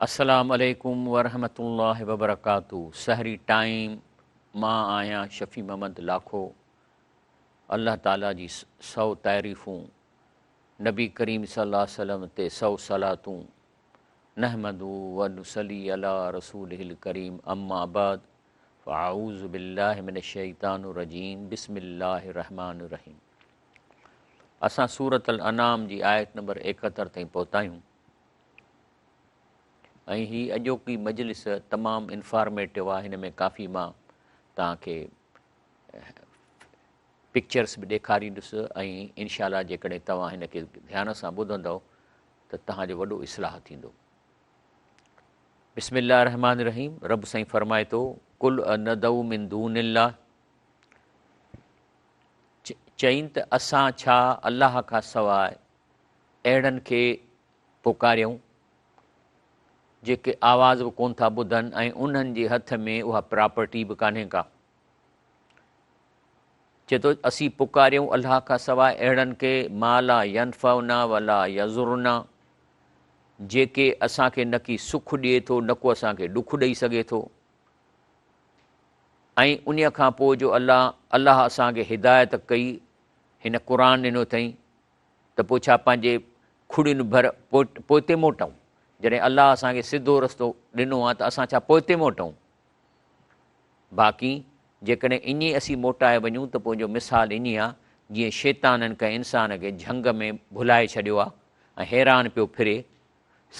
السلام عليڪم ورحمة الله وبرڪاته سحري ٽائيم مان آهيان شفيع محمد لاکو الله تعالي جي سو تعريفون نبي ڪريم صلي الله عليه وسلم تي سو صلاتون نحمده ونصلي علي رسوله الڪريم اما بعد فاعوذ بالله من الشيطان الرجيم بسم الله الرحمن الرحيم اسان سورة الانعام جي آيت نمبر 71 تائين پهتا آهيون ۽ هي اڄوڪي مجلس تمام انفارميٽو آهي هن ۾ ڪافي مان توهان کي پڪچرس به ڏيکاريندس ۽ انشاء الله جيڪڏهن توهان هن کي ڌيان سان ٻڌندؤ ته توهان جو وڏو اصلاح ٿيندو. بسم الله الرحمن الرحيم رب سائين فرمائي ٿو قل ندعو من دون الله چئين ته اسان ڇا الله کان سواء اهڙن کي پڪاريون، جيڪي آواز به ڪونه ٿا ٻڌن ۽ انهن جي هٿ ۾ اها پراپرٽي به ڪانهي ڪا. چئي ٿو، اسين پڪاريون الله کان سواء اهڙن کي، ما لا ينفعنا ولا يضرنا، جيڪي اسان کي نڪي سک ڏئي ٿو نڪو اسان کي ڏک ڏئي سگهي ٿو ۽ انهيء کان پوء جو الله الله اسان کي هدايت ڪئي، هن قرآن ڏنو اٿئين، ته پوء ڇا پنهنجي کڙين ڀر پوئتي موٽون؟ جڏهن الله اسان کي سڌو رستو ڏنو آهي ته اسان ڇا پوئتي موٽون؟ باقي جيڪڏهن ائين اسين موٽائي وڃون ته پوء ان جو مثال ائين آهي جيئن شيطانن ڪنهن انسان کي جهنگ ۾ ڀلائي ڇڏيو آهي ۽ حيران پيو ڦري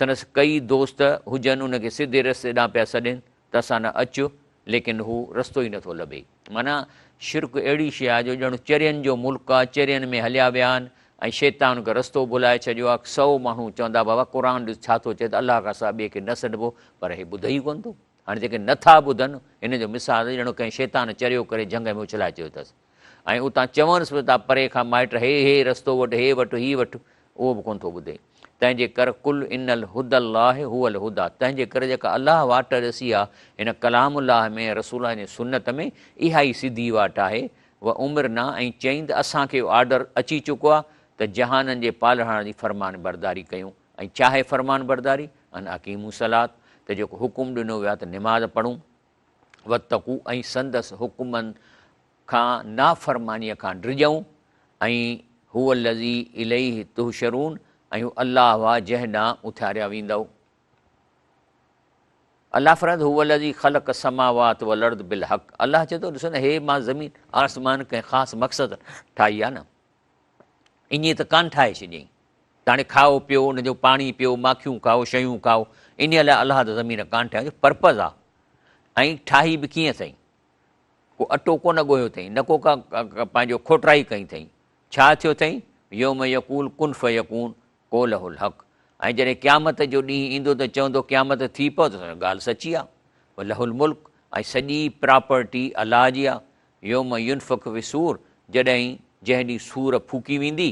سندس ڪئي دوست هجن ان کي سڌي رستي ڏانهن پيا سڏين ته اسان ڏانهن اچ ليڪن هو رستو ئي نٿو لڀي. معنيٰ شرڪ اهڙي شيء آهي جو ڄڻ چرين جو ملڪ آهي، چرين ۾ هليا ويا آهن ۽ شيطان ان کي رستو ڀلائي ڇڏيو آهي. سو ماڻهو چوندا بابا قرآن ڏس ڇا ٿو چئي ته الله کان سواء ٻئي کي نه سڏبو پر هي ٻڌي ئي ڪونه ٿو. هاڻي جيڪي نٿا ٻڌن ان جو مثال ڄڻ ڪنهن شيطان چريو ڪري جهنگ ۾ اڇلائي ڇڏيو اٿس. ۽ اتان چونس به ٿا پري کان مائٽ هي هي رستو وٺ هي وٺ هي وٺ اهو به ڪونه ٿو ٻڌي. تنهن جي ڪر قل ان الهدي الله هو الهدي تنهن جي ڪري جيڪا الله واٽ ڏسي آ هن ڪلام الله ۾ ۽ رسول الله جي سنت ۾ اها ئي سڌي واٽ آهي وامرنا ۽ چئين ته اسان کي اهو آرڊر اچي چڪو آ ته جهانن جي پالڻهار جي فرمانبرداري ڪيون ۽ ڇاهي فرمانبرداري ان اقيموا الصلوة ته جيڪو حڪم ڏنو ويو آ ته نماز پڙهون واتقوا ۽ سندس حڪمن کان نافرمانيء کان ڊڄون ۽ هو الذي اليه تحشرون ۽ هو الله آهي جنهن ڏانهن اٿاريا ويندؤ. الله فرمائي ٿو هو الذي خلق السماوات والارض بالحق الله چئي ٿو ڏسو نه هي مان زمين آسمان ڪنهن خاص مقصد ٺاهي آهي نه ائين ته ڪانه ٺاهي ڇڏيائين ته هاڻي کائو پيو ان جو پاڻي پيو ماکيون کائو شيون کائو انهيء لاء الله ته زمين ڪانه ٺاهي پرپز آهي ۽ ٺاهي به ڪيئن اٿئي ڪو اٽو ڪونه ڳوهيو اٿئي، نه ڪو ڪا پنهنجو کوٽرائي ڪئي اٿئي. ڇا ٿيو اٿئي؟ يوم يقول ڪن فيڪون قوله الحق ۽ جڏهن قيامت جو ڏينهن ايندو ته چوندو قيامت ٿي پئو ته ڳالهه سچي آ. وله الملڪ ۽ سڄي پراپرٽي الله جي آ. يوم ينفخ في الصور جڏهن جنهن ڏينهن صور ڦوڪي ويندي.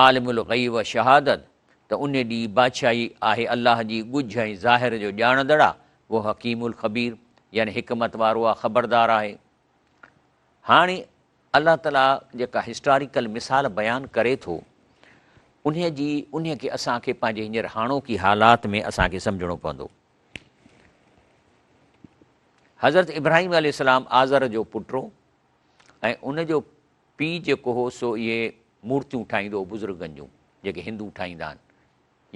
عالم الغيب والشهادت ته ان ڏينهن بادشاهي آهي الله جي ڳجهه ۽ ظاهر جو ڄاڻندڙ آ، وهو حڪيم الخبير يعني حڪمت وارو آ، خبردار آهي. هاڻي الله تعاليٰ جيڪا هسٽاريڪل مثال بيان ڪري ٿو انهيء جي انهيء کي اسان کي پنهنجي هينئر هاڻوڪي حالات ۾ اسان کي سمجهڻو پوندو. حضرت ابراهيم عليه السلام آزر جو پٽ هو ۽ ان جو پيء جيڪو هو سو اهي مورتيون ٺاهيندو هو بزرگن جون جيڪي هندو ٺاهيندا آهن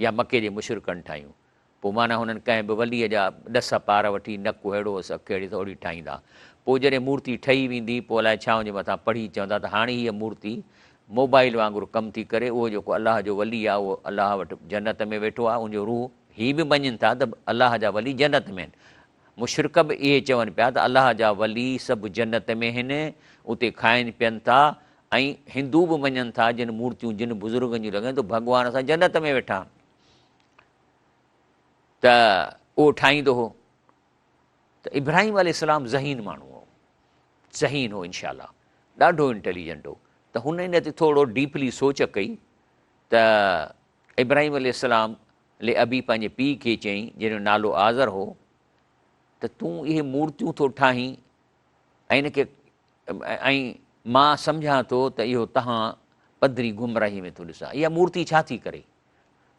يا مڪي جي مشرڪن ٺاهيون. پوء معنيٰ هنن ڪنهن به وليء جا ڏس پار وٺي نڪ اهڙو هوس اک اهڙي ته اهڙي ٺاهيندا. پوء جڏهن مورتي ٺهي ويندي پوء الائي ڇا ان جي مٿان پڙهي چوندا ته هاڻي هيء مورتي موبائيل وانگر ڪم ٿي ڪري اهو جيڪو الله جو ولي آهي اهو الله وٽ جنت ۾ ويٺو آهي ان جو روح هي به مڃين ٿا ته الله جا ولي جنت ۾ آهن مشرڪ به اهي چون پيا ته الله جا ولي سڀ جنت ۾ هن، اتي کائن پين ٿا ۽ هندو به مڃن ٿا جن مورتيون جن بزرگن جون لڳن ته ڀڳوان اسان جنت ۾ ويٺا آهن ته اهو ٺاهيندو هو ته ابراهيم عليه السلام ذهين ماڻهو هو ذهين هو انشاء الله ڏاڍو انٽيليجنٽ هو ته هن ان تي ٿورو ڊيپلي سوچ ڪئي ته ابراهيم عليه السلام لأبي پنهنجي پيء کي چيائين، جنهن جو نالو آزر هو، ته تون اهي مورتيون ٿو ٺاهين ۽ ان کي ۽ مان سمجهان ٿو ته اهو توهان پڌري گمراهيء ۾ ٿو ڏسان. اها مورتي ڇا ٿي ڪري؟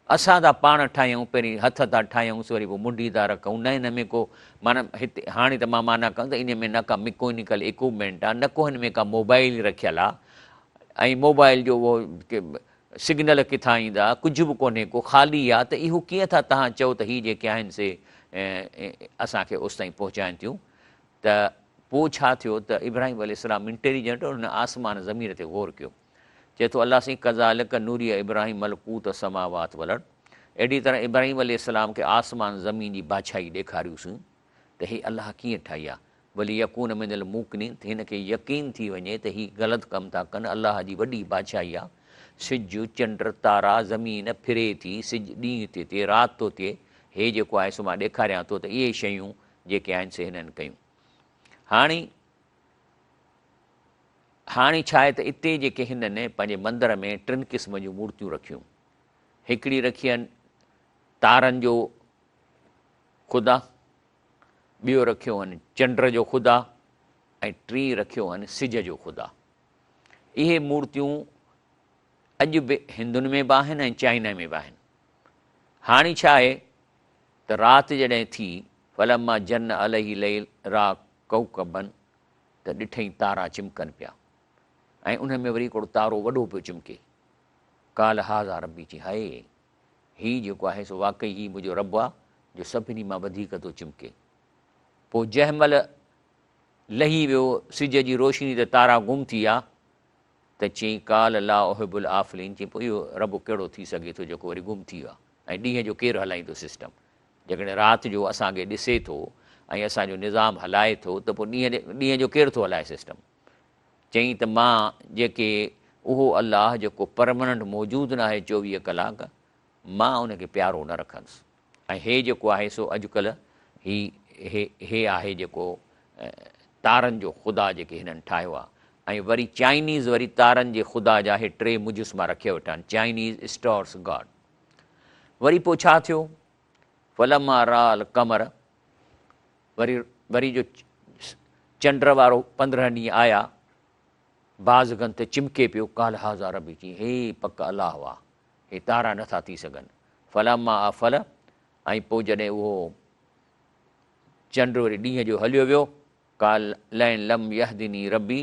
اسان ٿا پاڻ ٺاهيون، پهرين هٿ ٿا ٺاهيونس وري پوء منڍي ٿا رکون، نه هن ۾ ڪو معنيٰ هتي هاڻي ته مان معنيٰ ڪندس ته ان ۾ نه ڪا مڪينيڪل اڪوپمينٽ آ، نه ڪو هن ۾ ڪا موبائل رکيل آ ۽ موبائل جو اهو سگنل ڪٿان ايندا، ڪجهه به ڪونهي ڪو خالي آ ته اهو ڪيئن ٿا توهان چئو ته هي جيڪي آهن سي اسان کي اوستائين پهچائن ٿيون ته پوء ڇا ٿيو ته ابراهيم عليه السلام انٽيليجنٽ هن آسمان زمين تي غور ڪيو. چئي ٿو الله سائين ڪذالڪ نري ابراهيم ملڪوت السماوات والارض اهڙي طرح ابراهيم عليه السلام کي آسمان زمين جي بادشاهي ڏيکاريوسين ته هي الله ڪيئن ٺاهي آ وليڪون من الموقنين ته هن کي يقين ٿي وڃي ته هي غلط ڪم ٿا ڪن الله جي وڏي بادشاهي آ سج چنڊ تارا زمين ڦري ٿي سج ڏينهن ٿي ٿئي رات ٿو ٿئي هي جيڪو آهي سو مان ڏيکاريان ٿو ته اهي شيون جيڪي آهن سي هنن ڪيون هاڻي هاڻي ڇا آهي ته اتي جيڪي هنن پنهنجي مندر ۾ ٽن قسمن جون مورتيون رکيون. هڪڙي رکين تارن جو خدا، ٻيو رکيو هن چنڊ جو خدا ۽ ٽين رکيو هن سج جو خدا. اهي مورتيون اڄ به هندن ۾ به آهن ۽ چائنا ۾ به آهن. هاڻي ڇا آهي ته رات جڏهن ٿي، فلما جن عليه الليل راء ڪوڪبا ته ڏٺئين تارا چمڪن پيا ۽ انهن ۾ وري هڪڙو تارو وڏو پيو چمڪي. قال هذا ربي چي هاء هي جيڪو آهي سو واقعي هي منهنجو رب آ جو سڀني مان وڌيڪ ٿو چمڪي. پوء جنهن مهل لهي ويو سج جي روشني ته تارا گم ٿي ويا ته چيائين قال لا احب الافلين چيائين پوء اهو رب ڪهڙو ٿي سگهي ٿو جيڪو وري گم ٿي ويو آ ۽ ڏينهن جو ڪير هلائيندو سسٽم جيڪڏهن رات جو اسان کي ڏسي ٿو ۽ اسان جو نظام هلائي ٿو ته پوء ڏينهن ڏينهن جو ڪير ٿو هلائي سسٽم؟ چيائين ته مان جيڪي اهو الله جيڪو پرمننٽ موجود ناهي چوويهه ڪلاڪ مان ان کي پيارو نه رکندس ۽ هي جيڪو آهي سو اڄڪلهه هي هي هي آهي جيڪو تارن جو خدا جيڪي هنن ٺاهيو آهي ۽ وري چائنيز وري تارن جي خدا جا هي ٽي مجسما رکيا ويٺا آهن چائنيز اسٽارس گاڊ وري پوء ڇا ٿيو؟ فلما راء القمر وري وري جو چنڊ وارو 15 ڏينهن آيا بازغن ته چمڪي پيو قال هذا ربي چي هي پڪ الله هئا هي تارا نٿا ٿي سگهن فلما افل ۽ پوء جڏهن اهو چنڊ وري ڏينهن جو هليو ويو قال لئن لم يهدني ربي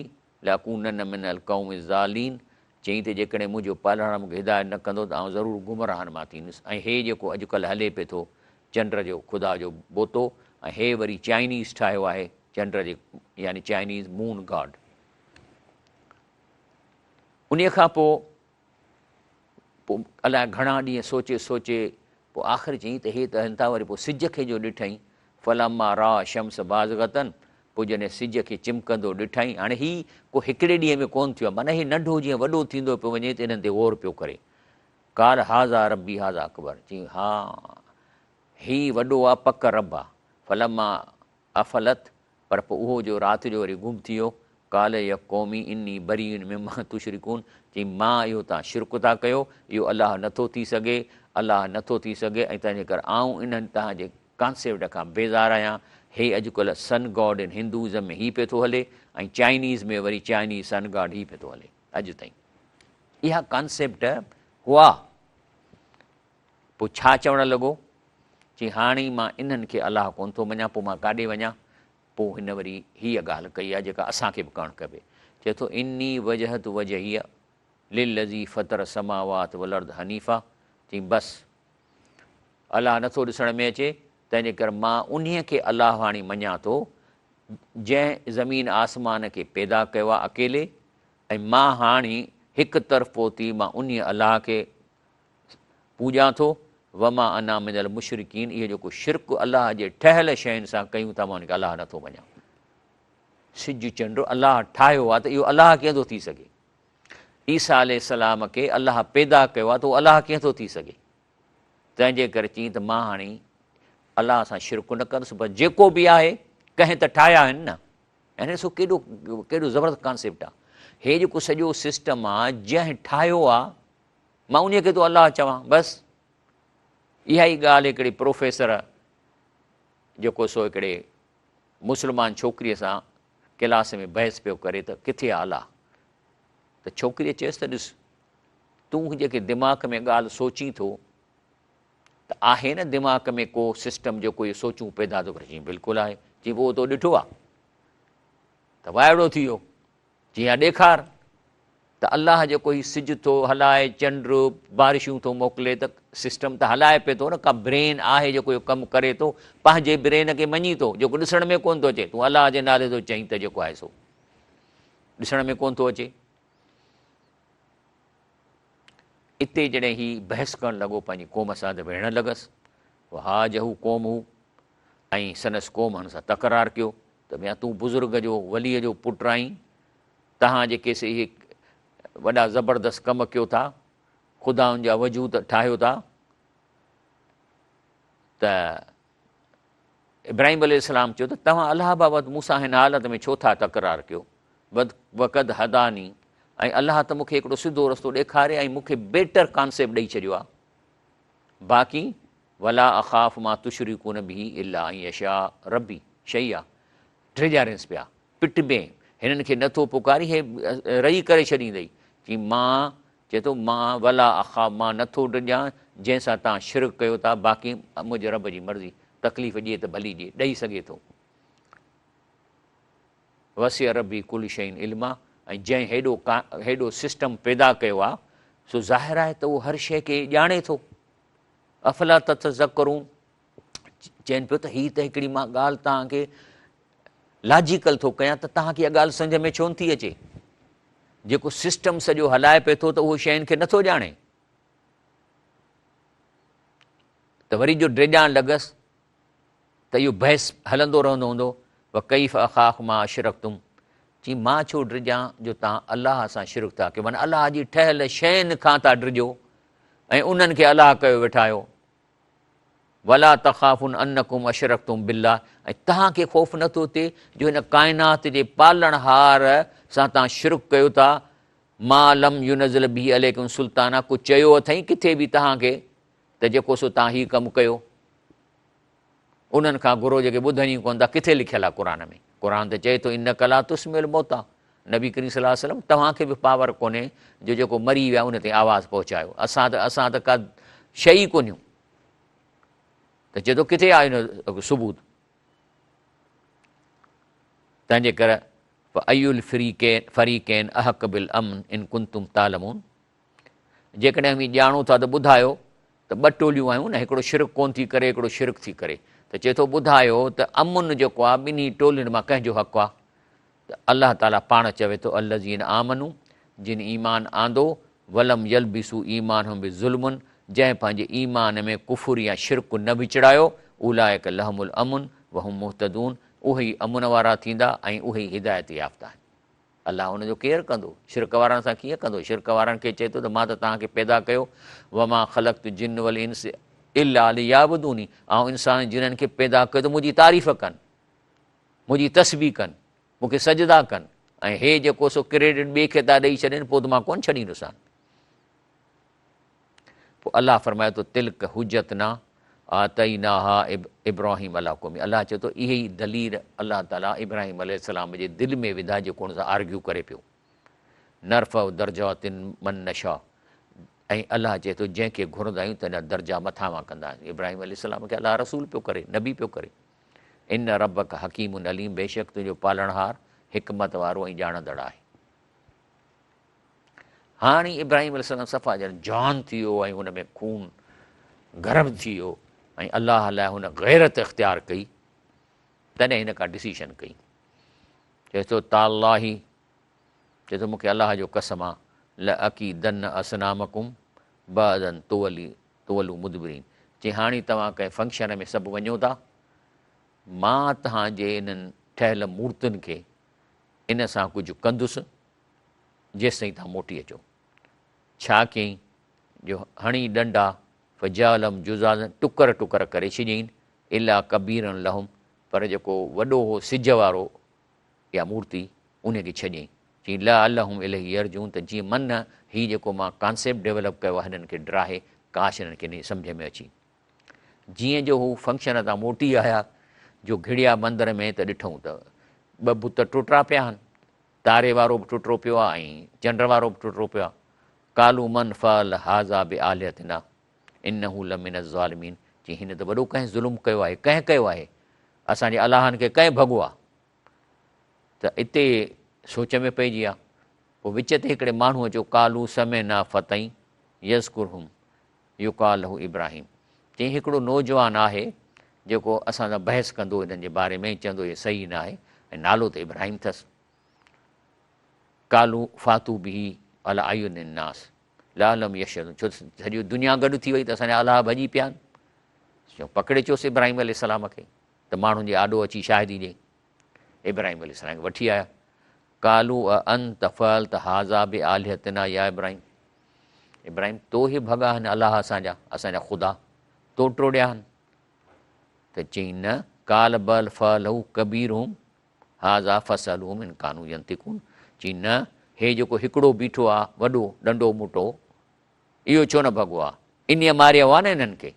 لاڪونن من القوم الضالين چيائين ته جيڪڏهن منهنجو پالڻهار مون کي هدايت نه ڪندو ته آئون ضرور گمراهن مان ٿيندس ۽ هي جيڪو اڄڪلهه هلي پئي ٿو چنڊ جو خدا جو بوتو ۽ هي وري چائنيز ٺاهيو آهي چنڊ جي يعني چائنيز مون گاڊ انهي کان پوء پوء الائي گهڻا ڏينهن سوچي سوچي پوء آخر چيائين ته هي ته هن تان وري پوء سج کي جو ڏٺائين فلما راء الشمس بازغة پوء جڏهن سج کي چمڪندو ڏٺائين هاڻي هي ڪو هڪڙي ڏينهن ۾ ڪونه ٿيو آهي معنيٰ هي ننڍو جيئن وڏو ٿيندو پيو وڃي ته انهن تي غور پيو ڪري قال هذا ربي هذا اڪبر چيائين ها هي وڏو آهي پڪ رب آهي فلما افلت، پر پوء اهو جو رات جو وري گم ٿي ويو، قال يا قوم اني بريء مما تشرڪون، چيائين مان اهو توهان شرڪ ٿا ڪيو، اهو الله نه ٿو ٿي سگهي، الله نه ٿو ٿي سگهي ۽ تنهنجي ڪري آئون انهن توهان جي ڪانسيپٽ کان بيزار آهيان، هي اڄڪلهه سن گاڊ ان هندوازم ۾ هي پيو ٿو هلي ۽ چائنيز ۾ وري چائنيز سن گاڊ هي پيو ٿو هلي اڄ تائين اها ڪانسيپٽ هئا. پوء ڇا چوڻ لڳو؟ چي هاڻي مان انهن کي الله ڪونه ٿو مڃان، پوء مان ڪاڏي وڃان؟ پوء هن وري هيء ڳالهه ڪئي آهي جيڪا اسان کي به ڪرڻ کپي. چئي ٿو، اني وجهت وجهي للذي فطر السماوات والارض حنيفا چي بس الله نٿو ڏسڻ ۾ اچي، تنهنجي ڪري مان انهيء کي الله هاڻي مڃان ٿو، جنهن زمين آسمان کي پيدا ڪيو آهي اڪيلي ۽ مان هاڻي هڪ طرفو ٿي مان انهيء الله کي پوڄان ٿو، وما انا من المشرڪين اهو جيڪو شرڪ الله جي ٺهيل شين سان ڪيون ٿا مان ان کي الله نه ٿو مڃان. سج چنڊ الله ٺاهيو آهي ته اهو الله ڪيئن ٿو ٿي سگهي؟ عيسيٰ عليه السلام کي الله پيدا ڪيو آهي ته اهو الله ڪيئن ٿو ٿي سگهي؟ تنهن جي ڪري چيائين ته مان هاڻي الله سان شرڪ نه ڪندس پر جيڪو به آهي ڪنهن ته ٺاهيا آهن نه. يعني ڏسو ڪيڏو ڪيڏو زبردست ڪانسيپٽ آهي. هي جيڪو سڄو سسٽم آهي جنهن ٺاهيو آهي مان انهيء کي ٿو الله چوان، بس اها ئي ڳالهه هڪڙي پروفيسر جيڪو سو هڪڙي مسلمان ڇوڪريء سان ڪلاس ۾ بحث پيو ڪري ته ڪٿي آ الله؟ ته ڇوڪريء چيس ته ڏس تون جيڪي دماغ ۾ ڳالهه سوچين ٿو ته آهي نه دماغ ۾ ڪو سسٽم جيڪو اهي سوچون پيدا ٿو ڪري؟ چيائين بلڪل آهي. چيائين پوء اهو تو ڏٺو آهي؟ ته وائڙو ٿي ويو. چيائين ها ڏيکار ته الله جيڪو هي سج ٿو هلائي، چنڊ، بارشون ٿو موڪلي ته سسٽم ته هلائي پئي ٿو نه، ڪا برين آهي جيڪو اهو ڪم ڪري ٿو، پنهنجي برين کي مڃي ٿو، جيڪو ڏسڻ ۾ ڪونه ٿو اچي، تون الله جي نالي ٿو چئين ته جيڪو آهي سو ڏسڻ ۾ ڪونه ٿو اچي. اتي جڏهن هي بحث ڪرڻ لڳو پنهنجي قوم سان ته وڙهڻ لڳس. وحاجه قومه ۽ سندس قوم هن سان تڪرار ڪيو ته ميان تون بزرگ جو وليء جو پٽ آهين، توهان جيڪي سي اهي وڏا زبردست ڪم ڪيو ٿا، خدائن جا وجود ٺاهيو ٿا ته ابراهيم عليه السلام چيو ته توهان الله بابت مون سان هن حالت ۾ ڇو ٿا تڪرار ڪيو؟ وقد هداني ۽ الله ته مون کي هڪڙو سڌو رستو ڏيکاري ۽ مون کي بيٽر ڪانسيپٽ ڏئي ڇڏيو آهي. باقي ولا اخاف ما تشرڪون به الا ان يشاء ربي شيئا ڊيڄارينس پيا پٽبين هنن کي نٿو پڪاري هي رئي ڪري ڇڏيندئي چي مان چئي ٿو، مان ولا اخاف مان نه ٿو ڊڄان جنهن سان توهان شرڪ ڪيو ٿا، باقي منهنجي رب جي مرضي، تڪليف ڏئي ته ڀلي ڏئي، ڏئي سگهي ٿو. وسع ربي ڪل شيء علما ۽ جنهن هيڏو هيڏو سسٽم پيدا ڪيو آهي سو ظاهر آهي ته اهو هر شيء کي ڄاڻي ٿو. افلا تتذڪرون چين پيو ته هي ته هڪڙي مان ڳالهه توهان کي لاجيڪل ٿو ڪيان ته توهان کي اها ڳالهه سمجهه ۾ ڇو نٿي اچي؟ جيڪو سسٽم سڄو هلائي پئي ٿو ته اهو شين کي نٿو ڄاڻي. ته وري جو ڊيڄاڻ لڳس ته اهو بحث هلندو رهندو هوندو، وڪيف اخاف ما اشرڪتم، چي مان ڇو ڊڄان جو توهان الله سان شرڪ ٿا ڪيو، معنيٰ الله جي ٺهيل شين کان ٿا ڊڄو ۽ انهن کي الله ڪيو ويٺا آهيو. ولا تخافون انڪم اشرڪتم بالله ۽ توهان کي خوف نه ٿو ٿئي جو هن ڪائنات جي پالڻهار سان توهان شرڪ ڪيو ٿا، ما لم ينزل به عليڪم سلطانا ڪو چيو اٿئي ڪٿي به توهان کي ته جيڪو سو توهان هي ڪم ڪيو انهن کان گهرو جيڪي ٻڌن ئي ڪونه ٿا ڪٿي لکيل آهي قرآن ۾ قرآن ته چئي ٿو انڪ لا تسمع الموتيٰ نبي ڪريم صلي الله عليه وسلم توهان کي به پاور ڪونهي جو جيڪو مري ويا ان تائين آواز پهچايو اسان ته اسان ته ڪا شيء ئي ڪونهيون ته چئي ٿو ڪٿي آهي ان ثبوت تنهنجي ڪري فأي الفريقين احق بالامن ان ڪنتم تعلمون جيڪڏهن اوهين ڄاڻو ٿا ته ٻڌايو ته ٻه ٽوليون آهيون نه هڪڙو شرڪ ڪونه ٿي ڪري هڪڙو شرڪ ٿي ڪري ته چئي ٿو ٻڌايو ته امن جيڪو آهي ٻنهي ٽولين مان ڪنهن جو حق آهي ته الله تعالي پاڻ چوي ٿو الذين آمنو جن ايمان آندو ولم يلبسوا ايمانهم بظلم جنهن پنهنجي ايمان ۾ ڪفر يا شرڪ نه وچڙايو اولئک لهم الامن وهم مهتدون اهي ئي امن وارا ٿيندا ۽ اهي ئي هدايت يافته آهن. الله ان جو ڪير ڪندو؟ شرڪ وارن سان ڪيئن ڪندو؟ شرڪ وارن کي چئي ٿو ته مان ته توهان کي پيدا ڪيو وما خلقت الجن والانس الا ليعبدوني آئون انسان ۽ جنن کي پيدا ڪيو ته منهنجي تعريف ڪن. منهنجي تسبيح ڪن، مون کي سجدا ڪن ۽ هي جيڪو سو ڪريڊٽ ٻئي کي ٿا ڏئي ڇڏين پوء ته مان ڪونه ڇڏيندوسان. پوء الله فرمائي ٿو تلڪ حجتنا آتيناها ابراهيم علي قومه الله چئي ٿو اهي ئي دليل الله تعالي ابراهيم عليه السلام جي دل ۾ وڌا جيڪو ان سان آرگيو ڪري پيو. نرفع درجات من نشاء ۽ الله چئي ٿو جنهن کي گهرندا آهيون تنهن جا درجا مٿانهان ڪندا آهيون. ابراهيم عليه السلام کي الله رسول پيو ڪري، نبي پيو ڪري. ان ربک حڪيم عليم بيشڪ تنهنجو پالڻهار حڪمت وارو ۽ ڄاڻندڙ آهي. هاڻي ابراهيم عليه السلام صفا ڄڻ جان ٿي ويو ۽ ان ۾ خون گرم ٿي ويو ۽ الله لاء هن غيرت اختيار ڪئي تڏهن هن ڪا ڊسيشن ڪئي چئي ٿو تالله چئي ٿو مونکي الله جو قسم آ لأڪيدن اصنامڪم بعد ان تولي تولو مدبرين چي هاڻي توهان ڪنهن فنڪشن ۾ سڀ وڃو ٿا مان توهان جي انهن ٺهيل مورتين کي ان سان ڪجهه ڪندس جيستائين توهان موٽي اچو. ڇا ڪيائين جو هڻي ڏنڊا فجعلهم جذاذا ٽڪر ٽڪر ڪري ڇڏيائين الا ڪبيرا لهم پر جيڪو وڏو هو سج وارو يا مورتي انهي کي ڇڏيائين چيائين لعلهم اليه يرجعون ته جيئن من هي جيڪو مان ڪانسيپٽ ڊيولپ ڪيو آهي هنن کي ڊراهي ڪاش هنن کي انهي سمجهه ۾ اچي. جيئن جو هو فنڪشن تان موٽي آيا جو گهڙيا مندر ۾ ته ڏٺئون ته ٻه بت ٽٽا پيا آهن تاري وارو به ٽٽو پيو آهي ۽ چنڊ وارو به ٽٽو پيو آهي قالوا من فعل هذا بآلهتنا انه لمن الظالمين چي هن ته وڏو ڪنهن ظلم ڪيو آهي، ڪنهن ڪيو آهي؟ اسان جي الاهن کي ڪنهن ڀڳو آهي؟ ته اتي سوچ ۾ پئجي ويا. پوء وچ تي هڪڙي ماڻهوء چيو، قالوا سمعنا فتيً يذڪرهم يقال له ابراهيم. چيائين هڪڙو نوجوان آهي جيڪو اسان سان بحث ڪندو انهن جي باري ۾ ۽ چوندو هي صحيح ناهي ۽ نالو ته ابراهيم اٿس. قالوا فاتوا به علي اعين الناس لعلهم يشهدون ڇو ته سڄي دنيا گڏ ٿي وئي ته اسان جا الله ڀڄي پيا آهن. چيو پڪڙي چوس ابراهيم عليه السلام کي ته ماڻهن جي آڏو اچي شاهدي ڏي. ابراهيم عليه السلام کي وٺي آيا. قالوا اانت فعلت هذا بالهتنا يا ابراهيم ابراهيم تو هي ڀڳا آهن الله اسان جا اسان جا خدا تو ٽوڙيا آهن ته چئي نه قال بل فعله ڪبيرهم هذا فسألوهم ان ڪانوا ينطقون چئي نه هي جيڪو هڪڙو بيٺو آ وڏو ڏنڊو موٽو اهو ڇو نه ڀڳو آ انهيء ماريو آ نه انهن کي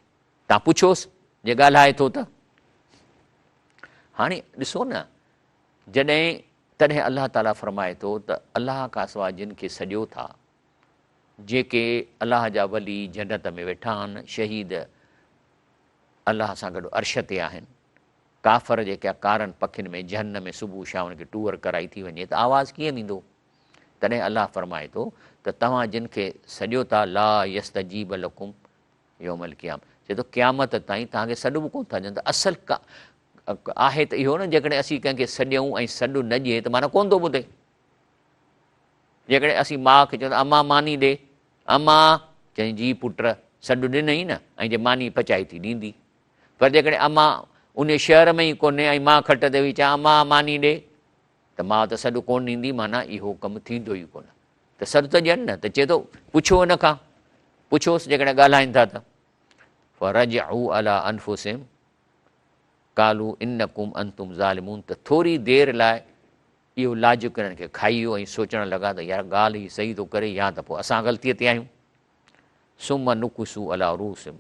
تان پڇوس جي ڳالهائي ٿو ته هاڻي ڏسو نه جڏهن تڏهن الله تعاليٰ فرمائي ٿو ته الله کان سواء جن کي سڏيو ٿا، جيڪي الله جا ولي جنت ۾ ويٺا آهن، شهيد الله سان گڏ عرش تي آهن، ڪافر جيڪي ڪارن پکين ۾ جهنم ۾ صبح شام انهن کي ٽوئر ڪرائي ٿي وڃي ته آواز ڪيئن ويندو؟ تڏهن الله فرمائي ٿو ته توهان جن کي سڏيو ٿا لا يستجيب لڪم يوم القيامة چئي ٿو قيامت تائين توهان کي سڏ به ڪونه ٿا ڏين ته اصل آهي ته اهو نه جيڪڏهن اسين ڪنهن کي سڏيون ۽ سڏ نه ڏئي ته معنيٰ ڪونه ٿو ٻڌي. جيڪڏهن اسين ماء کي چئون ته اما ماني ڏي، اما چئي جي پٽ سڏ ڏنئي نه ۽ جي ماني پچائي ٿي ڏيندي. پر جيڪڏهن اما ان شهر ۾ ئي ڪونهي ۽ مان کٽ تي ويهي چوان اما ماني ڏي ته ماء ته سڏ ڪونه ڏيندي معنيٰ اهو ڪم ٿيندو ئي ڪونه. ته سڏ ته ڏين نه ته چئي ٿو پڇو ان کان پڇوس جيڪڏهن ڳالهائين ٿا ته فرجعوا علي انفسهم قالوا انڪم انتم ظالمون ته ٿوري دير لاء اهو لاجڪ انهن کي کائي ويو ۽ سوچڻ لڳا ته يار ڳالهه هي صحيح ٿو ڪري يا ته پوء اسان غلطيء تي آهيون ثم نڪسوا علي رؤوسهم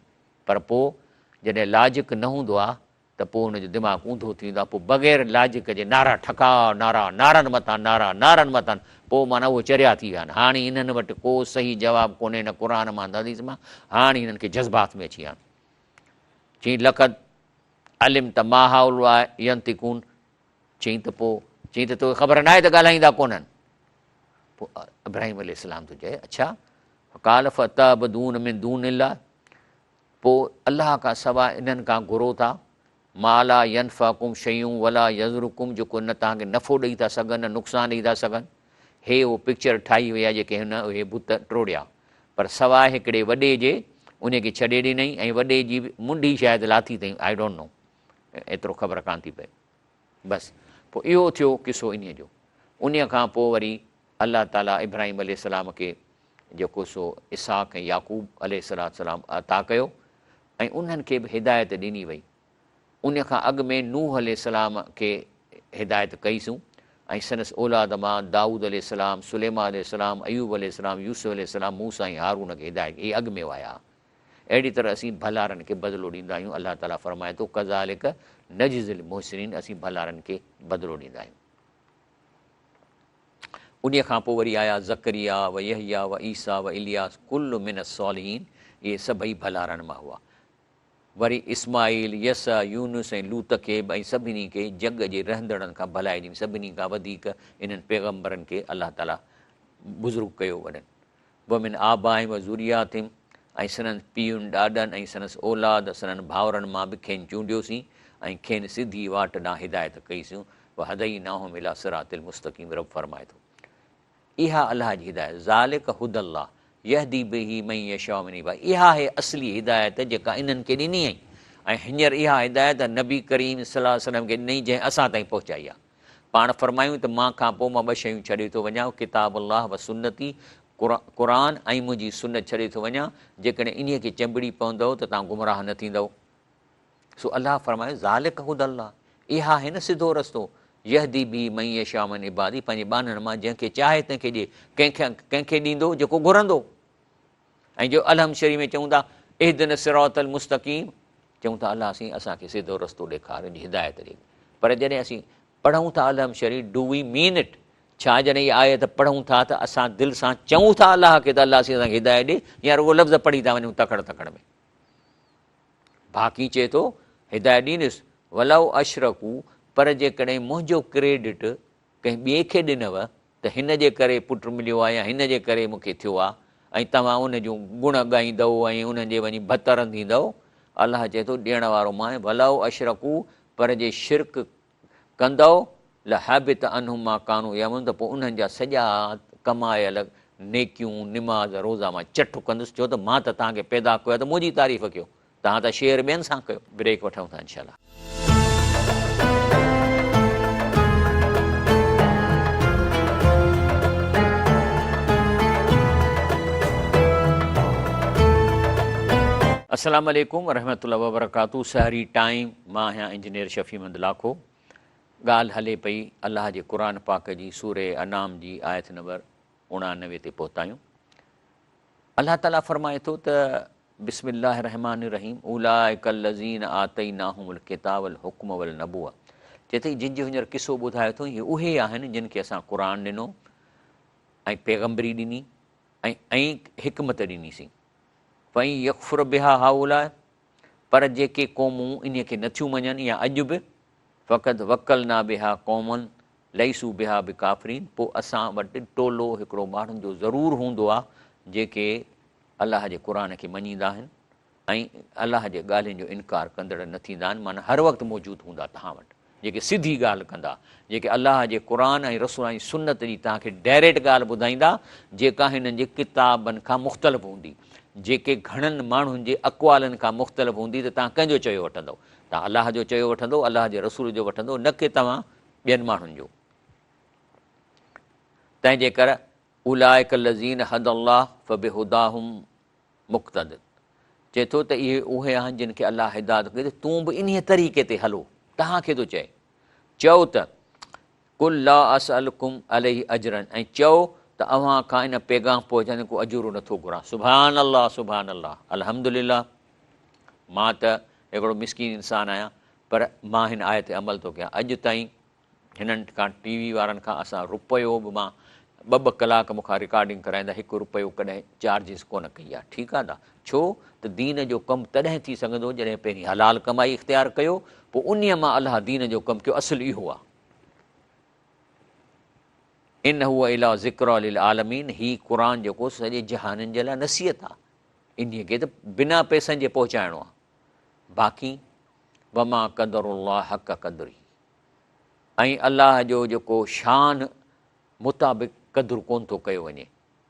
پر پوء جڏهن لاجڪ نه هوندو آهي ته پوء ان جو دماغ اونڌو ٿي ويندو آهي پوء بغير لاجڪ جي نعرا ٺڪاء نعرا نعرن مٿان نعرا نعرن مٿان پوء معنيٰ اهو چريا ٿي ويا آهن هاڻي انهن وٽ ڪو صحيح جواب ڪونهي نه قرآن مان نه حديث مان هاڻي هنن کي جذبات ۾ اچي ويا آهن چيائين لقد علمت ما هؤلاء ينطقون چيائين ته پوء چيائين ته توکي خبر ناهي ته ڳالهائيندا ڪونهن پوء ابراهيم عليه السلام ٿو چئي اڇا قال فتعبدون من دون الله پوء الله کان سواء انهن کان گهرو ٿا ما لا ينفعڪم شيء ولا يضرڪم جيڪو نه توهان کي نفعو ڏئي ٿا سگهن نه نقصان ڏئي ٿا سگهن. هي اهو پڪچر ٺاهي ويا جيڪي هن اهي بت ٽوڙيا پر سواء هڪڙي وڏي جي انهي کي ڇڏي ڏنائين ۽ وڏي جي به منڍي شايد لاٿي اٿئين I don't know ايترو خبر ڪانه ٿي پئي. بس پوء اهو ٿيو قصو انهي جو. انهي کان پوء وري الله تعاليٰ ابراهيم عليه السلام کي جيڪو سو اسحاق ۽ يعقوب عليه السلام عطا ڪيو ۽ انهن کي به هدايت ڏني وئي. ان کان اڳ ۾ نوح عليه السلام کي هدايت ڪئي سون ۽ سندس اولاد مان دائود عليه السلام، سليمان عليه السلام، ايوب عليه السلام، يوسف عليه السلام، موسيٰ ۽ هارون کي هدايت ڪئي. اهي اڳ ۾ آيا. اهڙي طرح اسين ڀلارن کي بدلو ڏيندا آهيون. الله تعاليٰ فرمائي ٿو، ڪذالڪ نجزي المحسنين اسين ڀلارن کي بدلو ڏيندا آهيون. انهيء کان پوء وري آيا زڪريا و يحيٰ و عيسيٰ و الياس ڪل من الصالحين اهي سڀئي ڀلارن مان هئا. وري اسماعيل، يسع، يونس ۽ لوط کي به ۽ سڀني کي جڳ جي رهندڙن کان ڀلائي ڏني. سڀني کان وڌيڪ انهن پيغمبرن کي الله تعاليٰ بزرگ ڪيو وڏن. ومن آبائهم و ذرياتهم ۽ سندن پيئن ڏاڏن ۽ سندس اولاد سندن ڀائرن مان به کين چونڊيوسين ۽ کين سڌي واٽ ڏانهن هدايت ڪئيسون وهديناهم الي صراط المستقيم رب فرمائي ٿو اها الله جي هدايت ذالڪ هدي الله يهدي به من يشاء من عباده اها آهي اصلي هدايت جيڪا انهن کي ڏني آئي ۽ هينئر اها هدايت نبي ڪريم صلي الله عليه وسلم کي ڏني جنهن اسان تائين پهچائي آهي پاڻ فرمايون ته مان کان پوء مان ٻه شيون ڇڏي ٿو وڃان، ڪتاب الله و سنتي، قرآن ۽ منهنجي سنت ڇڏي ٿو وڃان، جيڪڏهن انهيء کي چنبڙي پوندؤ ته توهان گمراهه نه ٿيندؤ. سو الله فرمايو، ذالڪ هدي الله، اها آهي نه سڌو رستو، يهدي به من يشاء من عباده، پنهنجي ٻانهن مان جنهن کي چاهي تنهن کي ڏئي، ڪنهن کي ڏيندو؟ جيڪو گهرندو. ۽ جو الحمد شريف ۾ چئون ٿا اهدنا الصراط المستقيم چئون ٿا الله سائين اسان کي سڌو رستو ڏيکار ان جي هدايت ڏي پر جڏهن اسين پڙهون ٿا الحمد شريف do we mean it ڇا جڏهن هي آيت پڙهون ٿا ته اسان دل سان چئون ٿا الله کي ته الله سائين اسان کي هدايت ڏي يا رڳو لفظ پڙهي ٿا وڃون تڪڙ تڪڙ ۾ باقي چئي ٿو هدايت ڏيندس، ولو اشرڪو پر جيڪڏهن منهنجو ڪريڊٽ ڪنهن ٻئي کي ڏنو ته هن جي ڪري پٽ مليو آهي يا هن جي ڪري مون کي ٿيو آهي ۽ توهان ان جون گڻ ڳائيندؤ ۽ انهن جي وڃي ڀت رنڌيندؤ، الله چئي ٿو ڏيڻ وارو مان آهيان، ولو اشرڪو پر جي شرڪ ڪندؤ، لحبط عنهم ما ڪانوا يعملون ته پوء انهن جا سڄا ڪمايل نيڪيون، نماز، روزا مان چٽ ڪندس، ڇو ته مان ته توهان کي پيدا ڪيو آهي ته منهنجي تعريف ڪيو، توهان ته شعر ٻين سان ڪيو. بريڪ وٺون ٿا انشاء الله. السلام عليڪم ورحمة الله وبرڪاته سحري ٽائيم مان آهيان انجنيئر شفيع محمد لاکو ڳالهه هلي پئي الله جي قرآن پاڪ جي سوره انعام جي آيت نمبر 89 تي پهتا آهيون الله تعالي فرمائي ٿو ته بسم الله الرحمٰن الرحيم اولئک الذين آتيناهم الڪتاب والحڪم والنبوة چئي ٿو جن جو هينئر قصو ٻڌايو اٿو اهي اهي آهن جن کي اسان قرآن ڏنو ۽ پيغمبري ڏني ۽ ۽ حڪمت ڏني سين فإن يڪفر بها هؤلاء پر جيڪي قومون انهي کي نٿيون مڃن يا اڄ به فقد وڪلنا بها قوما ليسوا بها بڪافرين پوء اسان وٽ ٽولو هڪڙو ماڻهن جو ضرور هوندو آهي جيڪي الله جي قرآن کي مڃيندا آهن ۽ الله جي ڳالهين جو انڪار ڪندڙ نه ٿيندا آهن معنيٰ هر وقت موجود هوندا توهان وٽ جيڪي سڌي ڳالهه ڪندا جيڪي الله جي قرآن ۽ رسول جي سنت جي توهان کي ڊائريڪٽ ڳالهه ٻڌائيندا جيڪا هنن جي ڪتابن کان مختلف هوندي جيڪي گهڻن ماڻهن جي اقوالن کان مختلف هوندي ته توهان ڪنهن جو چيو وٺندؤ توهان الله جو چيو وٺندؤ الله جي رسول جو وٺندؤ نه ڪي توهان ٻين ماڻهن جو تنهن جي ڪر اولئک الذين هدي الله فبهداهم مقتد چئي ٿو ته اهي اهي آهن جن کي الله هدايت ڪئي ته تون به انهيء طريقي تي هلو توهان کي ٿو چئي چئو ته قل لا اسألڪم عليه اجرا ۽ چئو ته اوهان کان ان پيغام پهچائڻ جو ڪو اجورو نٿو گهران سبحان الله سبحان الله الحمدلله مان ته هڪڙو مسڪين انسان آهيان پر مان هن آيت تي عمل ٿو ڪيان اڄ تائين هنن کان ٽي وي وارن کان اسان رپيو به مان ٻه ٻه ڪلاڪ مون کان رڪارڊنگ ڪرائيندا هڪ رپيو ڪڏهن چارجز ڪونه ڪئي آهي ٺيڪ آهي دا ڇو ته دين جو ڪم تڏهن ٿي سگهندو جڏهن پهرين حلال ڪمائي اختيار ڪيو پوء انهي مان الله دين جو ڪم ڪيو اصل اهو آهي ان هو الا ذڪرا للعالمين هي قرآن جيڪو سڄي جهانن جي لاء نصيحت آهي انهي کي ته بنا پئسن جي پهچائڻو آهي باقي وما قدر الله حق قدره ۽ الله جو جيڪو شان مطابق قدر ڪونه ٿو ڪيو وڃي.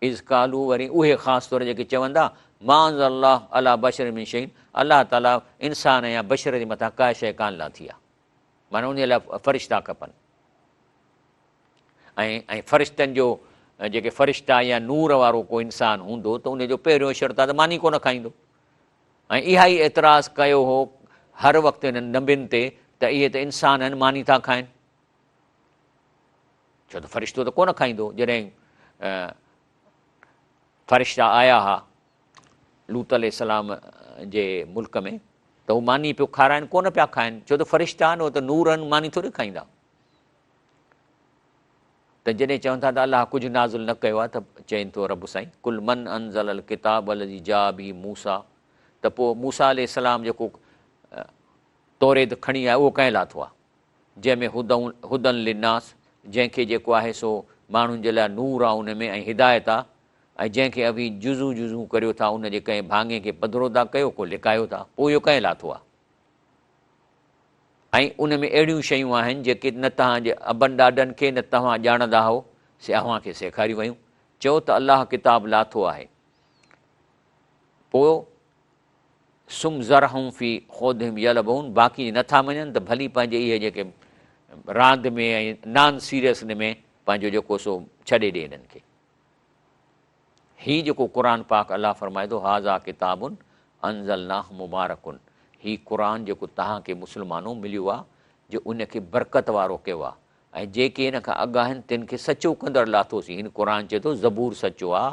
اذ قالوا وري اهي خاص طور جيڪي چون ٿا، ما انزل الله علي بشر من شيء الله تعالي انسان يا بشر جي مٿان ڪا شيء ڪانه لاٿي آهي معنيٰ انهي لاء فرشتا کپن ۽ ۽ فرشتن جو جيڪي فرشتا يا نور وارو ڪو انسان هوندو ته انهي جو پهريون شرط آهي ته ماني ڪونه کائيندو. ۽ اها ئي اعتراض ڪيو هو هر وقت هنن نبين تي ته اهي ته انسان آهن ماني ٿا کائن ڇو ته فرشتو ته ڪونه کائيندو جڏهن فرشتا آيا ها لوط عليه السلام جي ملڪ ۾ ته هو ماني پيو کارائن ڪونه پيا کائن ڇو ته فرشتا آهن هو ته نور آهن ماني ٿوري کائيندا ته جڏهن چون ٿا ته الله ڪجهه نازل نه ڪيو آهي ته چئين ٿو رب سائين قل من انزل الڪتاب الذي جاء به موسيٰ ته پوء موسيٰ عليه السلام جيڪو توريت کڻي آيو اهو ڪنهن لاٿو آهي جنهن ۾ هدًا للناس جنهن کي جيڪو آهي سو ماڻهن جي لاء نور آهي ان ۾ ۽ هدايت آهي ۽ جنهن کي اوهين جزو جزو ڪريو ٿا ان جي ڪنهن ڀاڱي کي پڌرو ٿا ڪيو ڪو لڪايو ٿا پوء اهو ڪنهن لاٿو آهي ۽ ان ۾ اهڙيون شيون آهن جيڪي نه توهان جي ابن ڏاڏن کي نه توهان ڄاڻندا هئو، سي اوهان کي سيکاريون ويون. چئو ته الله ڪتاب لاٿو آهي، پوء ثم ذرهم في خوضهم يلعبون باقي جي نٿا مڃن ته ڀلي پنهنجي اهي جيڪي راند ۾ ۽ نان سيريس ۾ پنهنجو جيڪو سو ڇڏي ڏي انهن کي. هي جيڪو قرآن پاڪ الله فرمائي ٿو هذا ڪتاب انزلناه مبارڪ هي قرآن جيڪو توهان کي مسلمانو مليو آهي جو ان کي برڪت وارو ڪيو آهي ۽ جيڪي هن کان اڳ آهن تن کي سچو ڪندڙ لاٿوسين هن قرآن چئي ٿو زبور سچو آهي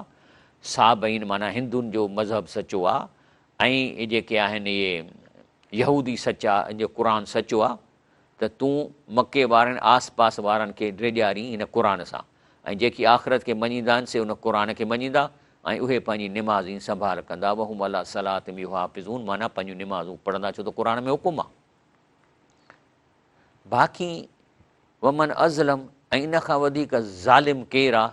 صابئين معنيٰ هندن جو مذهب سچو آهي ۽ جيڪي آهن اهي يهودي سچا جو قرآن سچو آهي ته تون مڪي وارن آس پاس وارن کي ڊيڄارين هن قرآن سان ۽ جيڪي آخرت کي مڃيندا آهن سي ان قرآن کي مڃيندا ۽ اهي پنهنجي نمازين سنڀال ڪندا، وهم علي صلاتهم يحافظون معنيٰ پنهنجون نمازون پڙهندا ڇو ته قرآن ۾ حڪم آ. باقي ومن اظلم ۽ ان کان وڌيڪ ظالم ڪير آ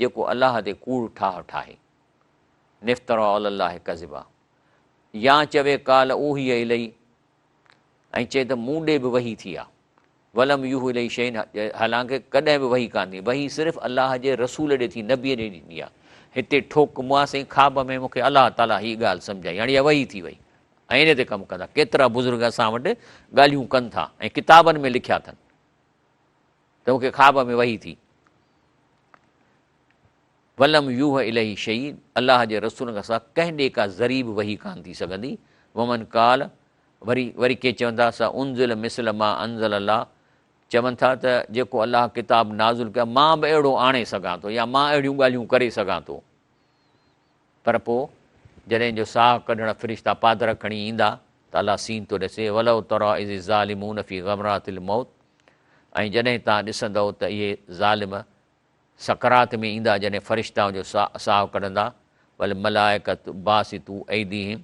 جيڪو الله تي ڪوڙ ٺاهه ٺاهي، نفترا علی الله ڪذبا، يا چوي قال اوحي الي ۽ چئي ته مون ڏي به وحي ٿي آ، ولم يوح اليه شيء حالانڪه ڪڏهن به وحي ڪانه ٿي، وحي صرف الله جي رسول ڏي ٿي، نبيء ڏي ٿيندي آ، هتي ٺوڪ مئا سائين خواب ۾ مون کي الله تعاليٰ هي ڳالهه سمجهائي، هاڻي اها وحي ٿي وئي ۽ ان تي ڪم ڪندا، ڪيترا بزرگ اسان وٽ ڳالهيون ڪن ٿا ۽ ڪتابن ۾ لکيا اٿن ته مون کي خواب ۾ وحي ٿي. ولم يوح اليه شيء الله جي رسول کان سواء ڪنهن ڏي ڪا ذري به وحي ڪانه ٿي سگهندي، ومن قال وري وري ڪي چون ٿا سانزل مثل ما انزل الله چون ٿا ته جيڪو الله ڪتاب نازل ڪيو مان به اهڙو آڻي سگهان ٿو يا مان اهڙيون ڳالهيون ڪري سگهان ٿو پر پوء جڏهن جو ساهه ڪڍڻ فرشتا پادر کڻي ايندا ته الله سين ٿو ڏسي ولو ترا اذ الظالمون في غمرات الموت ۽ جڏهن توهان ڏسندؤ ته اهي ظالم سڪرات ۾ ايندا جڏهن فرشتا جو ساهه ڪڍندا والملائڪة باسطو ايديهم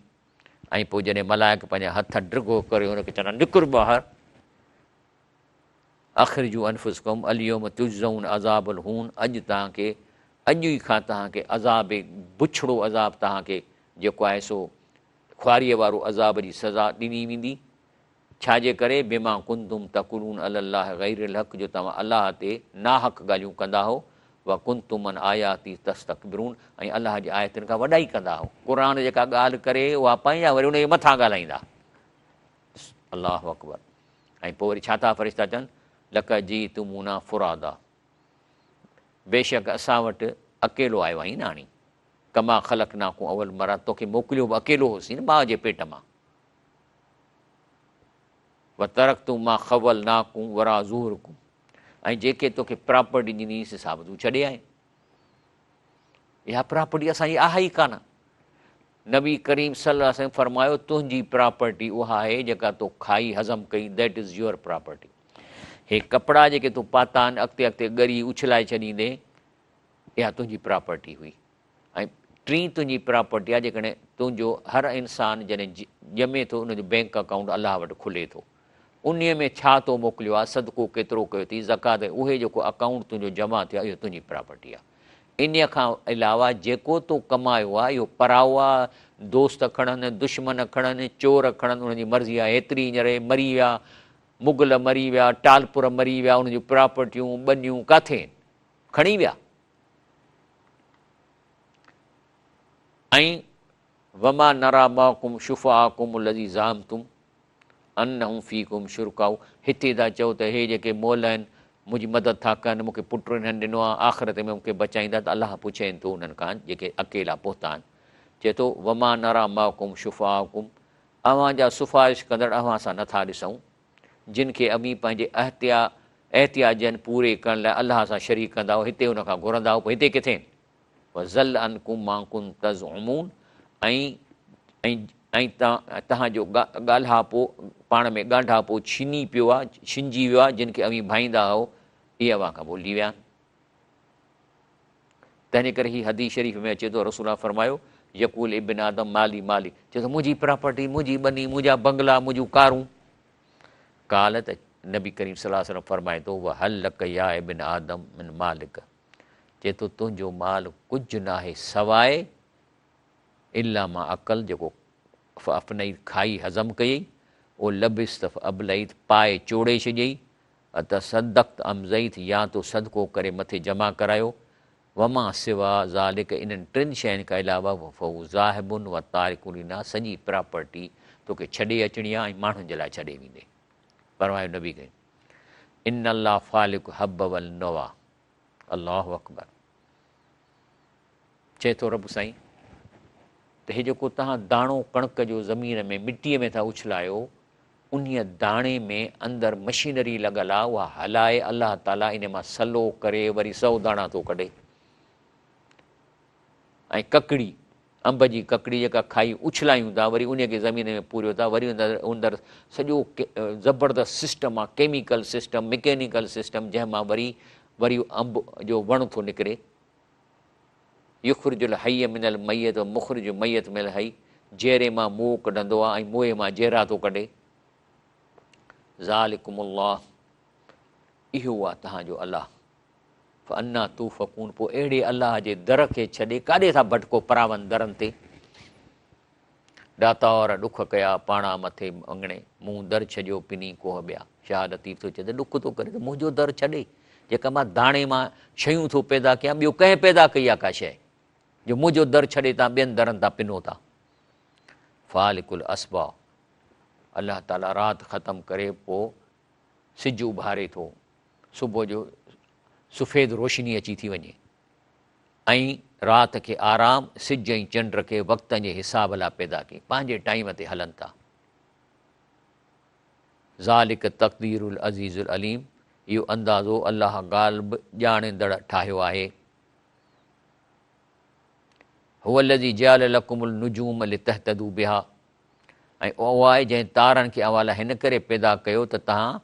۽ پوء جڏهن ملائڪ پنهنجا هٿ ڊگهو ڪري هن کي چوندا نڪر ٻاهر اخرجوا انفسکم اليوم تجزون عذاب الهون اڄ توهان کي اڄ ئي کان توهان کي عذاب بڇڙو عذاب توهان کي جيڪو آهي سو خواريء وارو عذاب جي سزا ڏني ويندي ڇا جي ڪري بما ڪنتم تقولون علي الله غير الحق جو توهان الله تي ناحق ڳالهيون ڪندا هئو وڪنتم عن آياته تستڪبرون ۽ الله جي آيتن کان وڏائي ڪندا هئو. قرآن جيڪا ڳالهه ڪري اها پنهنجا وري ان جي مٿان ڳالهائيندا. الله اڪبر ۽ پوء وري ڇا ٿا فرشتا چون لقد جئتمونا فرادا بيشڪ اسان وٽ اڪيلو آيو آهين نه هاڻي ڪما خلقناڪم اول مره توکي موڪليو به اڪيلو هوسين نه ماء جي پيٽ مان. وترڪتم ما خولناڪم وراء ظهورڪم ۽ جيڪي توکي پراپرٽي ڏني سي سا به تون ڇڏي آئين. اها پراپرٽي اسان جي آهي ئي ڪانه. نبي ڪريم صلي الله عليه وسلم فرمايو تنهنجي پراپرٽي اها آهي جيڪا تو کائي هضم ڪئي that is your property. هي ڪپڙا جيڪي تو پاتا آهن اڳتي اڳتي ڳري اڇلائي ڇڏيندين اها تنهنجي پراپرٽي هئي. ۽ ٽين تنهنجي پراپرٽي آهي جيڪڏهن تنهنجو هر انسان جڏهن ڄمي ٿو ان جو بينڪ اڪائونٽ الله وٽ کلي ٿو انهي ۾ ڇا تو موڪليو آهي صدقو ڪيترو ڪيو اٿئي زڪوات اهي جيڪو اڪائونٽ تنهنجو جمع ٿيو آهي اهو تنهنجي پراپرٽي آهي انهي کان علاوه جيڪو تو ڪمايو آهي اهو پرائو آهي دوست کڻن دشمن کڻن چور کڻن انهن جي مرضي آهي هيتري هينئر هي مري ويا مغل مري ويا ٽالپر مري ويا انهن جون پراپرٽيون ٻنيون ڪاٿي آهن کڻي ويا ۽ وما نرا معڪم شفعاڪم الذي زعمتم انهم فيڪم شرڪاء هتي ٿا چئو ته هي جيڪي مئل آهن منهنجي مدد ٿا ڪن مون کي پٽ انهن ڏنو آهي آخرت ۾ مون کي بچائيندا ته الله پڇين ٿو انهن کان جيڪي اڪيلا پهتا آهن چئي ٿو وما نرا معڪم شفعاڪم اوهان جا سفارش ڪندڙ اوهان سان نٿا ڏسون جن کي اوهين پنهنجي احتيا احتياجن پوري ڪرڻ لاء الله سان شريڪ ڪندا هئو، هتي ان کان گهرندا هئو، پوء هتي ڪٿي آهن؟ وضل عنڪم ما ڪنتم تزعمون ۽ ۽ ۽ توهان جو ڳالهاپو، پاڻ ۾ ڳانڍاپو، ڇني پيو آهي، ڇنجي ويو آهي، جن کي اوهين ڀائيندا هئو، اهي اوهان کان ڀلجي ويا آهن. تنهنجي ڪري هي حديث شريف ۾ اچي ٿو، رسول الله فرمايو، يقول ابن آدم مالي مالي، چئي ٿو منهنجي پراپرٽي، منهنجي ٻني، منهنجا بنگلا، منهنجون ڪارون. قال ته نبي ڪريم صلي الله عليه وسلم فرمائي ٿو، وهل لڪ يا ابن آدم من مالڪ، چئي ٿو تنهنجو مال ڪجهه ناهي سواء الا ما اڪل جيڪو فافنيت کائي هضم ڪيئي، او لبست فابليت پائي چوڙي ڇڏيئي، اتصدقت امضيت يا تو صدقو ڪري مٿي جمع ڪرايو، وما سوا ذلک انهن ٽن شين کان علاوه فهو ذاهب و تارڪ للناس سڄي پراپرٽي توکي ڇڏي اچڻي آهي ۽ ماڻهن جي لاء ڇڏي ويندي. فرمايو نبي ڪريم ان الله فالق حب والنوی الله اڪبر چئي ٿو رب سائين ته هي جيڪو توهان داڻو ڪڻڪ جو زمين ۾ مٽيء ۾ ٿا اڇلايو انهيء داڻي ۾ اندر مشينري لڳل آ، اها هلائي الله تعاليٰ ان مان سلو ڪري وري سئو داڻا ٿو ڪڍي ۽ ڪڪڙي، انب جي ڪڪڙي جيڪا کائي اڇلايون ٿا وري انهيء کي زمين ۾ پوريو ٿا وري اندر سڄو زبردست سسٽم آ، ڪيميڪل سسٽم، مڪينيڪل سسٽم جنهن مان وري وري انب جو وڻ ٿو نڪري. يخرج الحي من الميت و مخرج الميت من الحي، جيئري مان موئو ڪڍندو آهي ۽ موئي مان جيئرا ٿو ڪڍي. ذالڪم الله، اهو آهي توهان جو الله. فانا توفڪون، پوء اهڙي الله جي در کي ڇڏي ڪاڏي ٿا ڀٽڪو پراون درن تي. ڏاتار ڏک ڪيا پاڻا مٿي اڱڻي، مون در ڇڏيو پني ڪوهه ٻيا. شاهه لطيف ٿو چئي ته ڏک ٿو ڪري ته منهنجو در ڇڏي، جيڪا مان داڻي مان شيون ٿو پيدا ڪيان، ٻيو ڪنهن پيدا ڪئي آهي ڪا شيء، جو منهنجو در ڇڏي تان ٻين درن تان پنو ٿا. فالق الاسباح، الله تعاليٰ رات ختم ڪري پوء سج اڀاري ٿو، صبح جو سفيد روشني اچي ٿي وڃي ۽ رات کي آرام، سج ۽ چنڊ کي وقتن جي حساب لاء پيدا ڪيائين، پنهنجي ٽائيم تي هلن ٿا. ذالڪ تقدير العزيز العليم، اهو اندازو الله غالب ڄاڻندڙ ٺاهيو آهي. هو الذي جعل لڪم النجوم لتهتدوا بها، ۽ اهو آهي جنهن تارن کي اوهان لاء هن ڪري پيدا ڪيو ته توهان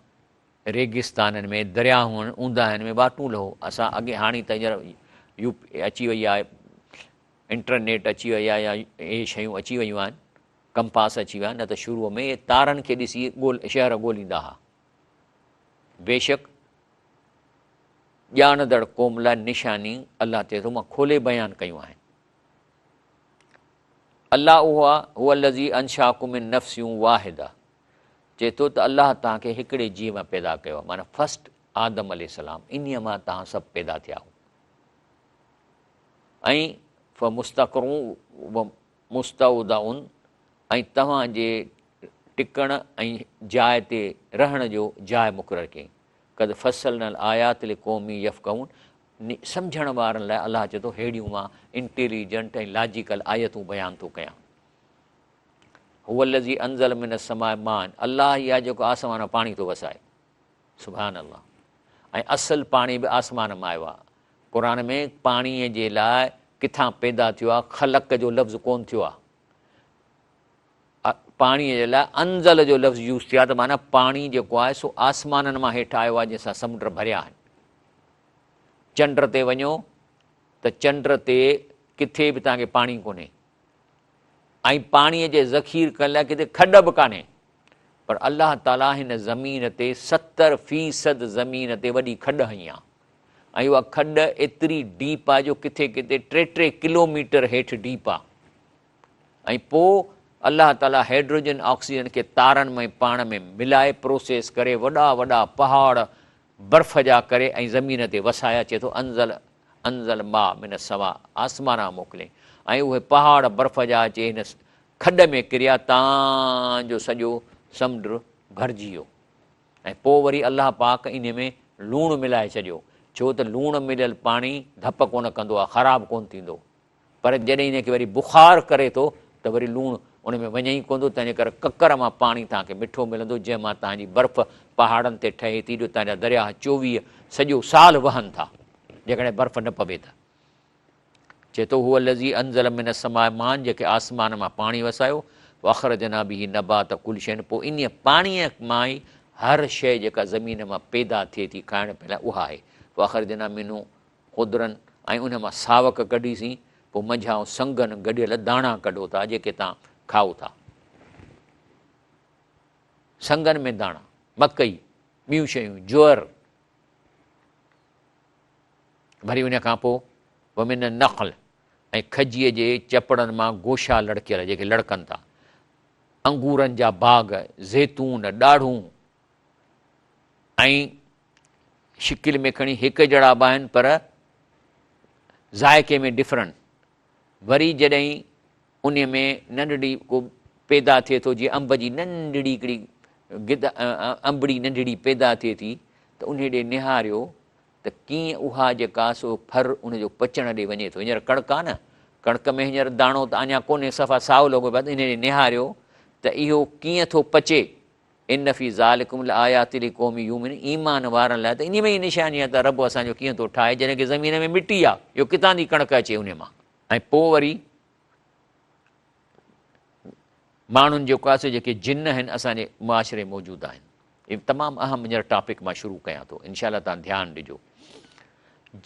ريگستانن ۾، درياهن، اونداهين ۾ واٽون لهو. اسان اڳي هاڻي ته هينئر يو پي اچي وئي آهي، انٽرنيٽ اچي وئي آهي يا اهي شيون اچي ويون آهن، ڪمپاس اچي ويا آهن، نه ته شروع ۾ اهي تارن کي ڏسي ڳول شهر ڳوليندا ها. بيشڪ ڄاڻندڙ قوم لاء نشاني الله چئي ٿو مان کولي بيان ڪيون آهن. الله اهو آهي، هو الذي انشاڪم من نفس واحده، چئي ٿو ته الله توهان کي هڪڙي جيء مان پيدا ڪيو آهي، معنيٰ فرسٽ آدم عليه السلام، انهيء مان توهان سڀ پيدا ٿيا آهيو. ۽ فمستقر و مستودع ۽ توهان جي ٽڪڻ ۽ جاء تي رهڻ جو جاء مقرر ڪيائين. قد فصلنا الآيات لقوم يفقهون سمجهڻ وارن لاء الله چئي ٿو ههڙيون مان انٽيليجنٽ ۽ لاجيڪل آيتون بيان ٿو ڪيان. هو الذي انزل من السماء ماء الله ئي آهي جيڪو آسمان مان پاڻي ٿو وسائي. سبحان الله ۽ اصل پاڻي به آسمان مان آيو آهي. قرآن ۾ پاڻي جي لاء ڪٿان پيدا ٿيو آهي خلق جو لفظ ڪون ٿيو آهي. پاڻي جي لاء انزل جو لفظ يوز ٿيو آهي ته معنيٰ پاڻي جيڪو آهي سو آسمانن مان هيٺ آيو آهي جنهن سان سمنڊ ڀريا آهن. چنڊ تي وڃو ته چنڊ تي ڪٿي به توهان کي پاڻي ڪونهي ۽ پاڻي جي ذخير ڪرڻ لاء ڪٿي کڏ به ڪانهي پر الله تعاليٰ هن زمين تي 70% زمين تي وڏي کڏ هنئي آهي ۽ اها کڏ ايتري ڊيپ آهي جو ڪٿي ڪٿي ٽي ٽي ڪلوميٽر هيٺ ڊيپ آهي ۽ پوء الله تعاليٰ هيڊروجن آڪسيجن کي تارن ۾ پاڻ ۾ ملائي پروسيس ڪري وڏا وڏا پهاڙ برف جا ڪري ۽ زمين تي وسايا چئي ٿو انزل انزل ماء من السماء آسمان مان موڪلي ۽ اهي پهاڙ برف جا اچي هن کڏ ۾ ڪريا تان جو سڄو سمنڊ ڀرجي ويو ۽ پوء وري الله پاڪ انهي ۾ لوڻ ملائي ڇڏيو ڇو ته لوڻ مليل پاڻي ڌپ ڪونه ڪندو آهي خراب ڪونه ٿيندو پر جڏهن ان کي وري بخار ڪري ٿو ته وري لوڻ ان ۾ وڃي ئي ڪونه ٿو، تنهنجي ڪري ڪڪر مان پاڻي توهان کي مٺو ملندو، جنهن مان توهان جي برف پهاڙن تي ٺهي ٿي، جو توهان جا درياهه 24 سڄو سال وهن ٿا، جيڪڏهن برف نه پوي ته. چئي ٿو، هو الذي انزل من السماء ماء جيڪي آسمان مان پاڻي وسايو، فاخرجنا به نبات ڪل شيء پوء انهيء پاڻيء مان ئي هر شيء جيڪا زمين مان پيدا ٿئي ٿي کائڻ پيئڻ لاء اها آهي، فاخرجنا منه خضرا ۽ ان مان ساوڪ ڪڍيسين، پوء منجهائون سنگن گڏيل داڻا ڪڍو ٿا، جيڪي توهان کائو ٿا. سنگن ۾ داڻا، مڪئي، ٻيون شيون، جوئر. وري ان کان پوء ومن النخل ۽ کجيء جي چپڙن مان گوشا لڙڪيل، جيڪي لڙڪن ٿا. انگورن جا باغ، زيتون، ڏاڙهون ۽ شڪل ۾ کڻي هڪ جهڙا به آهن پر ذائقي ۾ ڊفرنٽ. وري جڏهن انهي ۾ ننڍڙي ڪو پيدا ٿئي ٿو جيئن انب جي ننڍڙي هڪڙي گد انبڙي ننڍڙي پيدا ٿئي ٿي ته انهي ڏي نهاريو ته ڪيئن اها جيڪا سو ڦر ان جو پچڻ ڏي وڃي ٿو. هينئر ڪڻڪ آ نه ڪڻڪ ۾ هينئر داڻو ته اڃا ڪونهي صفا سائو لڳو پيو آ ته انهي ڏي نهاريو ته اهو ڪيئن ٿو پچي ان في ذالڪم لآيات لقوم يؤمنون ايمان وارن لاء ته انهي ۾ ئي نشاني آهي ته رب اسان جو ڪيئن ٿو ٺاهي جڏهن ڪي زمين ۾ مٽي آهي اهو ڪٿان ٿي ڪڻڪ اچي انهي مان. ۽ پوء وري ماڻهن جيڪو آهي سو جيڪي جن آهن اسان جي معاشري موجود آهن. اهي تمام اهم هينئر ٽاپڪ مان شروع ڪيان ٿو انشاء الله تان ڌيان ڏجو.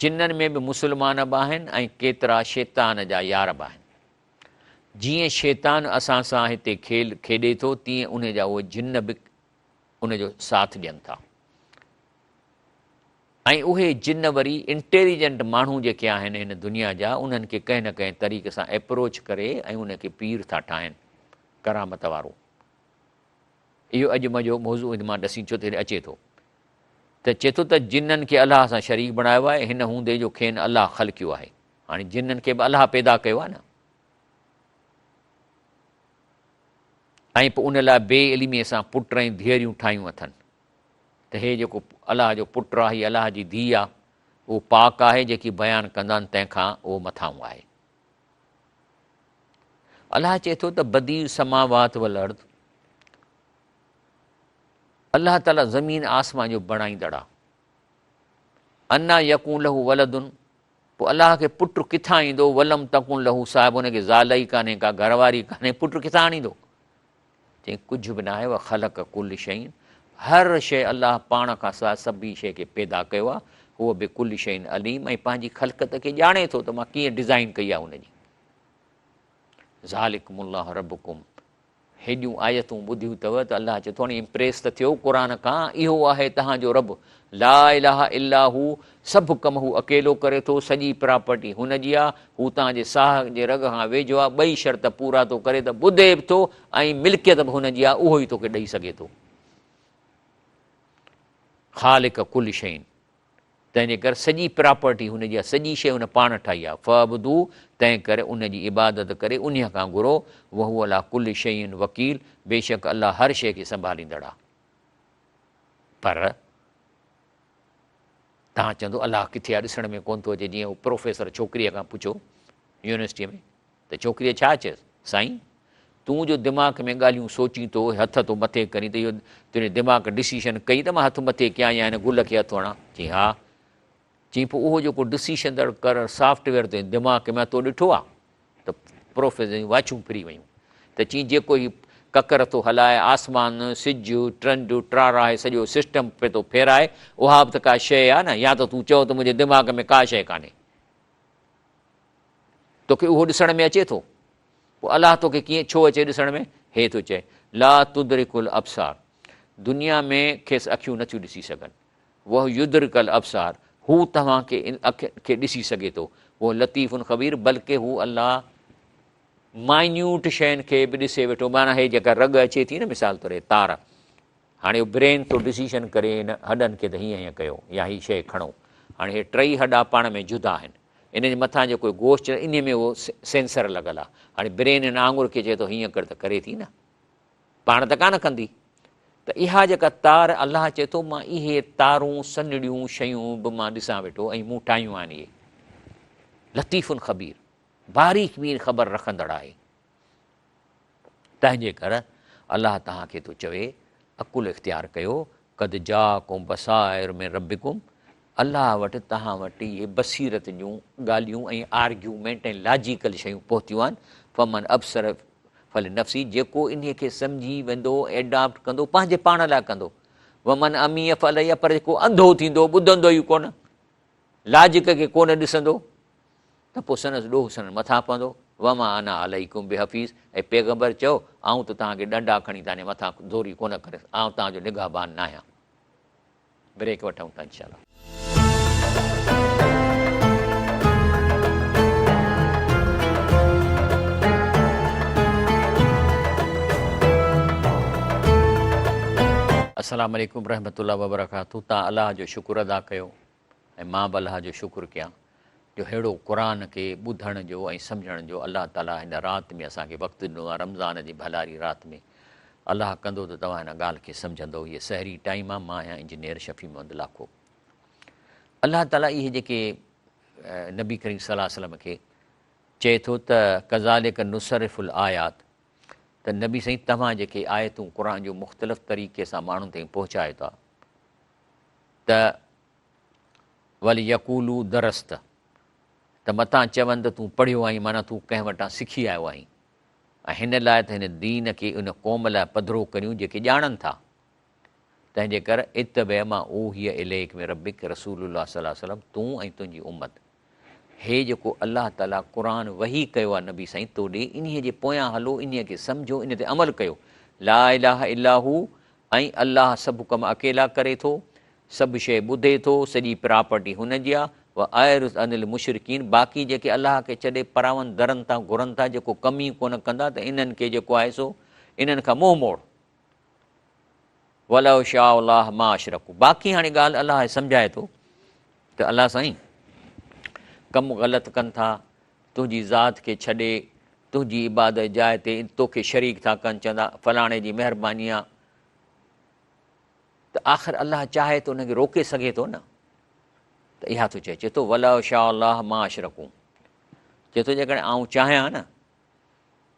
جنن ۾ به مسلمان به آهن ۽ ڪيترا شيطان جا يار به آهن. جيئن شيطان اسان سان هتي کيل کيڏي ٿو تيئن ان جا اهي جن به ان جو ساٿ ڏين ٿا ۽ اهي جن وري انٽيليجنٽ ماڻهو جيڪي آهن هن دنيا جا انهن کي ڪنهن نه ڪنهن طريقي سان ايپروچ ڪري ۽ ان کي پير ٿا ٺاهن ڪرامت وارو. اهو اڄ منهنجو موضوع هن مان ڏسين ڇو ته هن اچي ٿو ته چئي ٿو ته جنن کي الله سان شريڪ بڻايو آهي هن هوندي جو کين الله خلقيو آهي. هاڻي جنن کي به الله پيدا ڪيو آهي نه ۽ پوء ان لاء بي علميء سان پٽ ۽ ڌيئريون ٺاهيون اٿن ته هي جيڪو الله جو پٽ آهي هي الله جي ڌيء آهي اهو پاڪ آهي جيڪي بيان ڪندا آهن تنهن کان اهو مٿانهون آهي. الله چئي ٿو ته بديع السماوات والارض الله تعالي زمين آسمان جو بڻائيندڙ آهي. انا يڪون له ولد پوء الله کي پٽ ڪٿان ايندو ولم تڪن له صاحب ان کي زال ئي ڪانهي ڪا گهر واري ڪانهي پٽ ڪٿان آڻيندو؟ چيائين ڪجهه به ناهي وخلق ڪل شيء هر شيء الله پاڻ کان سواء سڀني شيء کي پيدا ڪيو آهي هو بڪل شيء عليم ۽ پنهنجي خلقت کي ڄاڻي ٿو ته مان ڪيئن ڊزائين ڪئي آهي ان جي. ذالڪم الله ربڪم هيڏيون آيتون ٻڌيون اٿو ته الله چئي ٿو هاڻي امپريس ته ٿيو قرآن کان اهو آهي توهان جو رب لا اله الا هو سڀ ڪم هو اڪيلو ڪري ٿو سڄي پراپرٽي هن جي آ هو توهان جي ساهه جي رڳ کان ويجهو آ ٻئي شرط پورا ٿو ڪري ته ٻڌي به ٿو ۽ ملڪيت به هن جي آ اهو ئي توکي ڏئي سگهي ٿو خالق ڪل شيء تنهن جي ڪري سڄي پراپرٽي هن جي آهي، سڄي شيء هن پاڻ ٺاهي آهي، فاعبدوه تنهن ڪري ان جي عبادت ڪري انهيء کان گهرو، وهو علي ڪل شيء وڪيل بيشڪ الله هر شيء کي سنڀاليندڙ آهي. پر توهان چوندو الله ڪٿي آهي ڏسڻ ۾ ڪونه ٿو اچي جيئن هو پروفيسر ڇوڪريء کان پڇيو يونيورسٽيء ۾ ته ڇوڪريء ڇا چيس، سائين! تون جو دماغ ۾ ڳالهيون سوچين ٿو، هٿ ٿو مٿي ڪرين ته اهو تنهنجي دماغ ڊسيشن ڪئي ته مان هٿ مٿي ڪيان يا هن گل کي هٿ هڻان؟ چيائين، ها. چيائين، پوء اهو جيڪو ڊسيشن ڪرڻ سافٽ ويئر تنهنجي دماغ ۾ آهي، تو ڏٺو آهي؟ ته پروفيسر جون واڇون ڦري ويون ته چيائين، جيڪو هي ڪڪر ٿو هلائي، آسمان، سج، ٽرنڊ، ٽارا هي سڄو سسٽم پئي ٿو ڦيرائي، اها به ته ڪا شيء آهي نه، يا ته تون چئو ته منهنجي دماغ ۾ ڪا شيء ڪانهي. توکي اهو ڏسڻ ۾ اچي ٿو؟ پوء الله توکي ڪيئن ڇو اچي ڏسڻ ۾؟ هي ٿو چئي، لا تدرڪ الابصار دنيا ۾ کيس اکيون نٿيون ڏسي سگهن. وهو يدرڪ الابصار هو توهان کي اکين کي ڏسي سگهي ٿو. وهو لطيف خبير بلڪه هو الله مائنيوٽ شين کي به ڏسي ويٺو معنيٰ هي جيڪا رڳ اچي ٿي نه مثال طور هي تار هاڻي اهو برين ٿو ڊسيشن ڪري هن هڏن کي ته هيئن هيئن ڪيو يا هي شيء کڻو. هاڻي هي ٽئي هڏا پاڻ ۾ جدا آهن. ان جي مٿان جيڪو گوشت انهي ۾ اهو سينسر لڳل آهي. هاڻي برين هن آڱر کي چئي ٿو هيئن ڪر ته ڪري ٿي نه. پاڻ ته ڪانه ڪندي. ته اها جيڪا تار الله چئي ٿو مان اهي تارون سنهڙيون شيون به مان ڏسان ويٺو ۽ مون ٺاهيون آهن اهي. لطيف خبير باريڪ بين خبر رکندڙ آهي. تنهنجي ڪر الله توهان کي ٿو چوي، عقل اختيار ڪيو، قد جاءڪم بصائر من ربڪم، الله وٽ توهان وٽ اهي بصيرت جون ڳالهيون ۽ آرگيومينٽ ۽ لاجيڪل شيون پهتيون آهن، فمن ابصر فلنفسه، جيڪو انهي کي سمجهي ويندو، ايڊاپٽ ڪندو، پنهنجي پاڻ لاء ڪندو، ومن عمي فعليه، پر جيڪو انڌو ٿيندو، ٻڌندو ئي ڪونه، لاجڪ کي ڪونه ڏسندو، ته پوء سندس ڏوهه سندن مٿان پوندو، وما انا عليڪم بحفيظ، اي پيغمبر چئو، آئون ته توهان کي ڏنڊا کڻي توهان جي مٿان زوري ڪونه ڪريس، آئون توهان جو نگهبان ناهيان. بريڪ وٺون ٿا انشاء الله. السلام عليڪم ورحمة الله وبرڪاته تان الله جو شڪر ادا ڪيو ۽ مان به الله جو شڪر ڪيان جو ههڙو قرآن کي ٻڌڻ جو ۽ سمجهڻ جو الله تعالي هن رات ۾ اسان کي وقت ڏنو آهي رمضان جي ڀلاري رات ۾ الله ڪندو ته توهان هن ڳالهه کي سمجهندو هيء سحري ٽائيم آهي مان آهيان انجنيئر شفيع محمد لاکو الله تعالي اهي جيڪي نبي ڪريم صلي الله عليه وسلم کي چئي ٿو ته ڪذالڪ نصرف الآيات ته نبي سائين توهان جيڪي آيتون قرآن جون مختلف طريقي سان ماڻهن تائين پهچايو ٿا ته وليقولوا درست ته متان چون ته تون پڙهيو آهين معنيٰ تون ڪنهن وٽان سکي آيو آهين ۽ هن لاء ته هن دين کي ان قوم لاء پڌرو ڪريون جيڪي ڄاڻن ٿا. تنهن جي ڪر اتبع ما اوحي اليک من ربک رسول الله صلي الله عليه وسلم تون ۽ تنهنجي امت هي جيڪو الله تعالي قرآن وحي ڪيو آهي نبي سائين تو ڏي انهي جي پويان هلو انهي کي سمجهو انهي تي عمل ڪيو لا اله الا هو ۽ الله سڀ ڪم اڪيلا ڪري ٿو سڀ شيء ٻڌي ٿو سڄي پراپرٽي هن جي آهي واعرض عن المشرڪين باقي جيڪي الله کي ڇڏي پراون درن تان گهرن ٿا جيڪو ڪم ئي ڪونه ڪندا ته انهن کي جيڪو آهي سو انهن کان منهن موڙ ولو شاء الله ما اشرڪوا باقي هاڻي ڳالهه الله سمجهائي ٿو ته الله سائين ڪم غلط ڪن ٿا تنهنجي ذات کي ڇڏي تنهنجي عبادت جاء تي توکي شريڪ ٿا ڪن چوندا فلاڻي جي مهرباني آ ته آخر الله چاهي ته ان کي روڪي سگهي ٿو نه ته اها ٿو چئي چئي ٿو ولو شاء الله ما اشرڪوا چئي ٿو جيڪڏهن آئون چاهيان نه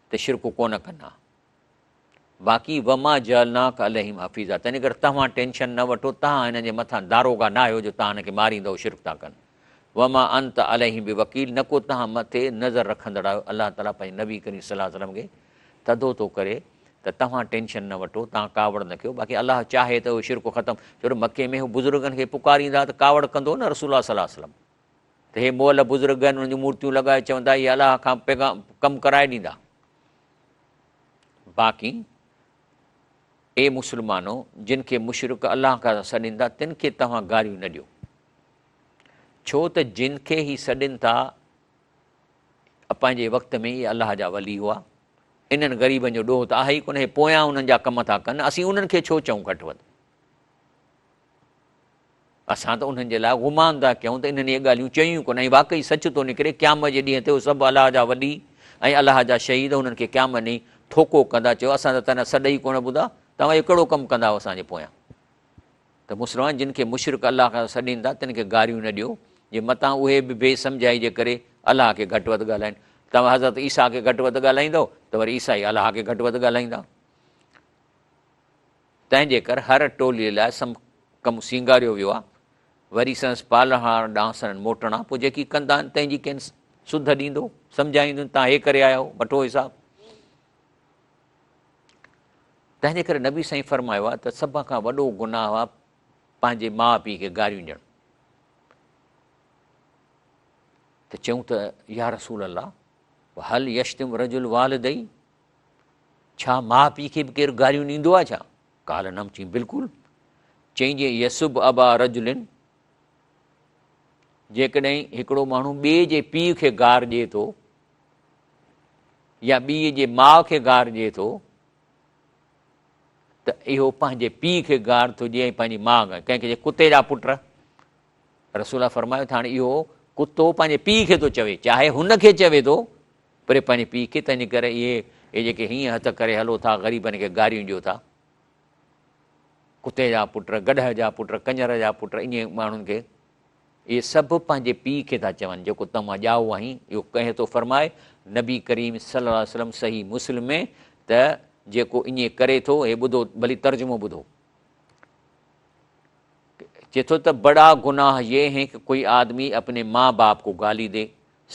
ته شرڪ ڪونه ڪن ها باقي وما جعلناک عليهم حفيظا تنهن ڪري توهان ٽينشن نه وٺو توهان هنن جي مٿان داروغا نه آهيو جو توهان هن کي ماريندؤ شرڪ ٿا ڪن وما انت عليهم بوڪيل نه ڪو توهان مٿي نظر رکندڙ آهيو الله تعالي پنهنجي نبي ڪريم صلي الله عليه وسلم کي ٿڌو ٿو ڪري ته توهان ٽينشن نه وٺو توهان ڪاوڙ نه ڪيو باقي الله چاهي ته اهو شرڪ ختم ڇو ته مڪي ۾ هو بزرگن کي پڪاريندا ته ڪاوڙ ڪندو نه رسول الله صلي الله عليه وسلم ته هي مئل بزرگ آهن انهن جون مورتيون لڳائي چوندا اهي الله کان پيغام ڪم ڪرائي ڏيندا باقي اي مسلمانو جن کي مشرڪ الله کان سڏين ٿا تن کي توهان گاريون نه ڏيو ڇو ته جن کي هي سڏين ٿا پنهنجي وقت ۾ اهي الله جا ولي هئا انهن غريبن جو ڏوهه ته آهي ئي ڪونه هي پويان انهن جا ڪم ٿا ڪن اسين انهن کي ڇو چئون گهٽ وڌ اسان ته انهن جي لاء گمان ٿا ڪيون ته انهن اهي ڳالهيون چيون ئي ڪونه ۽ واقعي سچ ٿو نڪري قيامت جي ڏينهن تي اهي سڀ الله جا ولي ۽ الله جا شهيد انهن کي قيامت ڏينهن ٺوڪو ڪندا چيو اسان ته تنهن سڏ ئي ڪونه ٻڌا توهان اهو ڪهڙو ڪم ڪندا آهيو اسان جي پويان ته مسلمان جن کي مشرڪ الله کان سڏين ٿا تن کي گاريون نه ڏيو جي متان اهي به بي سمجهائي جي ڪري الله کي گهٽ وڌ ڳالهائين توهان حضرت عيسيٰ کي گهٽ وڌ ڳالهائيندؤ ته وري عيسائي الله کي گهٽ وڌ ڳالهائيندا تنهن جي ڪر هر ٽولي لاء سم ڪم سينگاريو ويو آهي، وري سندس پالڻهار ڏانهن سندن موٽڻ آهي، پوء جيڪي ڪندا آهن تنهن جي کين سڌ ڏيندو، سمجهائيندو، توهان هي ڪري آيا آهيو، وٺو حساب. تنهن جي ڪري نبي سائين فرمايو آهي ته سڀ کان وڏو گناهه آهي پنهنجي ماء پيء کي گاريون ڏيڻ. ته چيون ته يا رسول الله هل يشتم رجل والدي ڇا ماء پيء کي به ڪير گاريون ڏيندو آهي ڇا؟ قال نعم چيائين بلڪل. چيائين جي يسب ابا رجل جيڪڏهن هڪڙو ماڻهو ٻئي جي پيء کي گار ڏئي ٿو يا ٻئي جي ماء کي گار ڏئي ٿو ته اهو پنهنجي پيء کي گار ٿو ڏئي ۽ پنهنجي ماء کي ڪنهن کي چئي ڪتي جا پٽ رسول الله فرمايو ته هاڻي اهو ڪتو پنهنجي پيء کي ٿو چوي چاهي هن کي چوي ٿو پر پنهنجي پيء کي تنهنجي ڪري اهي اهي جيڪي هيئن هٿ ڪري هلو ٿا غريبن کي گاريون ڏيو ٿا ڪتي جا پٽ گڏهه جا پٽ ڪڃر جا پٽ ائين ماڻهن کي اهي سڀ پنهنجي پيء کي ٿا چون جيڪو توهان ڄائو آهين اهو ڪنهن ٿو فرمائي نبي ڪريم صلي الله عليه وسلم صحيح مسلم ۾ ته جيڪو ائين ڪري ٿو هي ٻڌو ڀلي ترجمو ٻڌو چئي ٿو ته بڙا گناهه يه هي ڪه ڪوئي آدمي اپني ماء باپ کو گالي the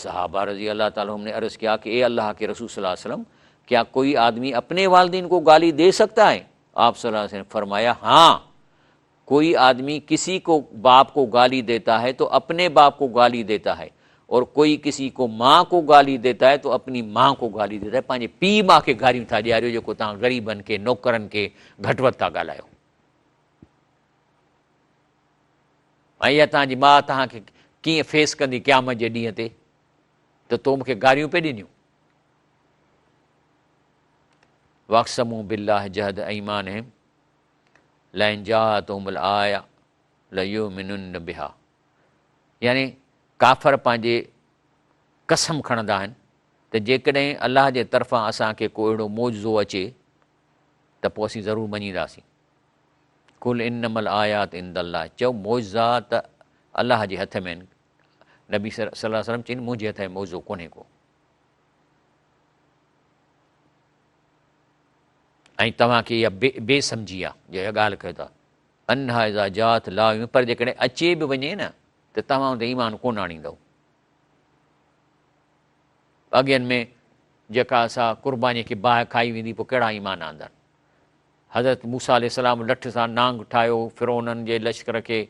صحابه رضي الله تعالٰي عنهم ني عرض ڪيا ڪه اي الله ڪي رسول صلي الله عليه وسلم ڪيا ڪوئي آدمي اپني والدين ڪو گالي the سڪتا هي آپ صلي الله عليه وسلم فرمايا هان ڪوئي آدمي ڪسي ڪو باپ ڪو گالي ديتا هي تو اپني باپ ڪو گالي ديتا هي اور ڪوئي ڪسي ڪو ماء ڪو گالي ديتا هي تو اپني ماء ڪو گالي ديتا هي پنهنجي پيء ماء کي گاريون ٿا ڏياريو جيڪو توهان غريبن کي نوڪرن کي گهٽ وڌ ٿا ڳالهايو ۽ اها توهان جي ماء توهان کي ڪيئن فيس ڪندي قيامت جي ڏينهن تي ته تو مون کي گاريون پئي ڏنيون. واقسموا بالله جهد ايمانهم لئن جاءتهم الايه ليؤمنن بها يعني ڪافر پنهنجي قسم کڻندا آهن ته جيڪڏهن الله جي طرفان اسان کي ڪو اهڙو معجزو اچي ته پوء اسين ضرور مڃينداسين. قل انما الايات عند الله چئو معجزا ته الله جي هٿ ۾ آهن نبي صلي الله عليه وسلم چين منهنجي هٿ ۾ معجزو ڪونهي ڪو ۽ توهان کي اها بي سمجهي آ جو اها ڳالهه ڪيو ٿا انها اذا جات لا پر جيڪڏهن اچي به وڃي نه ته توهان ان تي ايمان ڪونه آڻيندؤ اڳين ۾ جيڪا سا قرباني کي باهه کائي ويندي پوء ڪهڙا ايمان آندن. حضرت موسيٰ عليه السلام لٺ سان نانگ ٺاهيو فرعونن جي لشڪر کي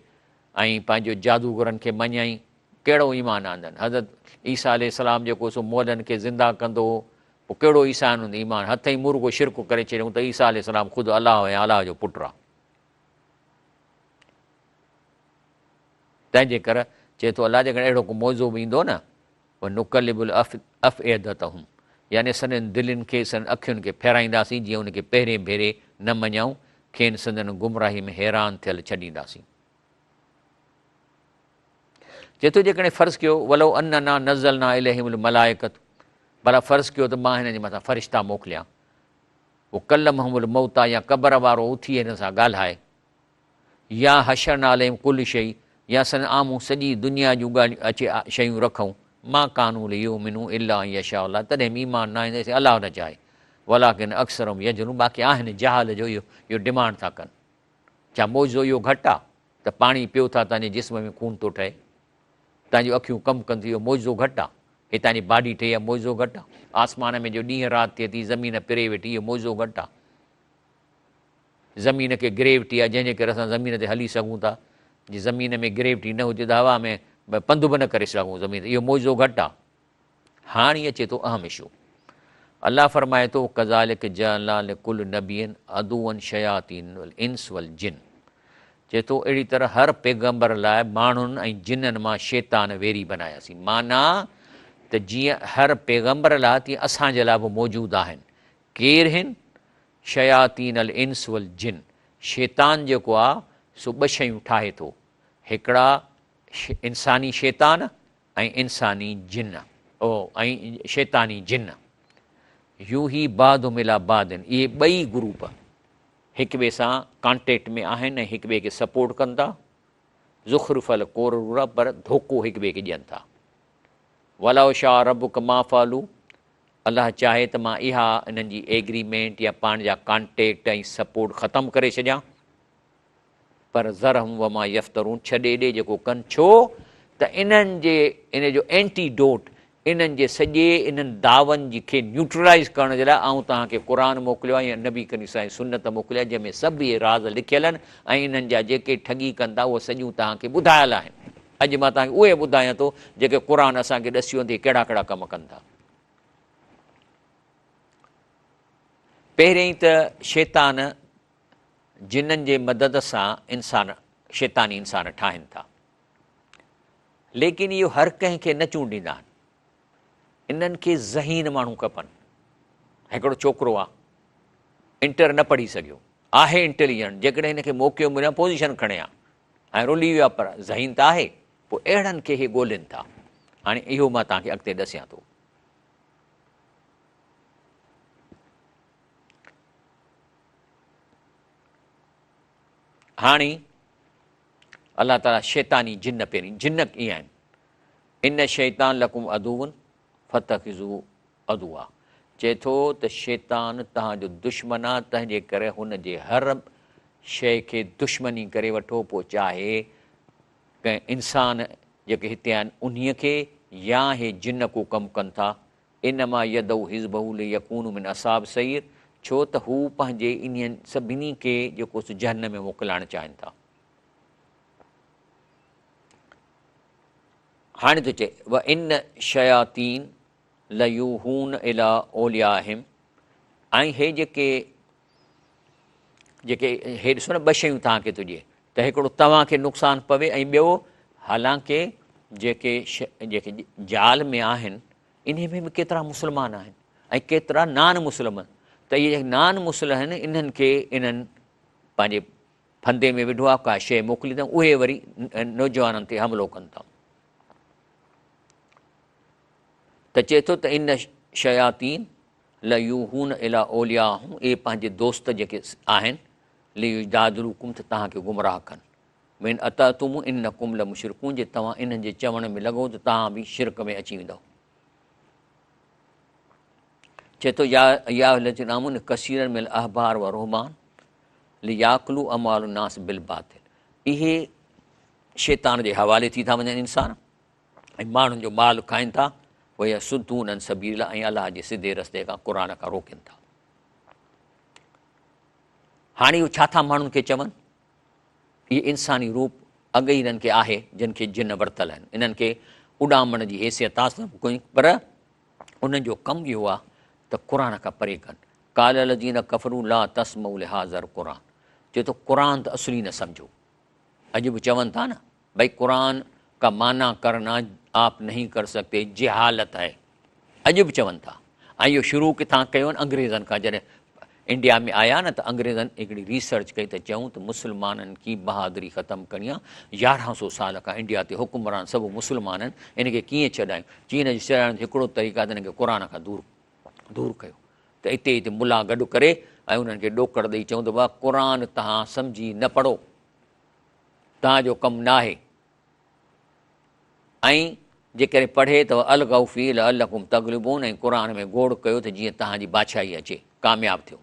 ۽ پنهنجو جادوگرن کي مڃيائين، ڪهڙو ايمان آندن؟ حضرت عيسيٰ عليه السلام جيڪو سو مئلن کي زنده ڪندو هو، پوء ڪهڙو عيسائين ايمان؟ هٿ ئي مرڳو شرڪ ڪري ڇڏيائون ته عيسيٰ عليه السلام خود الله ۽ الله جو پٽ آ. تنهن جي ڪر چئي ٿو الله جيڪڏهن اهڙو ڪو معجزو به ايندو نه، ونقلب الافئدتهم يعني سندن دلين کي سندن اکين کي ڦيرائينداسين جيئن ان کي پهرين ڀيري نه مڃيائون، کين سندن گمراهي ۾ حيران ٿيل ڇڏينداسين. چئي ٿو جيڪڏهن فرض ڪيو ولو اننا نزلنا اليهم الملائڪة ڀلا فرض ڪيو ته مان هنن جي مٿان فرشتا موڪليان وڪلمهم الموتيٰ يا قبر وارو اٿي هنن سان ڳالهائي يا حشرنا عليهم ڪل شيء يا سندن آمهون سڄي دنيا جون ڳالهيون اچي شيون رکون ما ڪانوا ليؤمنوا الا ان يشاء الله تڏهن به ايمان نه آڻيندا جيسين الله نه چاهي ولڪن اڪثرهم يجهلون باقي آهن جهال جو اهو ڊمانڊ ٿا ڪن ڇا معجزو اهو گهٽ آ ته پاڻي پيو ٿا تنهنجي جسم ۾ خون ٿو ٺهي، تنهنجون اکيون ڪم ڪن ٿيون اهو معجزو گهٽ آ، هي تنهنجي باڊي ٺهي آ معجزو گهٽ آ، آسمان ۾ جو ڏينهن رات ٿئي ٿي زمين پري ويٺي اهو معجزو گهٽ آ، زمين کي گريوٽي آ جنهن جي ڪري اسان زمين تي هلي سگهون ٿا، جي زمين ۾ گريوٽي نه هجي ته هوا ۾ پنڌ به نه ڪري سگهون زمين تي اهو معجزو گهٽ آ. هاڻ ئي اچي ٿو اهم اشو. الله فرمائي ٿو، ڪذالڪ جعلنا لڪل نبي عدوا شياطين الانس والجن چئي ٿو اهڙي طرح هر پيغمبر لاء ماڻهن ۽ جنن مان شيطان ويري بناياسين معنيٰ ته جيئن هر پيغمبر لاء تيئن اسان جي لاء به موجود آهن ڪير هن شياطين الانس والجن شيطان جيڪو آ سو ٻه شيون ٺاهي ٿو هڪڙا انساني شيطان ۽ انساني جن ۽ شيطاني جن يوحي بعضهم الي بعض اهي ٻئي گروپ هڪ ٻئي سان ڪانٽيڪٽ ۾ آهن ۽ هڪ ٻئي کي سپورٽ ڪن ٿا زخرف القول غرورا پر ڌوڪو هڪ ٻئي کي ڏين ٿا ولو شاء ربک ما فعلوا الله چاهي ته مان اها انهن جي ايگريمينٽ يا پاڻ جا ڪانٽيڪٽ ۽ سپورٽ ختم ڪري ڇڏيان پر ذرهم وما يفترون ڇڏي ڏي جيڪو ڪن ڇو ته انهن جي ان جو اينٽي ڊوٽ انهن جي سڄي انهن دعون جي کي نيوٽرلائيز ڪرڻ جي لاء آئون توهان کي قرآن موڪليو آهي يا نبي ڪريم صلي الله سنت موڪلي آهي جنهن ۾ سڀ اهي راز لکيل آهن ۽ انهن جا جيڪي ٺڳي ڪن ٿا اهي سڄيون توهان کي ٻڌايل آهن اڄ مان توهان کي اهي ٻڌايان ٿو جيڪي قرآن اسان کي ڏسيو آهن ته ڪهڙا ڪهڙا ڪم ڪن ٿا. پهرين ته شيطان جنن جي مدد سان انسان شيطاني انسان ٺاهن ٿا. ليڪن اهو هر ڪنهن کي نه چونڊيندا آهن. انهن کي ذهين ماڻهو کپن. هڪڙو ڇوڪرو آ انٽر نه پڙهي سگهيو آهي انٽيليجنٽ جيڪڏهن هن کي موقعو مليو پوزيشن کڻي ها ۽ رلي ويو آ پر ذهين ته آهي پوء اهڙن کي هي ڳولين ٿا. هاڻي اهو مان توهان کي اڳتي ڏسيان ٿو. هاڻي الله تعالي شيطاني جن پهرين جن ڪيئن آهن ان شيطان لڪم عدو فتخذو عدوا چئي ٿو ته شيطان توهان جو دشمن آ تنهن جي ڪري هن جي هر شيء کي دشمني ڪري وٺو پوء چاهي ڪنهن انسان جيڪي هتي آهن انهي کي يا هي جن ڪو ڪم ڪن ٿا انما يدعو حزبه ليڪونوا من اصحاب السعير ڇو ته هو پنهنجي انهن سڀني کي جيڪو سو جهنم ۾ موڪلائڻ چاهين ٿا. هاڻي ٿو چئي وان الشياطين ليوحون الي اوليائهم ۽ هي جيڪي جيڪي هي ڏسو نه ٻه شيون توهان کي ٿو ڏئي ته هڪڙو توهان کي نقصان پوي ۽ ٻيو حالانڪه جيڪي جيڪي جال ۾ آهن انهي ۾ به ڪيترا مسلمان آهن ۽ ڪيترا نان مسلم ته اهي جيڪي نان مسلم آهن انهن کي انهن پنهنجي ڦندي ۾ وڌو آهي ڪا شيء موڪلي اٿن اهي وري نوجوانن تي حملو ڪن ٿا ته چئي ٿو ته ان شياطين ليوحون الي اولياهم اهي پنهنجي دوست جيڪي آهن ليجادلوڪم ته توهان کي گمراهه ڪن وان اطعتموهم انڪم لمشرڪون جي توهان انهن جي چوڻ ۾ لڳو ته توهان به شرڪ ۾ اچي ويندؤ. چئي ٿو يا ايها الذين آمنوا ان ڪثيرا من الاحبار والرهبان لياڪلوا اموال الناس بالباطل اهي شيطان جي حوالي ٿي ٿا وڃن انسان ۽ ماڻهن جو مال کائن ٿا ويصدون عن سبيل الله ۽ الله جي سڌي رستي کان قرآن کان روڪين ٿا. هاڻي اهو ڇا ٿا ماڻهن کي چون؟ اهي انساني روپ اڳ ئي انهن کي آهي جن کي جن ورتل آهن. انهن کي اڏامڻ جي حيثيت آ سڀ ڪجهه پر انهن جو ڪم اهو آ ته قرآن کان پري ڪن. قال الذين ڪفروا لا تسمعوا لهذا القرآن چئي ٿو قرآن ته اصل ئي نه سمجهو. اڄ به چون ٿا نه ڀئي قرآن کا معنيٰ ڪرنا آپ نهين ڪر سڪتي جهالت هي. اڄ به چون ٿا ۽ اهو شروع ڪٿان ڪيو انگريزن کان جڏهن انڊيا ۾ آيا نه ته انگريزن هڪڙي ريسرچ ڪئي ته چيائون ته مسلمانن کي بهادري ختم ڪرڻي آ 1100 سال کان انڊيا تي حڪمران سڀ مسلمان آهن ان کي ڪيئن ڇڏايون چي ان جي ڇڏائڻ جو هڪڙو طريقو آ ته انهن کي قرآن کان دور دور ڪيو ته اتي اتي ملا گڏ ڪري ۽ انهن کي ڏوڪڙ ڏئي چئون ته بابا قرآن تهان سمجهي نه پڙهو تهان جو ڪم ناهي ۽ جيڪڏهن پڙهي ته والغوا فيه لعلڪم تغلبون ۽ قرآن ۾ گوڙ ڪيو ته جيئن توهان جي بادشاهي اچي، ڪامياب ٿيو.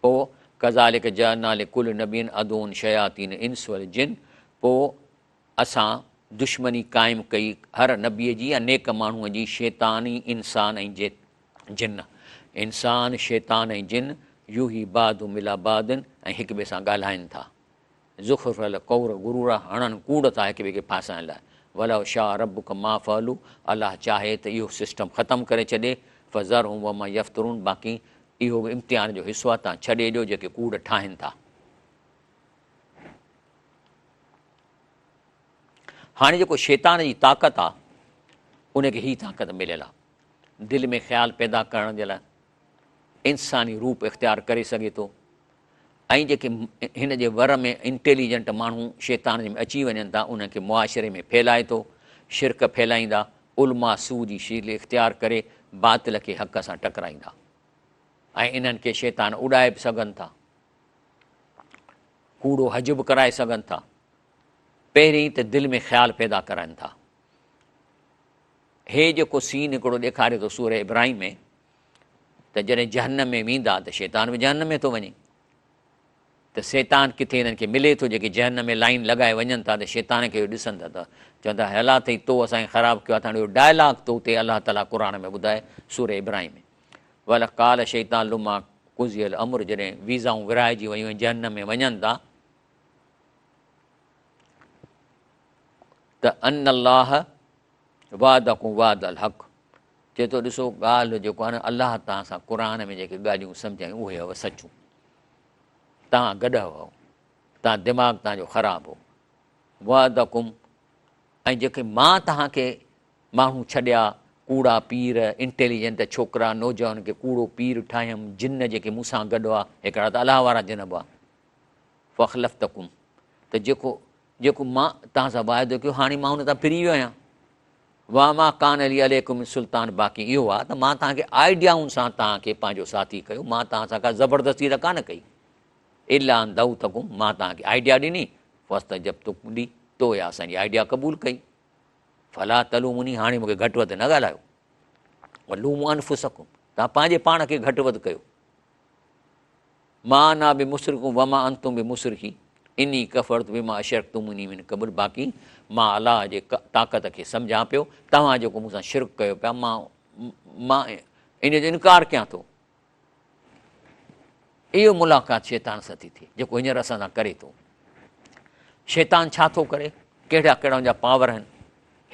پوء ڪذالڪ جعلنا لڪل نبي عدوا شياطين الانس والجن پوء اسان دشمني قائم ڪئي هر نبي جي يا نيڪ ماڻهوء جي شيطاني انسان ۽ جن، انسان، شيطان ۽ جن، يوحي بعضهم الي بعض ۽ هڪ ٻئي سان ڳالهائن ٿا. زخرف القول غرورا هڻن ڪوڙ ٿا هڪ ٻئي کي ڦاسائڻ لاء. ولو شاء ربک ما فعلوا الله چاهي ته اهو سسٽم ختم ڪري ڇڏي فذرهم وما يفترون باقي اهو به امتحان جو حصو آهي تان ڇڏي ڏيو جيڪي ڪوڙ ٺاهن ٿا. هاڻي جيڪو شيطان جي طاقت آهي ان کي هي طاقت مليل آهي دل ۾ خيال پيدا ڪرڻ جي لاء انساني روپ اختيار ڪري سگهي ٿو ۽ جيڪي هن جي ور ۾ انٽيليجنٽ ماڻهو شيطان جي ۾ اچي وڃن ٿا انهن کي معاشري ۾ ڦهلائي ٿو، شرڪ ڦهلائيندا، علماء سوء جي شيل اختيار ڪري باطل کي حق سان ٽڪرائيندا ۽ انهن کي شيطان اڏائي به سگهن ٿا، ڪوڙو حج به ڪرائي سگهن ٿا، پهرين ته دل ۾ خيال پيدا ڪرائن ٿا. هي جيڪو سين هڪڙو ڏيکاري ٿو سوره ابراهيم ۾ ته جڏهن جهنم ۾ ويندا ته شيطان به جهنم ۾ ٿو وڃي ته شيطان ڪٿي هنن کي ملي ٿو جيڪي جهنم ۾ لائين لڳائي وڃن ٿا ته شيطان کي اهو ڏسن ٿا ته چون ٿا هلا اٿئي تو اسان کي خراب ڪيو آهي ته هاڻي اهو ڊائلاگ ٿو اتي الله تعاليٰ قرآن ۾ ٻڌائي سوره ابراهيم ۾ ول قال شيطان لما قضي الامر جڏهن ويزائون ورهائجي ويون ۽ جهنم ۾ وڃن ٿا ته ان الله وعدڪم وعد الحق چئي ٿو ڏسو ڳالهه جيڪو آهي نه الله توهان سان قرآن ۾ جيڪي ڳالهيون سمجهايون اهي هئو سچون توهان گڏهه هئو توهان دماغ توهان جو خراب هو وعدڪم ۽ جيڪي مان توهان کي ماڻهو ڇڏيا ڪوڙا پير انٽيليجنٽ ڇوڪرا نوجوان کي ڪوڙو پير ٺاهيم جن جيڪي مون سان گڏ هئا هڪڙا ته الله وارا جن به هئا فخلفتڪم ته جيڪو جيڪو مان توهان سان واعدو ڪيو هاڻي مان ان تان ڦري ويو آهيان وما ڪان لي عليڪم من سلطان باقي اهو آهي ته مان توهان کي آئيڊيائن سان توهان کي پنهنجو ساٿي ڪيو مان توهان سان ڪا زبردستي ته ڪانه ڪئي الا ان دعوتڪم مان توهان کي آئيڊيا ڏني فاستجبتم لي تو اها اسان جي آئيڊيا قبول ڪئي فلا تلوموني هاڻي مون کي گهٽ وڌ نه ڳالهايو ولوموا انفسڪم توهان پنهنجي پاڻ کي گهٽ وڌ ڪيو ما انا بمصرخڪم وما انتم بمصرخي اني ڪفرت بما اشرڪتموني من قبل باقي مان الله جي طاقت کي سمجهان پيو توهان جيڪو مون سان شرڪ ڪيو پيا مان مان ان جو انڪار ڪيان ٿو. اهو ملاقات شيطان سان ٿي ٿئي جيڪو هينئر اسان سان ڪري ٿو. شيطان ڇا ٿو ڪري؟ ڪهڙا ڪهڙا ان جا پاور آهن؟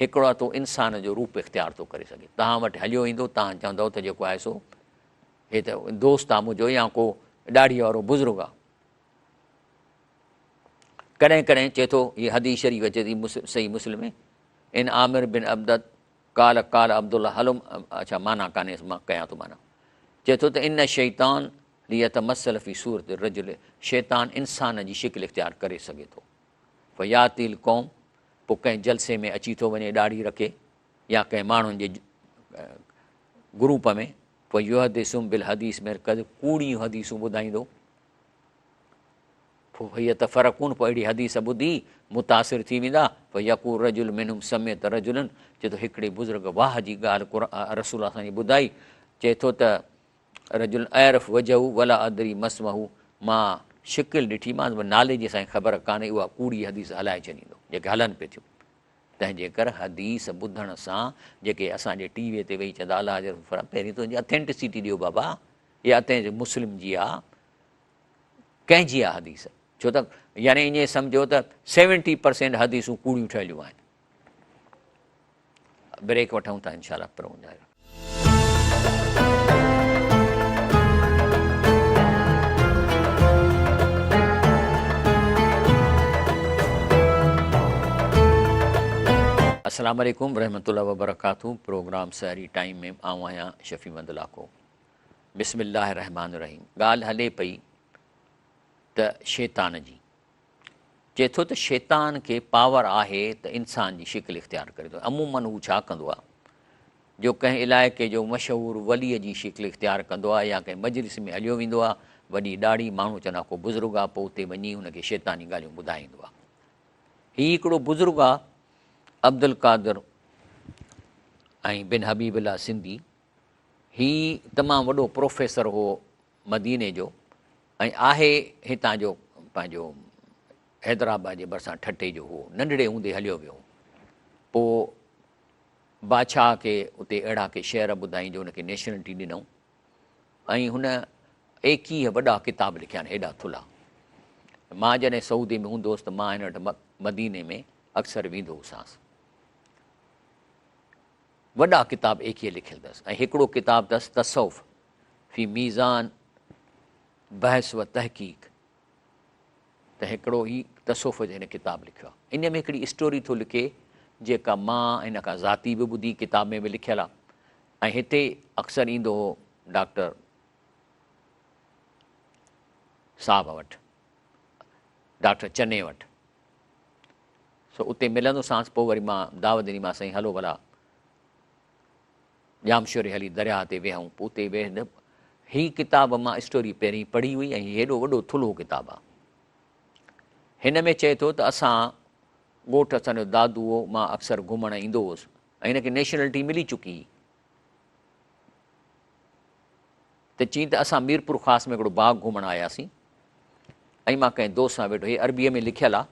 هڪڙو ٿو انسان جو روپ اختيار ٿو ڪري سگهي. توهان وٽ هليو ايندو توهان چوندؤ ته جيڪو آهي سو هي ته دوست آ منهنجو يا ڪو ڏاڙهي وارو بزرگ آ. ڪڏهن ڪڏهن چئي ٿو هي حديث شريف اچي ٿي صحيح مسلم ۾ ان عامر بن عبدت قال قال عبدالله هلم اڇا معنيٰ ڪانهي مان ڪيان ٿو معنيٰ چئي ٿو ته ان شيطان ليتمثل في صورت الرجل شيطان انسان جي شڪل اختيار ڪري سگهي ٿو فياتي القوم پوء ڪنهن جلسي ۾ اچي ٿو وڃي ڏاڙهي رکي يا ڪنهن ماڻهن جي گروپ ۾ فيحدثهم بالحديث من الڪذب ڪوڙيون حديثون ٻڌائيندو فيتفرقون پوء اهڙي حديث ٻڌي متاثر ٿي ويندا فيقول رجل منهم سمعت رجلا چئي ٿو هڪڙي بزرگ واهه جي ڳالهه رسول الله جي ٻڌائي چئي ٿو ته رجل اعرف وجهه ولا ادري ما اسمه مان شڪل ڏٺي مان نالي جي سائين خبر ڪانهي اها ڪوڙي حديث هلائي ڇڏيندو جيڪي هلن پئي ٿيون تنهن جي ڪر حديث ٻڌڻ سان جيڪي اسان جي ٽي وي تي ويهي چوندا الله جي رسول فرمايو پهرين تنهنجي اٿينٽسٽي ڏيو بابا يا تنهن مسلم جي آ، ڪنهن جي آ حديث؟ ڇو ته يعني ائين سمجهو ته سيونٽي پرسينٽ حديثون ڪوڙيون ٺهيليون آهن. بريڪ وٺون ٿا انشاء الله پروگرام جاري. السلام عليڪم ورحمة الله وبرڪاته پروگرام سحري ٽائيم ۾ آئون آهيان شفيع محمد لاکو. بسم الله الرحمٰن الرحيم. ڳالهه هلي پئي ته شيطان جي. چئي ٿو ته شيطان کي پاور آهي ته انسان جي شڪل اختيار ڪري ٿو. عموماً هو ڇا ڪندو آهي جو ڪنهن علائقي جو مشهور وليء جي شڪل اختيار ڪندو آهي يا ڪنهن مجلس ۾ هليو ويندو آهي، وڏي ڏاڙهي، ماڻهو چوندا ڪو بزرگ آهي، پوء اتي وڃي هن کي شيطاني ڳالهيون ٻڌائيندو آهي. هي هڪڙو بزرگ آهي عبدالقادر ۽ بن حبيب الله سنڌي. هي تمام وڏو پروفيسر هو مديني جو ۽ آهي هتان جو پنهنجو حيدرآباد جي ڀرسان ٺٽي جو هو. ننڍڙي هوندي هليو ويو هو. پوء بادشاهه کي اتي اهڙا ڪي شعر ٻڌائين جو هن کي نيشنلٽي ڏنائون ۽ هن ايڪيهه وڏا ڪتاب لکيا آهن هيڏا ٿلها. مان جڏهن سعودي ۾ هوندو هوس ته مان هن وٽ مديني ۾ اڪثر ويندو هوسانس. وڏا ڪتاب ايڪيهه لکيل اٿس ۽ هڪڙو ڪتاب اٿس تصوف في ميزان بحث و تحقيق ته هڪڙو هي تصوف جو هن ڪتاب لکيو آهي. ان ۾ هڪڙي اسٽوري ٿو لکي جيڪا مان هن کان ذاتي به ٻڌي، ڪتاب ۾ به لکيل آهي ۽ هتي اڪثر ايندو هو ڊاڪٽر صاحب وٽ، ڊاڪٽر چني وٽ، سو اتي ملندو سانس. پوء وري مان دعوت ڏني مان سائين هلو ڀلا ڄامشوري هلي درياهه تي ويهون. پوء اتي ويهه هي ڪتاب مان اسٽوري پهرين پڙهي هئي ۽ هي هيڏو وڏو ٿلهو ڪتاب آهي. هن ۾ چئي ٿو ته اسان ڳوٺ اسان جو دادو هو، مان اڪثر گهمڻ ايندو هوس ۽ هن کي نيشنلٽي ملي چڪي هئي. ته چيائين ته اسان ميرپور خاص ۾ هڪڙو باغ گهمڻ آياسين ۽ مان ڪنهن دوست سان ويٺو، هي عربيء ۾ لکيل آهي،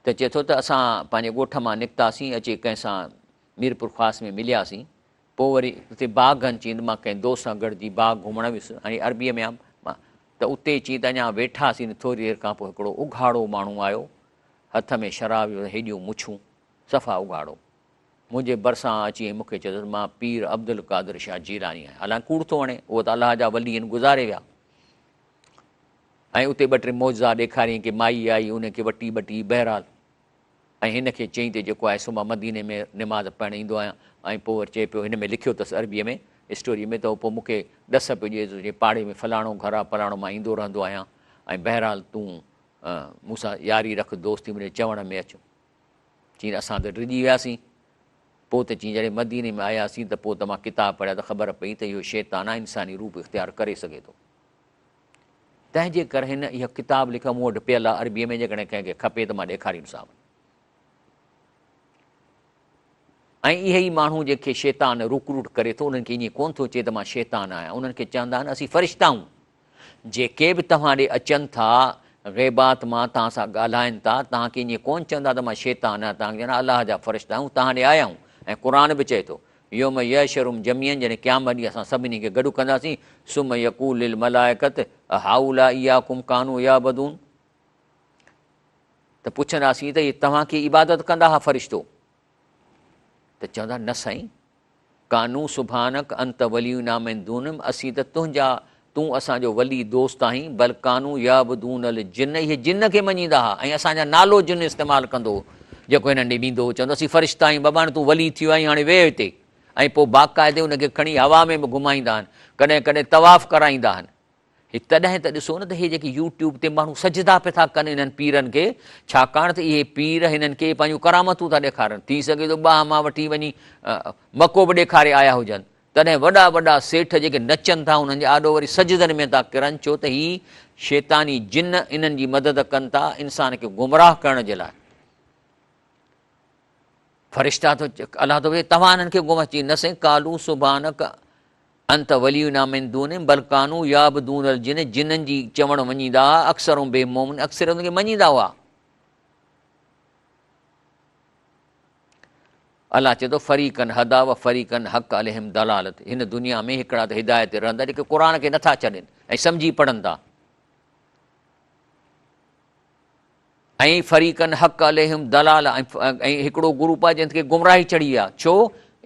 ته چئي ٿو ته اسان پنهنجي ڳوٺ مان نڪتاسين، اچي ڪنهن سان ميرپور خاص ۾ ملياسين، پوء وري اتي باغ آهن، چيائين ته مان ڪنهن دوست سان گڏجي باغ گهمڻ ويس، هاڻي عربيء ۾ آهي، ته اتي چيائين ته اڃا ويٺاسين ته ٿوري دير کان پوء هڪڙو اگهاڙو ماڻهو آيو، هٿ ۾ شراب جو هيڏيون مڇون، صفا اگهاڙو. منهنجي ڀرسان اچي ۽ مون کي چيو ته مان پير عبدالقادر شاهه جيلاني آهيان. حالانڪ ڪوڙ ٿو هڻي، اهو ته الله جا ولي آهن، گذاري ويا. ۽ اتي ٻه ٽي معجزا ڏيکاريائين ڪي مائي آئي، ان کي وٽي ٻٽي، بهرحال. ۽ هن کي چيائين ته جيڪو آهي سو مان مديني ۾ نماز پڙهڻ ايندو آهيان ۽ پوء وري چئي پيو هن ۾ لکيو اٿس عربيء ۾ اسٽوريء ۾ ته پوء مون کي ڏس پيو ڏئي ته پاڙي ۾ فلاڻو گهر آهي فلاڻو مان ايندو رهندو آهيان ۽ بهرحال تون مون سان ياري رک دوستي منهنجي چوڻ ۾ اچ. چين اسان ته ڊڄي وياسين. پوء ته چين جڏهن مديني ۾ آياسين ته پوء ته مان ڪتاب پڙهيا ته خبر پئي ته اهو شيطان آهي انساني روپ اختيار ڪري سگهي ٿو. تنهن جي ڪري هن اهو ڪتاب لکيو مون وٽ پيل آهي عربيء ۾ جيڪڏهن ڪنهن کي کپي ته مان ڏيکاريندوسانو. ۽ اهي ئي ماڻهو جيڪي شيطان رڪروٽ ڪري ٿو انهن کي ائين ڪونه ٿو چئي ته مان شيطان آهيان انهن کي چوندا آهن اسين فرشتا آهيون. جيڪي به توهان ڏي اچن ٿا، غيبات مان توهان سان ڳالهائن ٿا، توهان کي ائين ڪونه چوندا ته مان شيطان آهيان، توهان کي چوندا الله جا فرشتا آهيون، توهان ڏي آيا آهيون ۽ قرآن به چئي ٿو، يوم يحشرهم جميعا جڏهن قيامت ڏينهن اسان سڀني کي گڏ ڪنداسين، ثم يقول للملائڪة اهؤلاء اياڪم ڪانوا يعبدون ته پڇنداسين ته اهي توهان کي عبادت ڪندا ها فرشتو؟ ته چوندا نه سائين! قالوا سبحانک انت ولينا من دونهم اسين ته تنهنجا، تون اسان جو ولي دوست آهين، بل ڪانوا يعبدون الجن اهي جن کي مڃيندا ها ۽ اسان جا نالو جن استعمال ڪندو هو جيڪو هنن ڏي ويندو هو چوندو اسين فرشتا آهيون بابا هاڻي تون ولي ٿي ويو آهين هاڻي ويهه هتي ۽ پوء باقاعدي ان کي کڻي هوا ۾ به گهمائيندا آهن ڪڏهن ڪڏهن طواف ڪرائيندا آهن. هي تڏهن ته ڏسو نه ته هي جيڪي يوٽيوب تي ماڻهو سجدا پيا ٿا ڪن انهن پيرن کي ڇاڪاڻ ته اهي پير هنن کي پنهنجون ڪرامتون ٿا ڏيکارن ٿي سگهي ٿو ٻانهن مان وٺي وڃي مڪو به ڏيکاري آيا هجن تڏهن وڏا وڏا سيٺ جيڪي نچن ٿا انهن جي آڏو وري سجدن ۾ ٿا ڪرن ڇو ته هي شيطاني جن انهن جي مدد ڪن ٿا انسان کي گمراهه ڪرڻ جي لاء فرشتا ٿو الله ٿو توهان انهن کي گمراهه چي نه سائين قالو سبحانک انت ولينا من دونهم بل ڪانوا يعبدون الجن جنن جي چوڻ مڃيندا هئا اڪثرهم بهم مؤمنون اڪثريت ان کي مڃيندا هئا. الله چئي ٿو فريقا هديٰ و فريقا حق عليهم ضلالت هن دنيا ۾ هڪڙا ته هدايت تي رهندا جيڪي قرآن کي نٿا ڇڏين ۽ سمجهي پڙهن ٿا ۽ فريقا حق عليهم ضلاله ۽ هڪڙو گروپ آهي جنهن کي گمراهي چڙهي آهي ڇو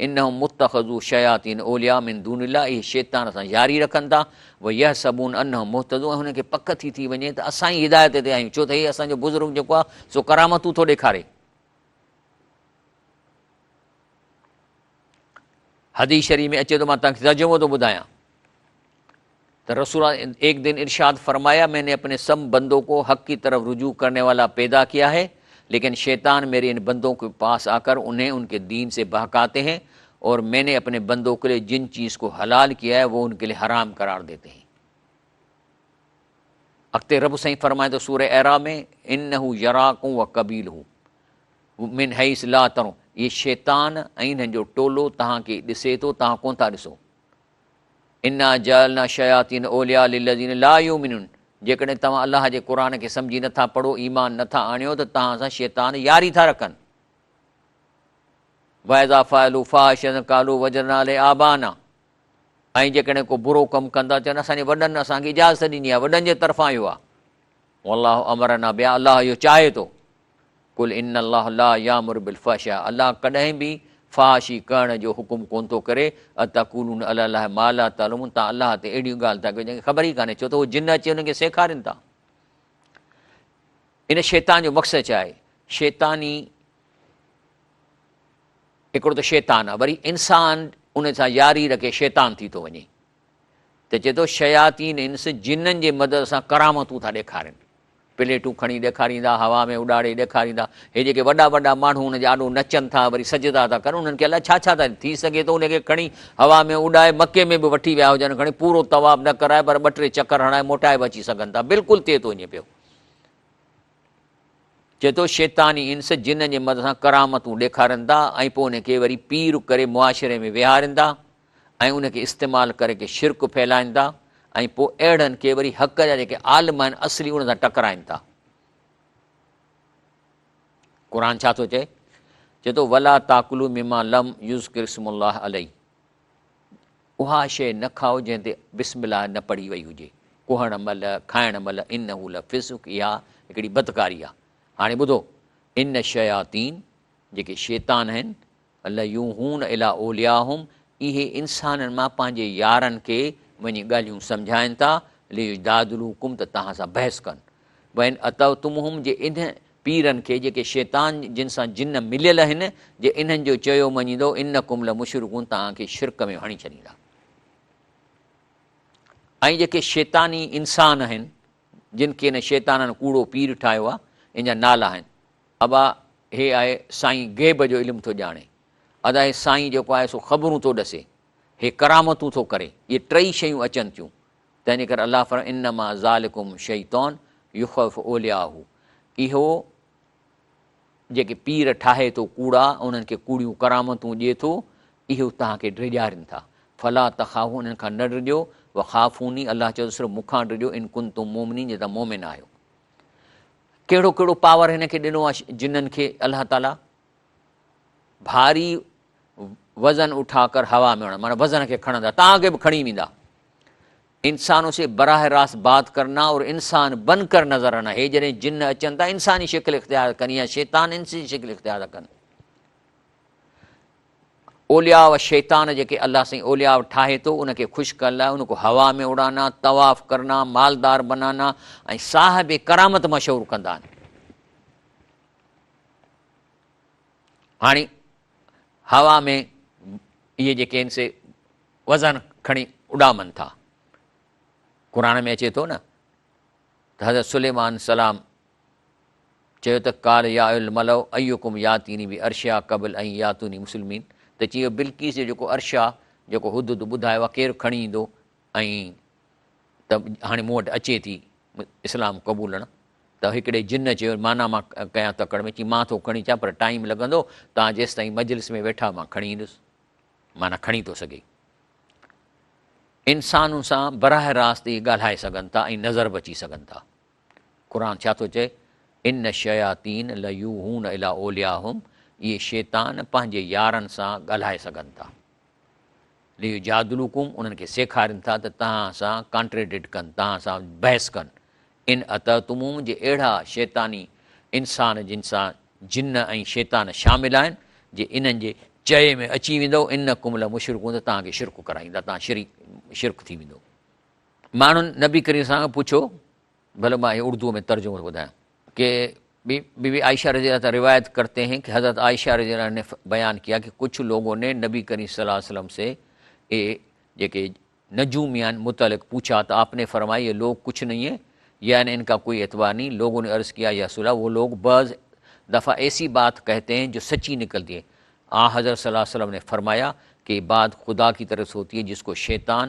انهم متخذو شياطين اولياء من دون الله اهي شيطان سان ياري رکن ٿا ويحسبون انهم مهتدون ۽ هنن کي پڪ ٿي ٿي وڃي ته اسان ئي هدايت تي آهيون ڇو ته هي اسان جو بزرگ جيڪو آهي سو ڪرامتون ٿو ڏيکاري. حديث شريف ۾ اچي ٿو مان توهان کي ترجمو ٿو ٻڌايان ته رسول ایک دن ارشاد فرمایا میں نے اپنے سب بندوں کو حق کی طرف رجوع کرنے والا پیدا کیا ہے لیکن شیطان میرے ان بندوں کے پاس آ کر انہیں ان کے دین سے بہکاتے ہیں اور میں نے اپنے بندوں کے لیے جن چیز کو حلال کیا ہے وہ ان کے لیے حرام قرار دیتے ہیں۔ اڳتي رب سائين فرمائي ٿو سورة اعراف ۾ انه يراڪم وقبيله من حيث لا ترون اهي شيطان ۽ انهن جو ٽولو توهان کي ڏسي ٿو توهان ڪونه ٿا ڏسو. انا جعلنا الشياطين اولياء للذين لا يؤمنون جيڪڏهن توهان الله جي قرآن کي سمجهي نٿا پڙهو ايمان نٿا آڻيو ته توهان سان شيطان ياري ٿا رکن. واذا فعلوا فاحشة قالوا وجدنا عليها آباءنا ۽ جيڪڏهن ڪو برو ڪم ڪندا چون اسان جي وڏن اسان کي اجازت ڏني آهي وڏن جي طرفان اهو آهي والله امرنا بها الله اهو چاهي ٿو قل ان الله لا يامر بالفحشاء الله ڪڏهن به فحاشي ڪرڻ جو حڪم ڪون ٿو ڪري اتقولون علی الله ما لا تعلمون تان الله تي اهڙيون ڳالهه ٿا ڪيو جنهن کي خبر ئي ڪانهي ڇو ته هو جن اچي انهن کي سيکارين ٿا ان شيطان جو مقصد ڇا آهي شيطاني هڪڙو ته شيطان آهي وري انسان ان سان ياري رکي شيطان ٿي ٿو وڃي ته چئي ٿو شياطين انس جنن جي مدد سان ڪرامتون ٿا ڏيکارين پليٽون کڻي ڏيکاريندا هوا ۾ اڏاڙي ڏيکاريندا هي جيڪي وڏا وڏا ماڻهو ان جي آڏو نچن ٿا وري سجدا ٿا ڪن انهن کي الائي ڇا ڇا ٿا ٿي سگهي ٿو ان کي کڻي هوا ۾ اڏائي مڪي ۾ به وٺي ويا هجن کڻي پورو طواف نه ڪرائي پر ٻه ٽي چڪر هڻائي موٽائي به اچي سگهن ٿا بلڪل ٿئي ٿو ائين پيو چئي ٿو، شيطاني انس جنن جي مدد سان ڪرامتون ڏيکارين ٿا ۽ پوء ان کي وري پير ڪري معاشري ۾ ويهارين ٿا ۽ ان کي استعمال ڪري ڪي شرڪ ڦهلائين ٿا ۽ پوء اهڙن کي وري حق جا جيڪي عالم آهن اصلي ان سان ٽڪرائين ٿا. قرآن ڇا ٿو چئي؟ چئي ٿو، ولا تاڪلوا مما لم يذڪر اسم الله عليه اها شيء نه کائو جنهن تي بسم الله نه پڙهي وئي هجي، ڪهڻ مهل، کائڻ مهل، انه لفسق اها هڪڙي بدڪاري آهي. هاڻي ٻڌو، ان الشياطين جيڪي شيطان آهن، ليوحون الي اولياهم اهي انسانن مان پنهنجي يارن کي وڃي ڳالهيون سمجهائن ٿا، ليجادلوڪم ته توهان سان بحث ڪن، وان اطعتموهم جي انهن پيرن کي جيڪي شيطان جن سان جن مليل آهن، جي انهن جو چيو مڃيندؤ، انڪم لمشرڪون توهان کي شرڪ ۾ هڻي ڇڏيندا. ۽ جيڪي شيطاني انسان آهن، جن کي ان شيطانن ڪوڙو پير ٺاهيو آهي، ان جا نالا آهن. ابا هي آهي سائين غيب جو علم ٿو ڄاڻي. ادا هي سائين جيڪو آهي سو خبرون ٿو ڏسي. هي ڪرامتون ٿو ڪري. اهي ٽئي شيون اچن ٿيون. تنهنجي ڪري الله فرمايو انما ذالڪم الشيطان يخوف اولياءه اهو جيڪي پير ٺاهي ٿو ڪوڙا انهن کي ڪوڙيون ڪرامتون ڏئي ٿو اهو توهان کي ڊيڄارين ٿا فلا تخافوا انهن کان نه ڊڄو وخافوني الله چيو ته صرف مون کان ڊڄو ان ڪنتم مؤمنين جي توهان مؤمن آهيو. ڪهڙو ڪهڙو پاور هن کي ڏنو آهي جنن کي الله تعالي ڀاري وزن اٺا ڪر هوا ۾ اڙڻ معنيٰ وزن کي کڻندا توهان کي به کڻي ويندا انسانون سي براہ راست بات کرنا اور انسان بن کر نظر آنا هي جڏهن جن اچن ٿا انساني شڪل اختيار ڪن يا شيطان انساني شڪل اختيار ٿا ڪن اولياء و شيطان جيڪي الله سائين اولياء ٺاهي ٿو ان کي خوش ڪرڻ لاء ان کو هوا ۾ اڙانا طواف کرنا مالدار بنانا ۽ صاحب ڪرامت مشهور ڪندا آهن هاڻي هوا ۾ اهي جيڪي آهن سي وزن کڻي اڏامن ٿا. قرآن ۾ اچي ٿو نه ته حضرت سليمان سلام چيو ته قال يا ايها الملأ ايڪم ياتيني بعرشها قبل ان ياتوني مسلمين ته چيو بلقيس جو جيڪو عرش آ جيڪو هدهد ٻڌايو آ ڪير کڻي ايندو ۽ ته هاڻي مون وٽ اچي ٿي اسلام قبولڻ ته هڪڙي جن چيو معنيٰ مان ڪيان تڪڙ ۾ چي مان ٿو کڻي اچان پر ٽائيم لڳندو توهان جيستائين مجلس ۾ ويٺا مان کڻي ايندس معنيٰ کڻي ٿو سگهي انسانن سان براہ راست اهي ڳالهائي سگهن ٿا ۽ نظر به اچي سگهن ٿا قرآن ڇا ٿو چئي ان الشياطين ليوحون الي اولياهم اهي شيطان پنهنجي يارن سان ڳالهائي سگهن ٿا. ليجادلوڪم انهن کي سيکارين ٿا ته توهان سان ڪانٽريڊڪٽ ڪن، توهان سان بحث ڪن. ان اطعتموهم جي اهڙا شيطاني انسان جن سان جن ۽ شيطان شامل آهن، جي انهن جي چئي ۾ اچي ويندؤ، انڪم لمشرڪون ته توهان کي شرڪ ڪرائيندا، توهان شريڪ شرڪ ٿي ويندؤ. ماڻهن نبي ڪريم صلعم کان پڇيو، ڀلو مان هي اردوء ۾ ترجمو ٿو ٻڌايان ڪي بي بي عائشه رضي الله تعالٰي روايت ڪرتي هين ڪي حضرت عائشه رضي الله عنه ني بيان ڪيا ڪي ڪجھ لوگون ني نبي ڪريم صلي الله عليه وسلم سي اي جيڪي نجوميان متعلق پوڇا ته آپ ني فرمايا يه لوگ ڪجھ نهين هين يعني ان کا کوئي اعتبار نهين لوگون ني عرض ڪيا يا رسول الله وو لوگ بعض دفعه ايسي بات ڪهتي هين جو سچي نڪلتي هي آن حضرت صلي الله عليه وسلم ني فرمايا ڪي بات خدا ڪي طرف سي هوتي هي جس ڪو شيطان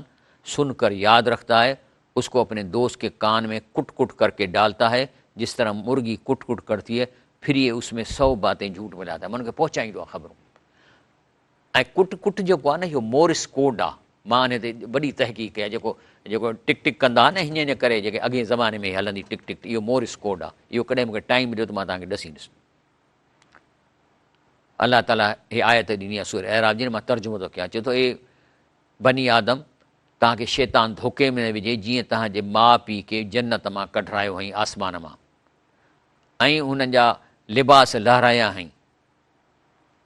سن ڪر ياد رکتا هي اس ڪو اپني دوست ڪي ڪان ۾ ڪٽ ڪٽ ڪر ڪي ڊالتا هي جس طرح مرغي ڪٽ ڪٽ ڪرتي هي ڦر يي اس ۾ سو باتين جهوٽ ملاتا هي معنيٰ ان کي پهچائيندو آهي خبرون ۽ ڪٽ ڪٽ جيڪو آهي نه اهو مورس ڪوڊ آهي مان ان تي وڏي تحقيق ڪئي آهي جيڪو جيڪو ٽڪ ٽڪ ڪندا ها نه هيئن هيئن ڪري جيڪي اڳئين زماني ۾ هلندي ٽڪ ٽڪ اهو مورس ڪوڊ آهي اهو ڪڏهن مون کي ٽائيم مليو ته مان توهان کي ڏسيندس الله تعاليٰ هي آيت ڏني آهي سورة اعراف جي مان ترجمو ٿو ڪيان چئي ٿو اي بني آدم! توهان کي شيطان ڌوڪي ۾ نه وجهي، جيئن توهان جي ماء پيء کي جنت مان ڪڍرايو هئائين آسمان مان ۽ هنن جا لباس لهرايا هئائين.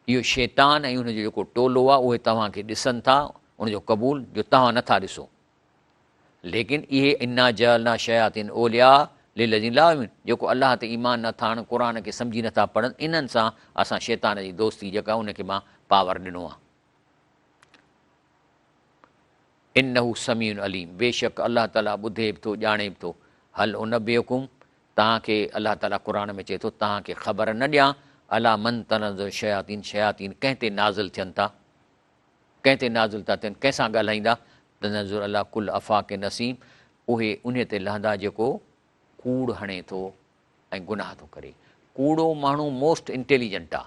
اهو شيطان ۽ ان جو جيڪو ٽولو آهي، اهي توهان کي ڏسن ٿا، ان جو قبول، جو توهان نه ٿا ڏسو. ليڪن اهي انا جعلنا الشياطين اولياء للذين لا يؤمنون جيڪو الله تي ايمان نه ٿا آڻن، قرآن کي سمجهي نه ٿا پڙهن، انهن سان اسان شيطان جي دوستي جيڪا ان کي مان پاور ڏنو آهي. انه سميع عليم بيشڪ الله تعالي ٻڌي به ٿو ڄاڻي به ٿو. هل انبئڪم توهان کي الله تعالي قرآن ۾ چئي ٿو توهان کي خبر نه ڏيان علي من تنزل الشياطين شياطين ڪنهن تي نازل ٿين ٿا ڪنهن تي نازل ٿا ٿين ڪنهن سان ڳالهائيندا تنزل علي ڪل افاڪ اثيم اهي انهي تي لهندا جيڪو ڪوڙ هڻي ٿو ۽ گناهه ٿو ڪري. ڪوڙو ماڻهو موسٽ انٽيليجنٽ آ.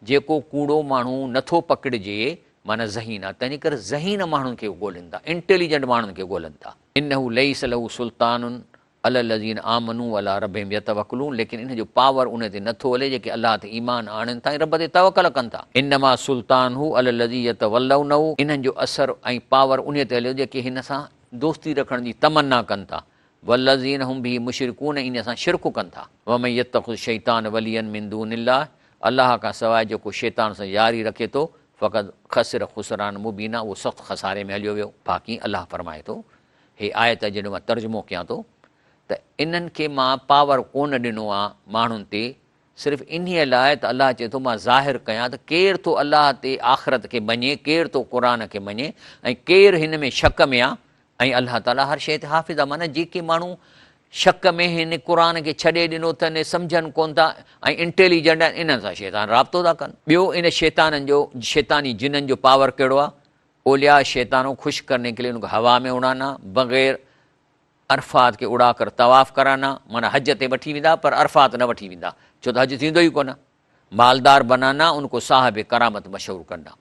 جيڪو ڪوڙو ماڻهو نه ٿو پڪڙجي معنيٰ ذهين آ. تنهنجي ڪري ذهين ماڻهن کي ڳولين ٿا. انٽيليجنٽ ماڻهن کي ڳولن ٿا. انه ليس له سلطان علي الذين آمنوا وعلي ربهم يتوڪلون ليڪن ان جو پاور انهي تي نه ٿو هلي جيڪي الله تي ايمان آڻين ٿا ۽ رب تي توڪل ڪن ٿا. انما سلطانه علي الذين يتولونه انهن جو اثر ۽ پاور انهي تي هلي ٿو جيڪي هن سان دوستي رکڻ جي تمنا ڪن ٿا. والذين هم به مشرڪون ۽ ان سان شرڪ ڪن ٿا. ومن يتخذ الشيطان وليا من دون الله الله کان سواء جيڪو شيطان سان ياري رکي ٿو فقد خسر خسرانا مبينا اهو سخت خساري ۾ هليو ويو. باقي الله فرمائي ٿو هي آيت جنهن جو مان ترجمو ڪيان ٿو ته انهن کي مان پاور ڪونه ڏنو آ ماڻهن تي صرف انهيء لاء ته الله چئي ٿو مان ظاهر ڪيان ته ڪير ٿو الله تي آخرت کي مڃي ڪير ٿو قرآن کي مڃي ۽ ڪير هن ۾ شڪ ۾ آ ۽ الله تعاليٰ هر شيء تي حافظ آهي معنيٰ جيڪي ماڻهو شڪ ۾ هن قرآن کي ڇڏي ڏنو اٿن سمجهن ڪونه ٿا ۽ انٽيليجنٽ آهن انهن سان شيطان رابطو ٿا ڪن. ٻيو ان شيطانن جو شيطاني جنن جو پاور ڪهڙو آهي اولياء شيطانو خوش ڪرني ڪي لئي ان کي هوا ۾ اڙانا بغير عرفات ڪي اڙا ڪر طواف ڪرانا معنيٰ حج تي وٺي ويندا پر عرفات نه وٺي ويندا ڇو ته حج ٿيندو ئي ڪونه مالدار بنانا ان ڪو صاحب ڪرامت مشهور ڪرنا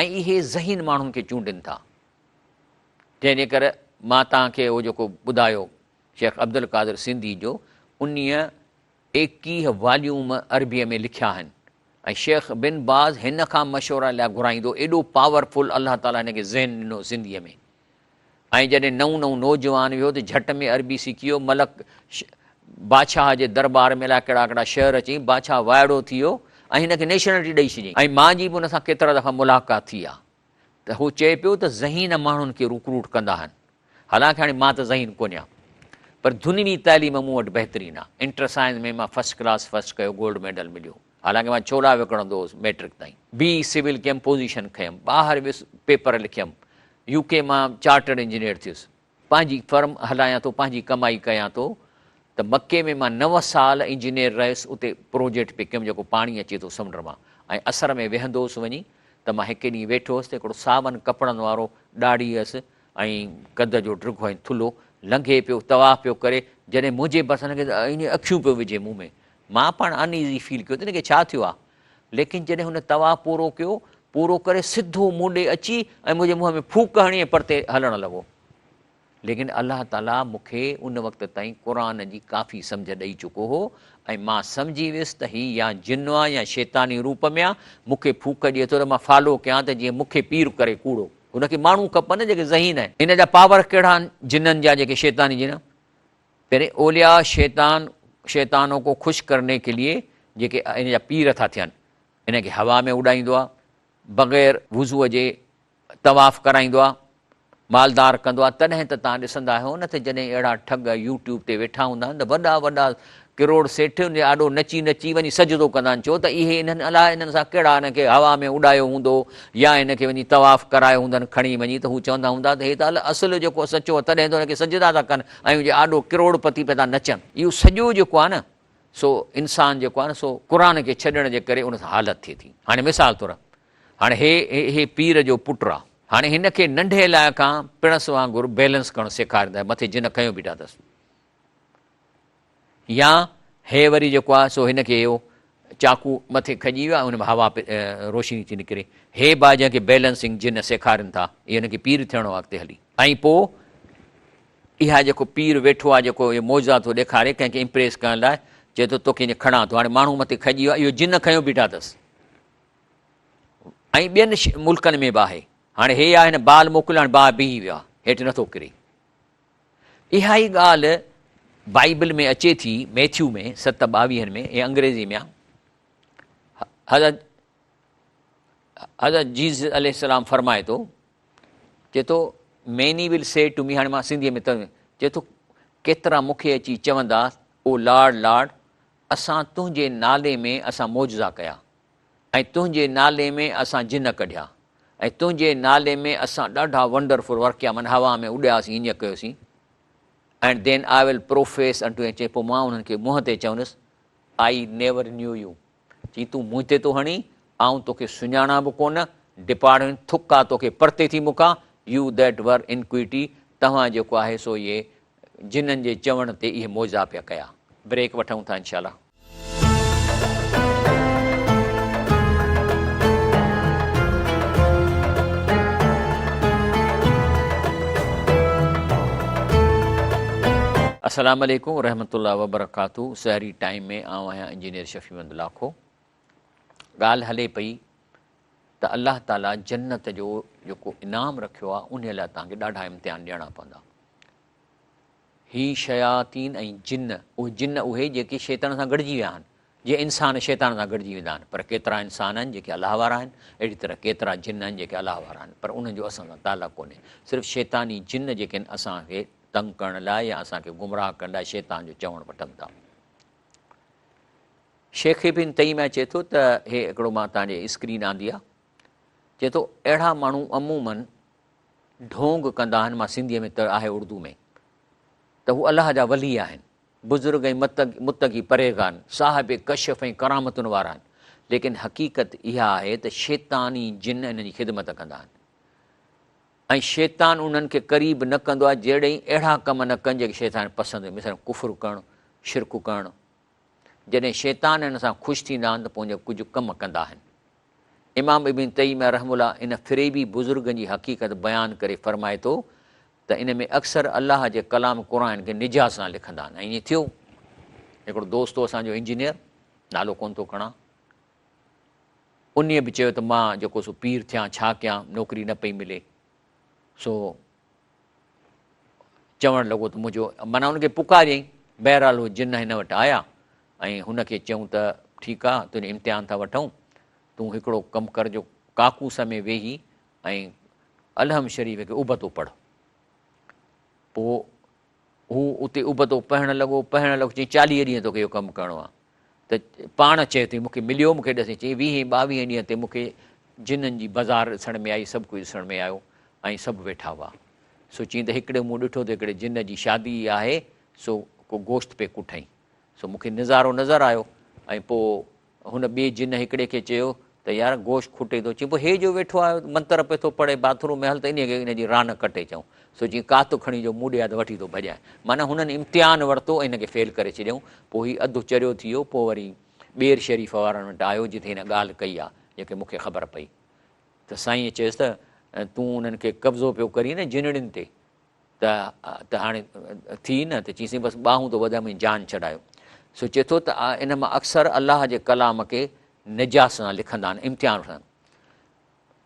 ۽ اهي ذهين ماڻهن کي چونڊين ٿا تنهن جي ڪري مان توهان کي اهو جيڪو ٻڌايو شيخ عبدالقادر سنڌي جو انهيء 21 واليوم عربيء ۾ لکيا آهن ۽ شيخ بن باز هن کان مشورا لاء گهرائيندو ايڏو پاور فل الله تعاليٰ هن کي ذهن ڏنو سنڌيء ۾ ۽ جڏهن نئون نئون نوجوان ويو ته جهٽ ۾ عربي سکي ويو ملڪ بادشاهه جي درٻار ۾ الائي ڪهڙا ڪهڙا شعر چئي بادشاهه وائڙو ٿي ويو ۽ هن کي نيشنلٽي ڏئي ڇڏيائين ۽ مان جي به ان سان ڪيترا دفعا ملاقات ٿي آهي ته هو چئي پيو ته ذهين ماڻهن کي رڪروٽ ڪندا آهن. حالانڪ هاڻي مان ته ذهين ڪونهيان پر دنيوي تعليم مون وٽ بهترين آهي. انٽر سائنس ۾ مان فرسٽ ڪلاس فرسٽ ڪيو گولڊ ميڊل مليو. حالانڪ مان ڇولا وڪڻندو هوس مئٽرڪ تائين. بي اي سول ڪيم پوزيشن کنيم. ٻاهر ويس پيپر لکيم. يو ڪي مان چارٽرڊ انجنيئر ٿيس. پنهنجي فرم هلايان ٿو، پنهنجي ڪمائي ڪيان ٿو ته مڪي ۾ مان نو سال انجنيئر رهيس، اتي پروجيڪٽ پئي ڪيم جيڪو پاڻي اچي ٿو سمنڊ مان ۽ اسر ۾ ويهندو هوس وڃي ته مان هڪ ڏينهن ويٺو هوس ته هڪڙو ساون ڪپڙن وارو ڏاڙهي هيس ۽ قد جو ڊگهو ۽ ٿلهو لنگهي پيو طواف پيو ڪري جڏهن منهنجي ڀرسان لنگهي ته ائين اکيون پيو وجهي مون ۾ مان پاڻ ان ايزي فيل ڪيو ته هن کي ڇا ٿيو آهي ليڪن جڏهن هن طواف پورو ڪيو، پورو ڪري سڌو مون ڏي اچي ۽ منهنجي منهن ۾ ڦوڪ هڻي ۽ پرتي هلڻ لڳو. ليڪن الله تعاليٰ مون کي ان وقت تائين قرآن جي ڪافي سمجهه ڏئي چڪو هو ۽ مان سمجهي ويس ته هي يا جن آ يا شيطاني روپ ۾ آ، مون کي ڦوڪ ڏئي ٿو ته مان فالو ڪيان ته جيئن مون کي پير ڪري ڪوڙو. هن کي ماڻهو کپن نه جيڪي ذهين آهن. ان جا پاور ڪهڙا آهن جنن جا جيڪي شيطاني جن پهرين اولياء شيطان شيطانون ڪو خوش ڪرني ڪي ليي جيڪي ان جا پير ٿا ٿين ان کي هوا ۾ اڏائيندو آ بغير وضوء جي طواف ڪرائيندو آ مالدار ڪندو آ تڏهن ته توهان ڏسندا آهيو نه ته جڏهن اهڙا ٺڳ يوٽيوب تي ويٺا هوندا آهن ته وڏا وڏا ڪروڙ سيٺ ان جي آڏو نچي نچي وڃي سجدو ڪندا آهن ڇو ته اهي انهن الاء انهن سان ڪهڙا انهن کي هوا ۾ اڏايو هوندو يا هن کي وڃي طواف ڪرايو هوندن کڻي وڃي ته هو چوندا هوندا ته هي ته اصل جيڪو سچو آهي تڏهن ته ان کي سجدا ٿا ڪن ۽ ان جي آڏو ڪروڙ پتي پيا ٿا نچن. اهو سڄو جيڪو آهي نه سو انسان جيڪو آهي نه سو قرآن کي ڇڏڻ جي ڪري ان سان حالت ٿئي ٿي. هاڻي مثال طور هاڻي هي هي پير جو پٽ آهي هاڻي هن کي ننڍي لاء کان پڻس وانگر بيلنس ڪرڻ سيکاريندا مٿي جن کنيو بيٺا اٿس. يا هي وري جيڪو آهي سو هن کي اهو چاقو مٿي کڄي ويو آهي ان ۾ هوا روشني ٿي نڪري. هي به آهي جنهن کي بيلنسنگ جن سيکارين ٿا. اهو هن کي پير ٿيڻو آهي اڳتي هلي. ۽ پوء اها جيڪو پير ويٺو آهي جيڪو اهي معجزا ٿو ڏيکاري ڪنهن کي امپريس ڪرڻ لاء چئي ٿو توکي ائين کڻان ٿو. هاڻي ماڻهو مٿي کڄي ويو آهي اهو جن کنيو بيٺا اٿس. ۽ ٻين ملڪن ۾ به آهي. هاڻي هي آهي هن بال موڪليو هاڻي باهه بيهي ويو آهي هيٺ نٿو ڪري. اها ئي ڳالهه بائيبل ۾ اچي ٿي ميٿيو ۾ ست ٻاويهن ۾ ۽ انگريزي ۾ حضرت حضرت جيسس عليه السلام فرمائي ٿو چئي ٿو many will say to me هاڻي مان سنڌيء ۾ چئي ٿو ڪيترا مون کي اچي چوندا او لارڊ لارڊ اسان تنهنجي نالي ۾ اسان معجزا ڪيا ۽ تنهنجي نالي ۾ اسان جن ڪڍيا ۽ تنهنجي نالي ۾ اسان ڏاڍا ونڊرفل ورڪ ڪيا معنيٰ هوا ۾ اڏياسين هيئن ڪيوسين and then I will profess unto چئي پوء مان انهن کي منهن تي چوندس I never knew you چئي تون منهن تي ٿو هڻين آئون توکي سڃاڻان به ڪونه ڊپارٽ ٿڪ آ توکي پرتي ٿي مون کان يو that ور انڪوئٽي توهان جيڪو آهي سو اهي جنن جي چوڻ تي اهي معجزا پيا ڪيا. بريڪ وٺون ٿا انشاء الله. السلام عليڪم ورحمة الله وبرڪاته سحري ٽائيم ۾ آئون آهيان انجنيئر شفيع محمد لاکو ڳالهه هلي پئي ته الله تعالي جنت جو جيڪو انعام رکيو آهي انهي لاء توهان کي ڏاڍا امتحان ڏيڻا پوندا هي شياطين ۽ جن، اهي جن اهي جيڪي شيطان سان گڏجي ويا آهن، جيئن انسان شيطان سان گڏجي ويندا آهن، پر ڪيترا انسان آهن جيڪي الله وارا آهن، اهڙي طرح ڪيترا جن آهن جيڪي الله وارا آهن، پر انهن جو اسان سان تعلق ڪونهي، صرف شيطاني جن جيڪي آهن اسان کي تنگ ڪرڻ لاء يا اسان کي گمراهه ڪرڻ لاء شيطان جو چوڻ وٺن ٿا. شيخ ابن تيميه چئي ٿو ته هي هڪڙو مان توهان جي اسڪرين آندي آهي، چئي ٿو اهڙا ماڻهو عموماً ڍونگ ڪندا آهن، مان سنڌيء ۾ ته آهي اردو ۾ ته هو الله جا ولي آهن، بزرگ ۽ متقي پرهيزگار آهن، صاحب ڪشف ۽ ڪرامتن وارا آهن، ليڪن حقيقت اها آهي ته شيطاني جن انهن جي خدمت ڪندا آهن ۽ شيطان انهن کي قريب نه ڪندو آهي جيڙهين اهڙا ڪم نه ڪن جيڪي شيطان پسند مثلا ڪفر ڪرڻ، شرڪ ڪرڻ، جڏهن شيطان انهن سان خوش ٿيندا آهن ته پوء ان جا ڪجهه ڪم ڪندا آهن. امام ابن تيميه رحمه الله ان فريبي بزرگن جي حقيقت بيان ڪري فرمائي ٿو ته ان ۾ اڪثر الله جي ڪلام قرآن کي نجاست سان لکندا آهن ۽ ائين ٿيو. هڪڙو دوست هو اسان جو انجنيئر، نالو ڪونه ٿو کڻان، انهيء به چيو ته مان جيڪو سو پير ٿيان ڇا ڪيان، نوڪري نه پئي ملي، سو چوڻ لڳو ته منهنجو معنيٰ ان کي پڪاريائين. بهرحال هو جن هن وٽ آيا ۽ هن کي چيائون ته ٺيڪ آ تنهنجو امتحان ٿا وٺون، تون هڪڙو ڪم ڪر جو ڪاڪوس ۾ ويهي ۽ الحم شريف کي ابتو پڙهه. پوء هو اتي ابتو پڙهڻ لڳو، پڙهڻ لڳو، چيائين 40 ڏينهن توکي اهو ڪم ڪرڻو آ. ته پاڻ چئي ٿو مون کي مليو، مون کي ڏسي چيائين ويهين ٻاويهين ڏينهن تي مون کي جنن جي بازار ڏسڻ ۾ آئي، سڀ ڪجهه ڏسڻ ۾ آيو ۽ سڀ ويٺا هئا. سو چيائين ته هڪڙي مون ڏٺو ته هڪڙي جن جي شادي آهي، سو ڪو گوشت پئي ڪٺئين. سو مون کي نظارو نظر آيو ۽ پوء هن ٻئي جن هڪڙي کي چيو ته يار گوشت کٽي ٿو، چيائين پوء هي جو ويٺو آهي منتر پئي ٿو پڙهي باٿ روم ۾ هل ته انهيء کي ان جي ران ڪٽي اچون. سو چيائين ڪات کڻي جو مون ڏي آ ته وٺي ٿو ڀڄانء. معنيٰ هنن امتحان ورتو ۽ هن کي فيل ڪري ڇڏيائون. پوء هي اڌ چريو ٿي ويو، پوء وري ٻير شريف وارن وٽ آيو جتي هن ڳالهه ڪئي آ، جيڪي مون کي خبر پئي ته سائينء چيس ته تون انهن کي قبضو پيو ڪرين نه جنڙين تي، ته ته هاڻي ٿي نه ته چيسين بس ٻانهون ٿو ٻڌان منهنجي جان ڇڏايو. سو چئي ٿو ته ان مان اڪثر الله جي ڪلام کي نجاست سان لکندا آهن، امتحان وٺندا آهن.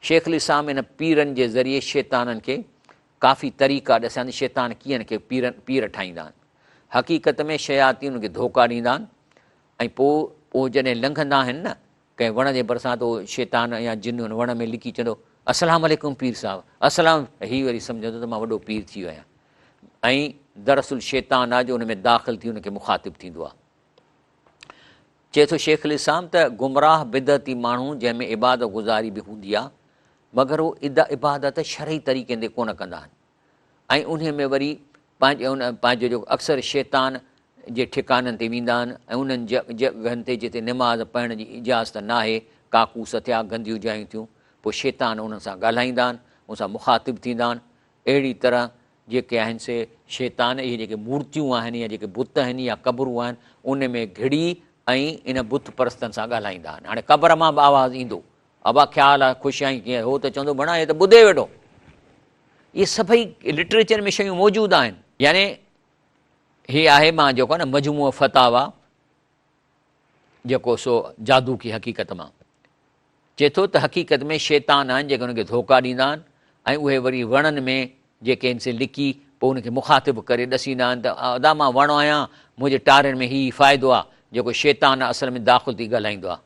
شيخ الاسلام ان پيرن جي ذريعي شيطانن کي ڪافي طريقا ڏسيا آهن ته شيطان ڪيئن کي پيرن پير ٺاهيندا آهن. حقيقت ۾ شياطين ان کي ڌوڪا ڏيندا آهن ۽ پوء اهو جڏهن لنگهندا آهن نه ڪنهن وڻ جي ڀرسان ته اهو شيطان يا جن ان وڻ ۾ لڪي چوندو السلام عليڪم پير صاحب السلام هي وري سمجهندو ته مان وڏو پير ٿي ويو آهيان ۽ دراصل شيطان آهي جو ان ۾ داخل ٿي ان کي مخاطب ٿيندو آهي. چئي ٿو شيخ الاسلام ته گمراهه بدعتي ماڻهو جنهن ۾ عبادت گذاري به هوندي آهي مگر هو عبادت شرعي طريقي تي ڪونه ڪندا آهن ۽ انهي ۾ وري پنهنجي ان پنهنجو جيڪو اڪثر شيطان جي ٺڪانن تي ويندا آهن ۽ انهن جڳهن تي جتي نماز پڙهڻ جي اجازت ناهي ڪاڪوس ٿيا گنديون جايون ٿيون پوء شيطان انهن سان ڳالهائيندا آهن ان سان مخاطب ٿيندا آهن اهڙي طرح جيڪي آهن سي شيطان اهي جيڪي مورتيون آهن يا جيڪي بت آهن يا قبرون آهن ان ۾ گهڙي ۽ ان بت پرستن سان ڳالهائيندا آهن. هاڻي قبر مان به آواز ايندو. ابا خيال آ خوش آهين ڪيئن؟ هو ته چوندو ڀڻا هي ته ٻڌي ويٺو. اهي سڀئي لٽريچر ۾ شيون موجود آهن. يعني هي آهي مان جيڪو آهي نه مجموعه فتاويٰ جيڪو سو جادو ڪي حقيقت مان چئي ٿو ته حقيقت ۾ شيطان آهن جيڪي انهن کي ڌوڪا ڏيندا آهن ۽ اهي وري وڻن ۾ جيڪي آهن سي لڪي پوء انهن کي مخاطب ڪري ڏسيندا آهن ته ادا مان وڻ آهيان منهنجي ٽارين ۾ هي هي فائدو آهي جيڪو شيطان اصل ۾ داخل ٿي ڳالهائيندو آهي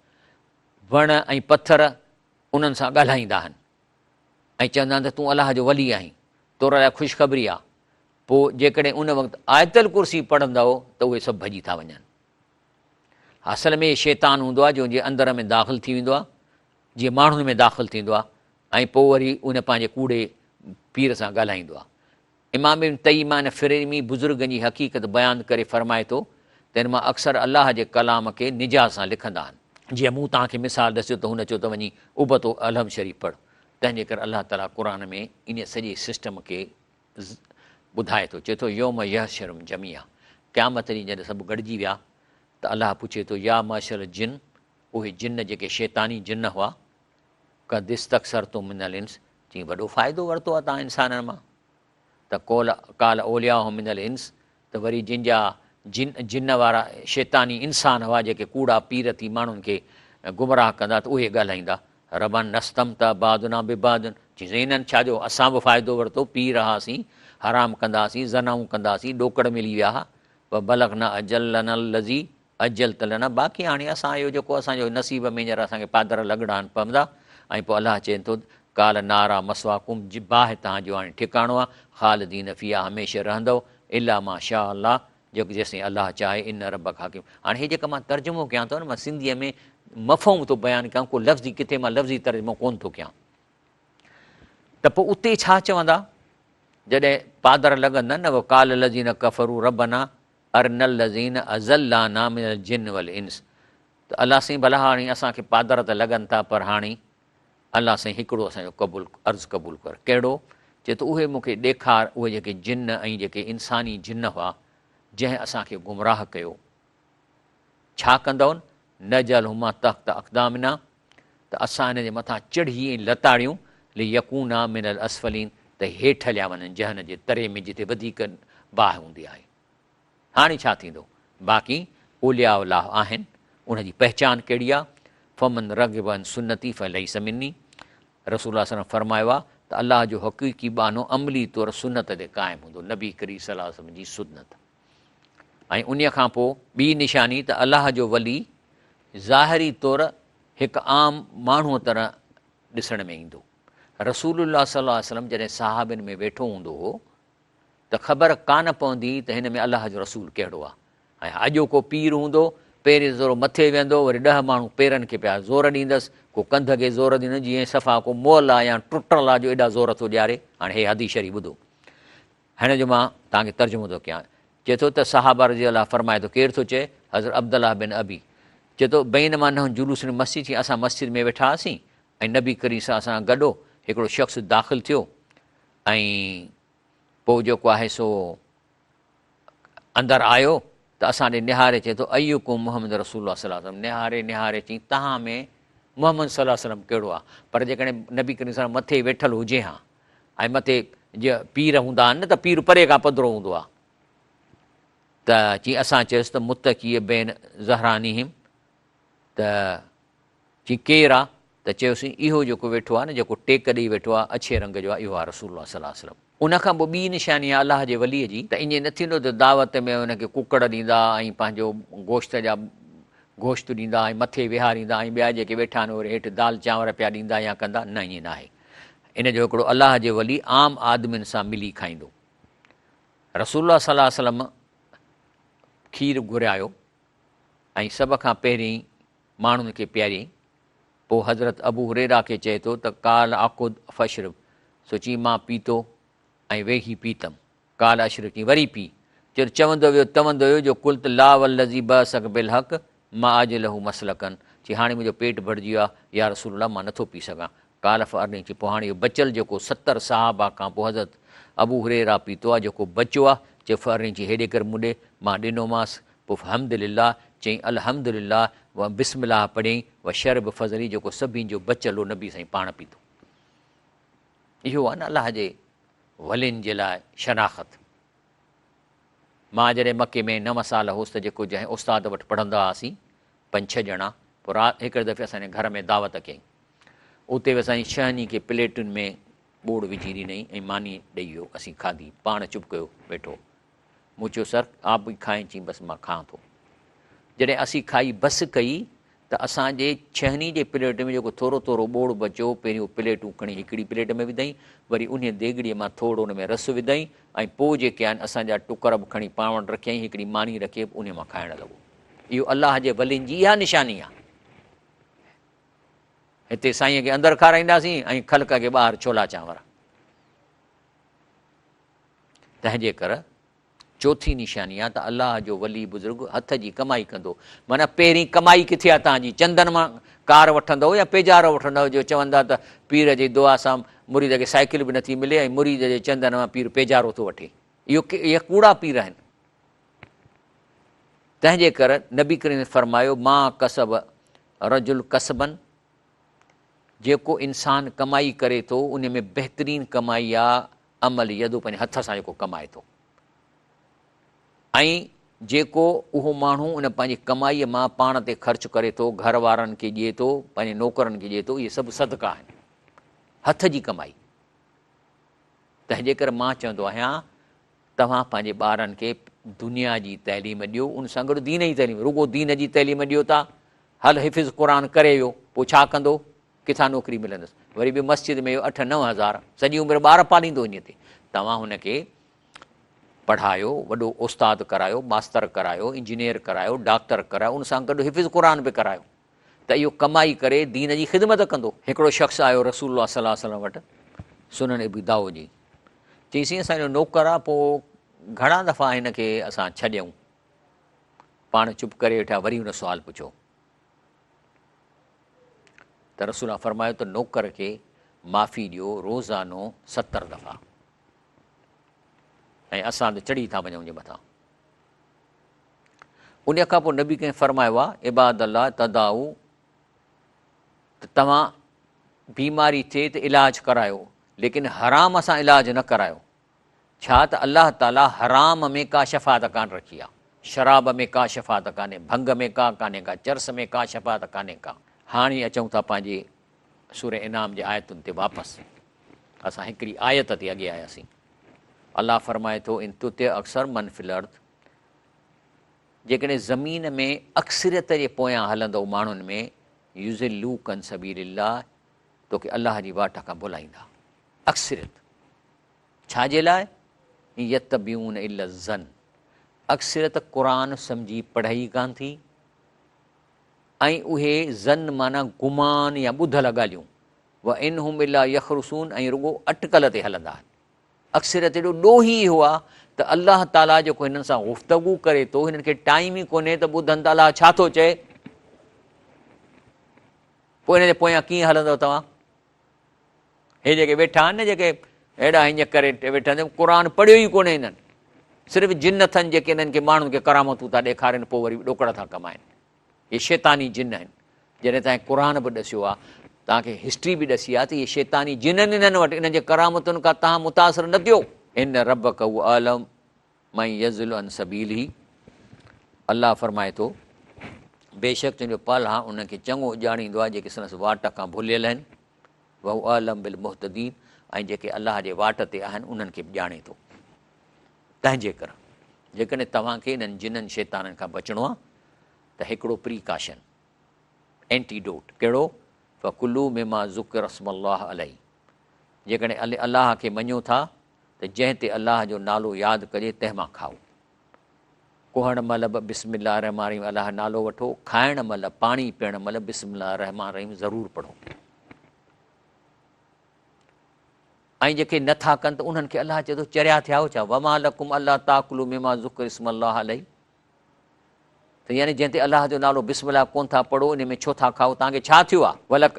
وڻ ۽ پٿر انهن سان ڳالهائيندا آهن ۽ چوندا آهن ته تون الله جو ولي آهين تو لاء خوشخبري آهي پوء جيڪڏهن ان وقت آيت الڪرسي پڙهندؤ ته اهي سڀ ڀڄي ٿا وڃن. اصل ۾ شيطان هوندو آهي جو ان جي اندر ۾ داخل ٿي ويندو آهي، جيئن ماڻهن ۾ داخل ٿيندو آهي ۽ پوء وري ان پنهنجي ڪوڙي پير سان ڳالهائيندو آهي. امام ابن تيميه ان فريمي بزرگن جي حقيقت بيان ڪري فرمائي ٿو ته ان مان اڪثر الله جي ڪلام کي نجاست سان لکندا آهن. جيئن مون توهان کي مثال ڏسيو ته هن چيو ته وڃي ابتو الحمد شريف پڙهه، تنهن جي ڪري الله تعاليٰ قرآن ۾ انهيء سڄي سسٽم کي ٻڌائي ٿو، چئي ٿو، يوم يحشرهم جميعا، قيامت ڏينهن جڏهن سڀ گڏجي ويا ته الله پڇي ٿو، يا معشر الجن، اهي جن جيڪي شيطاني جن هئا، قد استڪثرتم من الانس، چي وڏو فائدو ورتو آهي توهان انسانن مان، ته قول قال اولياؤهم من الانس، ته وري جن جا جن جن وارا شيطاني انسان هئا جيڪي ڪوڙا پير ٿي ماڻهن کي گمراهه ڪندا ته اهي ڳالهائيندا، ربنا استمتع بعضنا ببعض، چي سائين انهن ڇا جو اسان به فائدو ورتو، پير هئاسين، حرام ڪندا هئاسين، زنائون ڪندا هئاسين، ڏوڪڙ ملي ويا ها، وبلغنا اجلنا الذي اجلت لنا، باقي هاڻي اسان اهو جيڪو اسان جو نصيب ۾ هينئر اسان کي پادر لڳڻا آهن پوندا ۽ پوء الله چئي ٿو قال النار مثواڪم باهه توهان جو هاڻي ٺڪاڻو آهي، خالدين فيها هميشه رهندؤ، الا ما شاء الله جيڪو جيستائين الله چاهي، ان ربک حڪيم. هاڻي هي جيڪا مان ترجمو ڪيان ٿو نه مان سنڌيء ۾ مفهوم ٿو بيان ڪيان ڪو لفظي ڪٿي مان لفظي ترجمو ڪونه ٿو ڪيان ته پوء اتي ڇا چوندا جڏهن پادر لڳندا نه وقال الذين ڪفروا ربنا ارنا الذين اضلانا من الجن والانس ته الله سائين ڀلا هاڻي اسان کي پادر ته لڳن ٿا پر هاڻي الله سائين هڪڙو اسان جو قبول عرض قبول ڪر. ڪهڙو؟ چئي ٿو اهي مون کي ڏيکار اهي جيڪي جن ۽ جيڪي انساني جن هئا جنهن اسان کي گمراهه ڪيو. ڇا ڪندؤن؟ نجعلهما تحت اقدامنا ته اسان انهن جي مٿان چڙهي ۽ لتاڙيون ليڪونا من الاسفلين ته هيٺ هليا وڃن جهن جي تري ۾ جتي وڌيڪ باهه هوندي آهي. هاڻي ڇا ٿيندو؟ باقي اولياء الله آهن، ان جي پهچان ڪهڙي آ؟ فمن رغب عن سنتي فليس مني رسول الله صلي الله عليه وسلم فرمايو آ ته الله جو حقيقي ٻانهو عملي طور سنت تي قائم هوندو، نبي ڪريم صلي الله عليه وسلم جي سنت. ۽ انهيء کان پوء ٻي نشاني ته الله جو ولي ظاهري طور هڪ عام ماڻهوء طرح ڏسڻ ۾ ايندو. رسول الله صلي الله عليه وسلم جڏهن صحابين ۾ ويٺو هوندو هو ته خبر ڪانه پوندي ته هن ۾ الله جو رسول ڪهڙو آ ۽ اڄوڪو پير هوندو پهرين ذرو مٿي ويهندو وري ڏهه ماڻهو پيرن کي پيا زور ڏيندس ڪو ڪنڌ کي زور ڏيندس جيئن صفا ڪو مئل آ يا ٽٽل آ جو ايڏا زور ٿو ڏياري هاڻي هي حديث شريف ٻڌو هن جو مان توهان کي ترجمو ٿو ڪيان چئي ٿو ته صحابه رضي الله فرمائي ٿو ڪير ٿو چئي حضرت عبدالله بن ابي چئي ٿو بينما نحن جلوس في المسجد چي اسان مسجد ۾ ويٺا هئاسين ۽ نبي ڪريم صلي الله عليه وسلم گڏو هڪڙو شخص داخل ٿيو ۽ پوء جيڪو آهي سو اندر آيو ته اسان ڏي نهاري چئي ٿو ايڪم محمد رسول الله صلي الله عليه وسلم نهاري نهاري چئي تهان ۾ محمد صلي الله عليه وسلم ڪهڙو آهي پر جيڪڏهن نبي ڪريم صلي الله مٿي ويٺل هجي ها ۽ مٿي جي پير هوندا آهن نه ته پير پري کان پڌرو هوندو آهي. ته چي اسان چيس ته متڪي بين ظهرانيهم ته چي ڪير آ؟ ته چيوسين اهو جيڪو ويٺو آ نه جيڪو ٽيڪ ڏئي ويٺو آ اڇي رنگ جو آ اهو آ رسول الله صلي الله عليه وسلم. ان کان پوء ٻي نشاني آ الله جي ولي جي ته ائين نه ٿيندو ته دعوت ۾ ان کي ڪڪڙ ڏيندا ۽ پنهنجو گوشت جا گوشت ڏيندا ۽ مٿي ويهاريندا ۽ ٻيا جيڪي ويٺا آهن اهي هيٺ دال چانور پيا ڏيندا يا ڪندا نه ائين ناهي ان جو هڪڙو الله جي ولي عام آدمين سان ملي کائيندو. رسول الله صلي الله عليه وسلم کير گهرايو ۽ سڀ کان پهرين ماڻهن کي پياريائين. پوء حضرت ابو هريره کي چئي ٿو ته قال اقعد فاشرب سو چيائين مان پيتو ۽ ويهي پيتم. قال اشرب چيائين وري پي. چيو ته چوندو ويو توندو ويو جو قلت لا والذي بعثک بالحق ما اجد له مسلڪا چيائين هاڻي منهنجو پيٽ ڀرجي ويو آهي يا رسول الله مان نٿو پي سگهان. قال فارني چيائين پوء هاڻي اهو بچيل جيڪو 70 صحابه کان پوء حضرت ابو هريره پيتو آهي جيڪو بچيو آهي چيو فارني چيائين هيڏي ڪر مون ڏي مان ڏنومانس پوء فحمد لله چيائين الحمد لله و بسم الله پڙهيائين و شرب فضلي جيڪو سڀني جو بچيل هو نبي سائين پاڻ پيتو. اهو آهي نه الله جي ولين جي لاء شناخت. مان جڏهن مڪي ۾ نو سال هوس ته جيڪو جنهن استاد وٽ پڙهندا هئاسين پنج ڇهه ڄڻا پوء رات هڪڙي دفعي اسان جي گهر ۾ دعوت ڪيائين اتي به اسان جي ڇهن ئي کي پليٽن ۾ ٻوڙ وجهي ڏنائين ۽ ماني ڏئي ويو اسين کاڌي پاڻ چپ ڪيو ويٺو مون چيو سر آپ به کائين چيائين بس مان کان ٿو. جڏهن اسين کائي بس ڪئي ته اسان جي ڇهني جي پليٽ ۾ جيڪو ٿورو ٿورو ٻوڙ بچيو پهرين اهو پليٽون کڻي هڪڙي پليٽ ۾ وڌائين وري انهيء ديڳڙيء مان ٿورو ان ۾ رس وڌائين ۽ پوء جيڪي آهن اسان جا ٽڪر به کڻي پاڻ وٽ رکيائين هڪڙي ماني رکي به انهيء مان کائڻ لڳو. اهو الله جي ولين جي اها نشاني آهي. هتي سائينء کي اندر کارائينداسين ۽ خلق کي ٻاهر ڇولا چانور. تنهن جي ڪر چوٿين نشاني آ ته الله جو ولي بزرگ هٿ جي ڪمائي ڪندو. معنيٰ پهرين ڪمائي ڪٿي آ توهان جي؟ چندن مان ڪار وٺندؤ يا پيجارو وٺندؤ جو چوندا ته پير جي دعا سان مريد کي سائيڪل به نٿي ملي ۽ مريد جي چندن مان پير پيجارو ٿو وٺي. اهو اهي ڪوڙا پير آهن. تنهن جي ڪر نبي ڪريم فرمايو ما ڪسب رجل ڪسبا جيڪو انسان ڪمائي ڪري ٿو ان ۾ بهترين ڪمائي آ عمل يدو پنهنجي هٿ سان جيڪو ڪمائي ٿو ۽ جيڪو اهو ماڻهو ان پنهنجي ڪمائيء مان پاڻ تي خرچ ڪري ٿو، گهر وارن کي ڏئي ٿو، پنهنجي نوڪرن کي ڏئي ٿو، اهي سڀ صدقا آهن. هٿ جي ڪمائي. تنهن جي ڪري مان چوندو آهيان توهان پنهنجي ٻارن کي دنيا جي تعليم ڏيو، ان سان گڏ دين جي تعليم، رڳو دين جي تعليم ڏيو ٿا، هل حفظ قرآن ڪري ويو، پوء ڇا ڪندو؟ ڪٿان نوڪري ملندس؟ وري به مسجد ۾ اهو اٺ 9000 سڄي عمر ٻار پاليندو انهيء تي. توهان هن کي پڙهايو، وڏو استاد ڪرايو، ماستر ڪرايو، انجنيئر ڪرايو، ڊاڪٽر ڪرايو، ان سان گڏ حفظ قرآن به ڪرايو ته اهو ڪمائي ڪري دين جي خدمت ڪندو. هڪڙو شخص آيو رسول الله صلي الله عليه وسلم وٽ، سنن ابي دائود جي، چيائين سائين اسان جو نوڪر آ، پوء گهڻا دفعا هن کي اسان ڇڏيون؟ پاڻ چپ ڪري ويٺا، وري هن سوال پڇيو. ته رسول الله فرمايو ته نوڪر کي معافي ڏيو روزانو 70 دفعا ۽ اسان ته چڙهي ٿا وڃون جي مٿان. ان کان پوء نبي ڪنهن فرمايو آ عباد الله تداؤ ته توهان بيماري ٿئي ته علاج ڪرايو ليڪن حرام سان علاج نه ڪرايو. ڇا ته الله تعاليٰ حرام ۾ ڪا شفاعت ڪانه رکي آ، شراب ۾ ڪا شفاعت ڪانهي، ڀنگ ۾ ڪا ڪانهي ڪا، چرس ۾ ڪا شفاعت ڪانهي ڪا. هاڻي اچون ٿا پنهنجي سورة انعام جي آيتن تي واپس. اسان هڪڙي آيت تي اڳي آياسين. الله فرمائي ٿو ان تطع اڪثر من في الارض جيڪڏهن زمين ۾ اڪثريت جي پويان هلندؤ ماڻهن ۾ يضلوڪ عن سبيل الله توکي الله جي واٽ کان ڀلائيندا. اڪثريت ڇا جي لاء؟ ان يتبعون الا الظن اڪثريت قرآن سمجهي پڙهي ئي ڪانه ٿي ۽ اهي ظن معنيٰ گمان يا ٻڌل ڳالهيون وان هم الا يخرصون ۽ رڳو اٽڪل تي هلندا آهن. اڪثريت جو ڏوهه ئي اهو آهي ته الله تعاليٰ جيڪو هنن سان گفتگو ڪري ٿو هنن کي ٽائيم ئي ڪونهي ته ٻڌن ته الله ڇا ٿو چئي، پوء هن جي پويان ڪيئن هلندؤ توهان؟ هي جيڪي ويٺا آهن نه جيڪي اهڙا هيئن ڪري ويٺا آهن قرآن پڙهيو ئي ڪونهي هنن صرف جن اٿن جيڪي هنن کي ماڻهن کي ڪرامتون ٿا ڏيکارين پوء وري ڏوڪڙ ٿا ڪمائن. اهي شيطاني جن آهن. جڏهن تائين قرآن به ڏسيو آهي توهان کي هسٽري به ڏسي آهي ته اهي شيطاني جن آهن انهن وٽ انهن جي ڪرامتن کان توهان متاثر نه ٿيو. ان ربک هو اعلم من يضل عن سبيله الله فرمائي ٿو، بيشڪ تنهنجو پالهان انهن کي چڱو ڄاڻيندو آهي جيڪي سندس واٽ کان ڀليل آهن، وهو اعلم بالمهتدين ۽ جيڪي الله جي واٽ تي آهن انهن کي به ڄاڻي ٿو. تنهنجي ڪر جيڪڏهن توهان کي انهن جنن شيطانن کان بچڻو آهي ته هڪڙو پريڪاشن، Antidote، ڪهڙو؟ فڪلوا مما ذڪر اسم الله عليه جيڪڏهن الله کي مڃو ٿا ته جنهن تي الله جو نالو ياد ڪجي تنهن مان کائو. ڪهڻ مهل به بسم الله الرحمٰن الرحيم الله نالو وٺو، کائڻ مهل پاڻي پيئڻ مهل بسم الله الرحمٰن الرحيم ضرور پڙهو. ۽ جيڪي نه ٿا ڪن ته انهن کي الله چئي ٿو چريا ٿيا آهيو ڇا؟ وما لڪم الا تاڪلوا مما ذڪر اسم الله عليه ته يعني جنهن تي الله جو نالو بسم الله ڪون ٿا پڙهو ان ۾ ڇو ٿا کائو توهان کي ڇا ٿيو آهي؟ ولڪ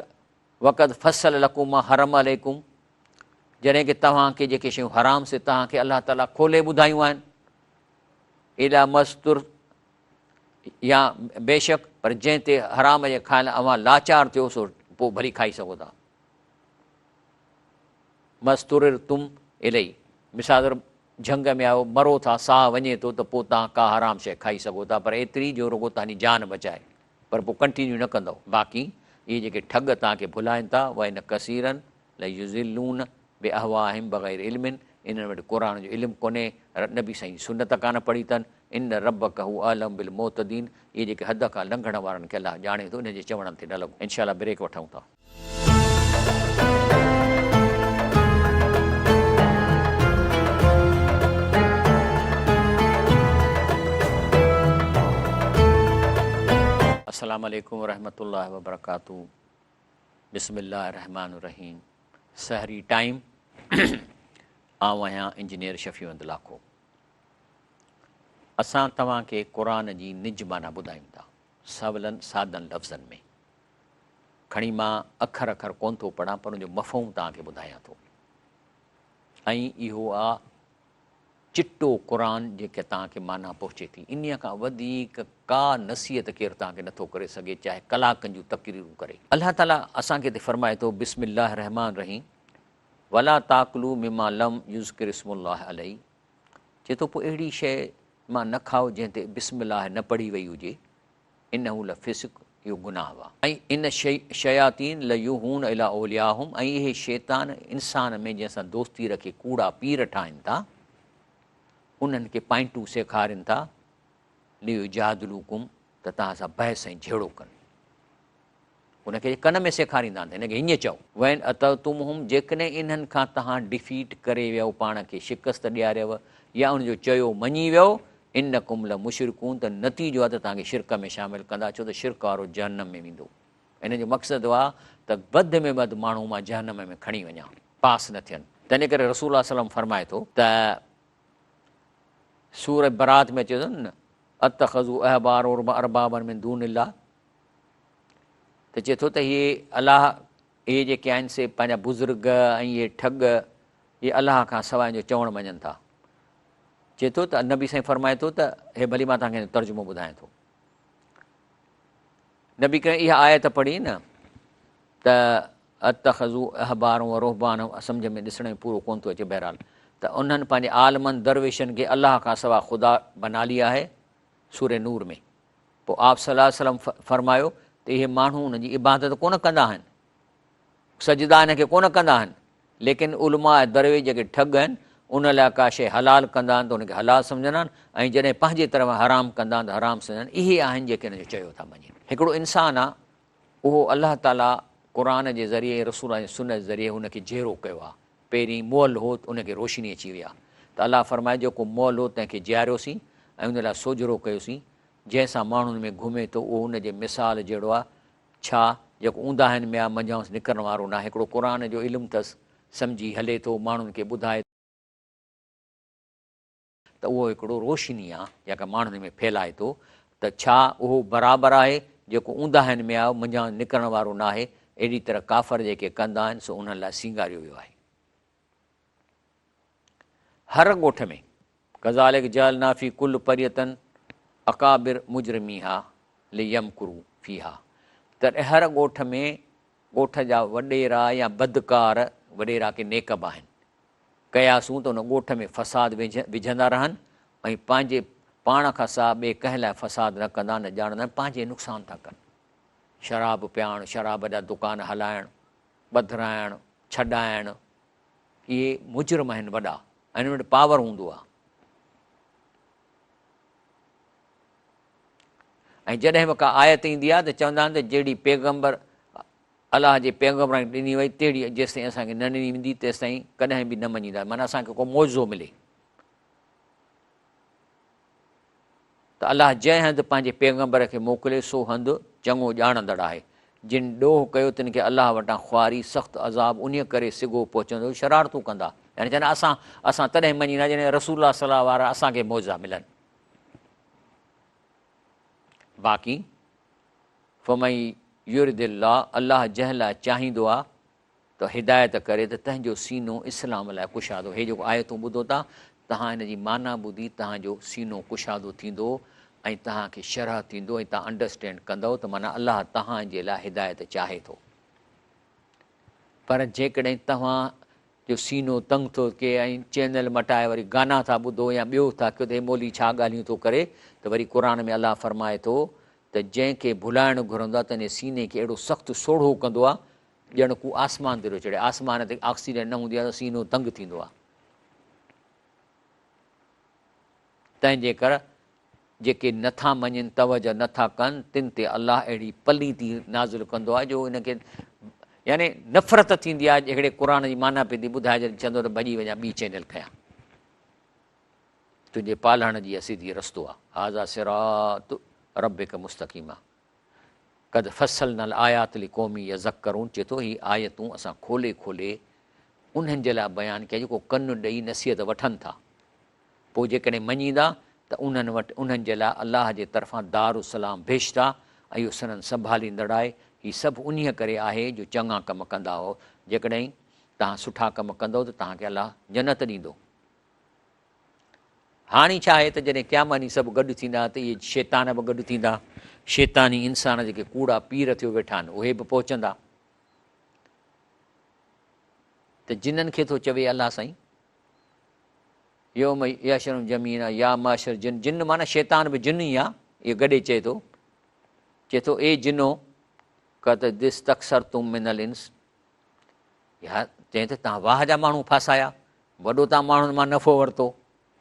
وقد فصل لڪم ما حرم عليڪم جڏهن ڪي توهان کي جيڪي شيون حرام سي توهان کي الله تعالي کولي ٻڌايون آهن الا مستر يا بيشڪ پر جنهن تي حرام جي کائڻ لاء اوهان لاچار ٿيو سو پوء ڀلي کائي سگهو ٿا مستررتم الي مثال طور جهنگ ۾ آيو مرو ٿا ساهه وڃي ٿو ته پوء توهان ڪا حرام شيء کائي سگهو ٿا پر ايتري جو رڳو توهان جي جان بچائي پر پوء ڪنٽينيو نه ڪندؤ. باقي اهي جيڪي ٺڳ توهان کي ڀلائين ٿا، وان ڪثيرا ليضلون باهوائهم بغير علم، انهن وٽ قرآن جو علم ڪونهي، نبي سائين جي سنت ڪانه پڙهي اٿن، ان ربک هو اعلم بالمعتدين، اهي جيڪي حد کان لنگهڻ وارن کي الله ڄاڻي ٿو، انهن جي چوڻن تي نه لڳو. انشاء الله بريڪ وٺون ٿا. السلام عليڪم ورحمة الله وبرڪاته بسم الله الرحمن الرحيم سحري ٽائيم آئون آهيان انجنيئر شفيع احمد لاکو اسان توهان کي قرآن جي نج معنيٰ ٻڌايون ٿا سولن سادن لفظن ۾ کڻي مان اکر اکر ڪونه ٿو پڙهان پر ان جو مفهوم توهان کي ٻڌايان ٿو ۽ اهو آ چٽو قرآن جيڪي توهان کي معنيٰ پهچي ٿي انهيء کان وڌيڪ ڪا نصيحت ڪير توهان کي نٿو ڪري سگهي چاهي ڪلاڪن جون تقريرون ڪري. الله تعاليٰ اسان کي هتي فرمائي ٿو بسم الله الرحمٰن الرحيم ولا تاڪلوا مما لم يذڪر اسم الله عليه چئي ٿو پوء اهڙي شيء مان نه کائو جنهن تي بسم الله نه پڙهي وئي هجي انه لفسق اهو گناهه آ. ۽ ان الشياطين ليوحون الي اولياهم ۽ اهي شيطان انسان ۾ جنهن سان دوستي رکي ڪوڙا پير ٺاهن ٿا انهن کي پائنٽون سيکارين ٿا ليجادلوڪم ته توهان سان بحث ۽ جهيڙو ڪن. ان کي ڪن ۾ سيکاريندا آهن ته هن کي هيئن چئو. وان اطعتموهم جيڪڏهن انهن کان توهان ڊفيٽ ڪري ويؤ پاڻ کي شڪست ڏياريو يا ان جو چيو مڃي ويؤ انڪم لمشرڪون ته نتيجو آهي ته توهان کي شرڪ ۾ شامل ڪندا ڇو ته شرڪ وارو جهنم ۾ ويندو ان جو مقصد اهو آهي ته وڌ ۾ وڌ ماڻهو مان جهنم ۾ کڻي وڃان پاس نه ٿين تنهن ڪري رسول الله صلعم فرمائي ٿو ته سورة برات ۾ اچي ٿو نه اتخذوا احبار اربابا من دون الله ته چئي ٿو ته هي الله اهي جيڪي آهن سي پنهنجا بزرگ ۽ اهي ٺڳ اهي الله کان سواء جو چوڻ مڃن ٿا چئي ٿو ته نبي سائين فرمائي ٿو ته هي ڀلي مان توهان کي ترجمو ٻڌايان ٿو نبي ڪريم اها آيت پڙهي نه ته اتخذوا احبار و رهبان سمجھ ۾ ڏسڻ ۾ پورو ڪون ٿو اچي بهرحال ته انهن پنهنجي عالمن درويشن کي الله کان سوا خدا بنا ليا آهي سورة نور ۾ پوء آپ صلي الله عليه وسلم فرمايو ته اهي ماڻهو انهن جي عبادت ڪونه ڪندا آهن، سجدا انهن کي ڪونه ڪندا آهن، ليڪن علماء ۽ درويش جيڪي ٺڳ آهن، ان لاء ڪا شيء حلال ڪندا آهن ته ان کي حلال سمجهندا آهن ۽ جڏهن پنهنجي طرف حرام ڪندا آهن ته حرام سمجهندا آهن، اهي آهن جيڪي ان جو چيو ٿا مڃين. هڪڙو انسان آهي، اهو الله تعاليٰ قرآن جي ذريعي ۽ رسول الله جي سنت جي ذريعي هن کي جيئرو ڪيو آهي، پهرين مئل هو ته ان کي روشني اچي وئي آهي ته الله فرمائي جيڪو مئل هو تنهن کي جياريوسين ۽ ان لاء سوجهرو ڪيوسين جنهن سان ماڻهن ۾ گهمي ٿو اهو ان جي مثال جهڙو آهي ڇا جيڪو اونداهين ۾ آهي منجهائنس نڪرڻ وارو ناهي هڪڙو قرآن جو علم اٿس سمجهي هلي ٿو ماڻهن کي ٻڌائي ته اهو هڪڙو روشني آهي جيڪا ماڻهن ۾ ڦهلائي ٿو ته ڇا اهو برابر آهي جيڪو اونداهين ۾ آهي منجهائنس نڪرڻ وارو ناهي اهڙي طرح ڪافر جيڪي ڪندا آهن سو انهن لاء سينگاريو ويو آهي هر ڳوٺ ۾. ڪذالڪ جعلنا في ڪل قرية اڪابر مجرميها ليمڪروا فيها ته هر ڳوٺ ۾ ڳوٺ جا وڏيرا يا بدڪار، وڏيرا ڪي نيڪ به آهن، ڪياسون ته ان ڳوٺ ۾ فساد وجهندا رهن ۽ پنهنجي پاڻ کان سواء ٻئي ڪنهن لاء فساد نه ڪندا، نه ڄاڻندا آهن، پنهنجي نقصان ٿا ڪن. شراب پياڻ، شراب جا دڪان هلائڻ، ٻڌرائڻ، ڇڏائڻ، اهي مجرم آهن وڏا ۽ انهن وٽ پاور هوندو آهي. ۽ جڏهن به ڪا آيت ايندي آهي ته چوندا آهن ته جهڙي پيغمبر الله جي پيغمبرن کي ڏني وئي تهڙي جيستائين اسان کي نه ڏني ويندي تيستائين ڪڏهن به نه مڃيندا، معنيٰ اسان کي ڪو معجزو ملي. ته الله جنهن هنڌ پنهنجي پيغمبر کي موڪلي سو هنڌ چڱو ڄاڻندڙ آهي. جن ڏوهه ڪيو تن کي الله وٽان خواري، سخت عذاب، انهيء ڪري سگهو پهچندو جو شرارتون ڪندا. يعني چوندا اسان اسان تڏهن مڃيندا جڏهن رسول الله صلي الله وارا اسان کي معجزا ملن. باقي فمن يرد الله الله جنهن لاء چاهيندو آهي ته هدايت ڪري ته تنهن جو سينو اسلام لاء ڪشادو هي جيڪو آيتون ٻڌو ٿا توهان ان جي معنيٰ ٻڌي توهان جو سينو ڪشادو ٿيندو ۽ توهان کي شرح ٿيندو ۽ توهان انڊرسٽينڊ ڪندؤ ته معنيٰ الله توهان جي لاء هدايت چاهي ٿو پر جيڪڏهن توهان جو سينو تنگ ٿو ٿئي ۽ چينل مٽائي وري گانا ٿا ٻڌو يا ٻيو ٿا ڪيو ته هي مولوي ڇا ڳالهيون ٿو ڪري ته وري قرآن ۾ الله فرمائي ٿو ته جنهن کي ڀلائڻ گهرندو آهي تنهن جي سيني کي اهڙو سخت سوڙهو ڪندو آهي ڄڻ ڪو آسمان تي ٿو چڙهي، آسمان تي آڪسيجن نه هوندي آهي ته سينو تنگ ٿيندو آهي. تنهن جي ڪر جيڪي نه ٿا مڃين، توجه نه ٿا ڪن، تن تي الله اهڙي پليتي نازل ڪندو آهي جو ان کي يعني نفرت ٿيندي آهي. جهڙي قرآن جي معنيٰ پئي ٿي ٻڌائجي چوندو ته ڀڄي وڃان ٻي چينل ڪيان. تنهنجي پالڻ جي سڌي رستو آهي. هذا صراط ربک مستقيما. قد فصلنا الآيات لقوم يذڪرون چئي ٿو هي آيتون اسان کولي کولي انهن جي لاء بيان ڪيا جيڪو ڪن ڏئي نصيحت وٺن ٿا پوء جيڪڏهن مڃيندا ته انهن وٽ انهن جي لاء الله جي طرفان دارالسلام بهشت آ ۽ اهو سندن سنڀاليندڙ آهي هي سڀ انهيء ڪري آهي جو چڱا ڪم ڪندا هئو جيڪڏهن توهان سٺا ڪم ڪندؤ ته توهان کي الله جنت ڏيندو. هاڻي ڇا آهي ته جڏهن قيامت ڏينهن سڀ گڏ ٿيندا ته اهي شيطان به گڏ ٿيندا، شيطاني انسان جيڪي ڪوڙا پير ٿيو ويٺا آهن اهي به پهچندا ته جنن کي ٿو چوي الله سائين يوم يحشرهم جميعا يا معشر جن، جن معنيٰ شيطان به جن ئي آ، اهو گڏي چئي ٿو، چئي ٿو اي جنو قد استڪثرتم من الانس، يا چئين ته تان واهه جا ماڻهو ڦاسايا، وڏو تان ماڻهن مان نفعو ورتو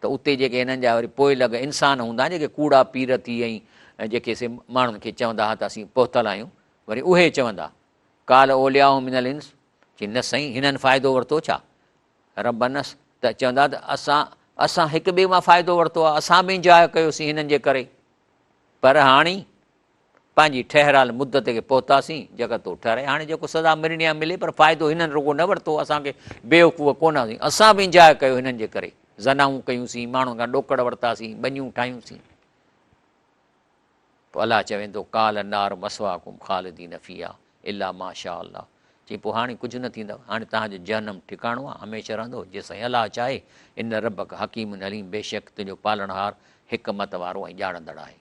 ته اتي جيڪي هنن جا وري پوئلڳ انسان هوندا جيڪي ڪوڙا پير ٿي ۽ جيڪي سي ماڻهن کي چوندا ها ته اسين پهتل آهيون وري اهي چوندا قال اولياء من الانس چي نه سائين هنن فائدو ورتو ڇا ربنا ته چوندا ته اسان اسان هڪ ٻئي مان فائدو ورتو آهي اسان به انجواء ڪيوسين هنن جي ڪري پر هاڻي پنهنجي ٺهرايل مدت کي پهتاسين، جيڪا تو ٺهرائي. هاڻي جيڪو سزا ملڻي آهي ملي، پر فائدو هنن رڳو نه ورتو، اسان کي بيوقوف ڪونه هئاسين، اسان به انجواء ڪيو هنن جي ڪري، زنائون ڪيون سين، ماڻهن کان ڏوڪڙ ورتاسين، ٻنيون ٺاهيون سين. پوء الله چوين ٿو، قال النار مثواڪم خالدين فيها الا ما شاء الله. چي پوء هاڻي ڪجهه نه ٿيندو، هاڻي توهان جو جهنم ٺڪاڻو آهي، هميشه رهندو، جيستائين الله چاهي، ان ربک حڪيم عليم، بيشڪ تنهنجو پالڻهار حڪمت وارو ۽ ڄاڻندڙ آهي.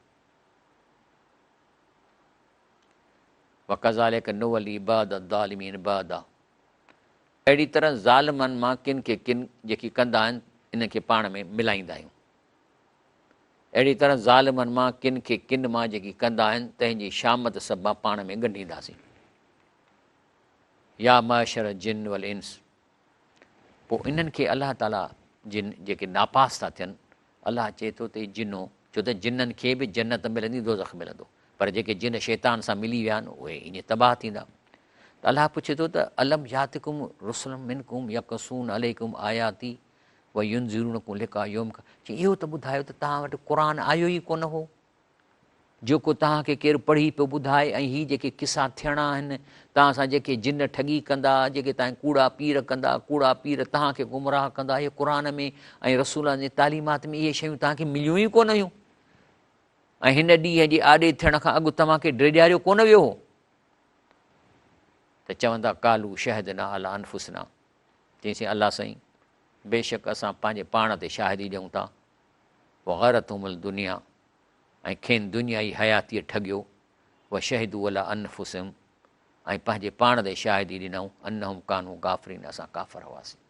وڪذالک نولي بعض الظالمين بعضا اهڙي طرح ظالمن مان ڪن کي ڪن جيڪي ڪندا آهن انهن کي پاڻ ۾ ملائيندا آهيون. اهڙي طرح ظالمن مان ڪن کي ڪن مان جيڪي ڪندا آهن تنهن جي شامت سببان پاڻ ۾ ڳنڍينداسين. يا معشر الجن والانس پوء انهن کي الله تعاليٰ جن جيڪي ناپاس ٿا ٿين الله چئي ٿو ته اي جنو! ڇو ته جنن کي به جنت ملندي دوزخ ملندو پر جيڪي جن شيطان سان ملي ويا آهن اهي ائين تباهه ٿيندا ته الله پڇي ٿو ته الم ياتڪم رسل منڪم يقصون عليڪم آياتي وينذرونڪم لقاء يومڪم چي اهو ته ٻڌايو ته توهان وٽ قرآن آيو ئي ڪونه هو جيڪو توهان کي ڪير پڙهي پيو ٻڌائي ۽ هي جيڪي قصا ٿيڻا آهن، توهان سان جيڪي جن ٺڳي ڪندا، جيڪي توهان کي ڪوڙا پير ڪندا، ڪوڙا پير توهان کي گمراهه ڪندا، اهي قرآن ۾ ۽ رسولن جي تعليمات ۾ اهي شيون توهان کي مليون ئي ڪونه هيون ۽ هن ڏينهن جي آڏي ٿيڻ کان اڳ توهان کي ڊيڄاريو ڪونه ويو هو ته چوندا قالو شهدنا علي انفسنا چيسين الله سائين بيشڪ اسان پنهنجي پاڻ تي شاهدي ڏيون ٿا وغرتهم الدنيا ۽ کين دنيائي حياتيء ٺڳيو، وشهدوا علي انفسهم ۽ پنهنجي پاڻ تي شاهدي ڏنائون، انهم ڪانوا ڪافرين اسان ڪافر هئاسين.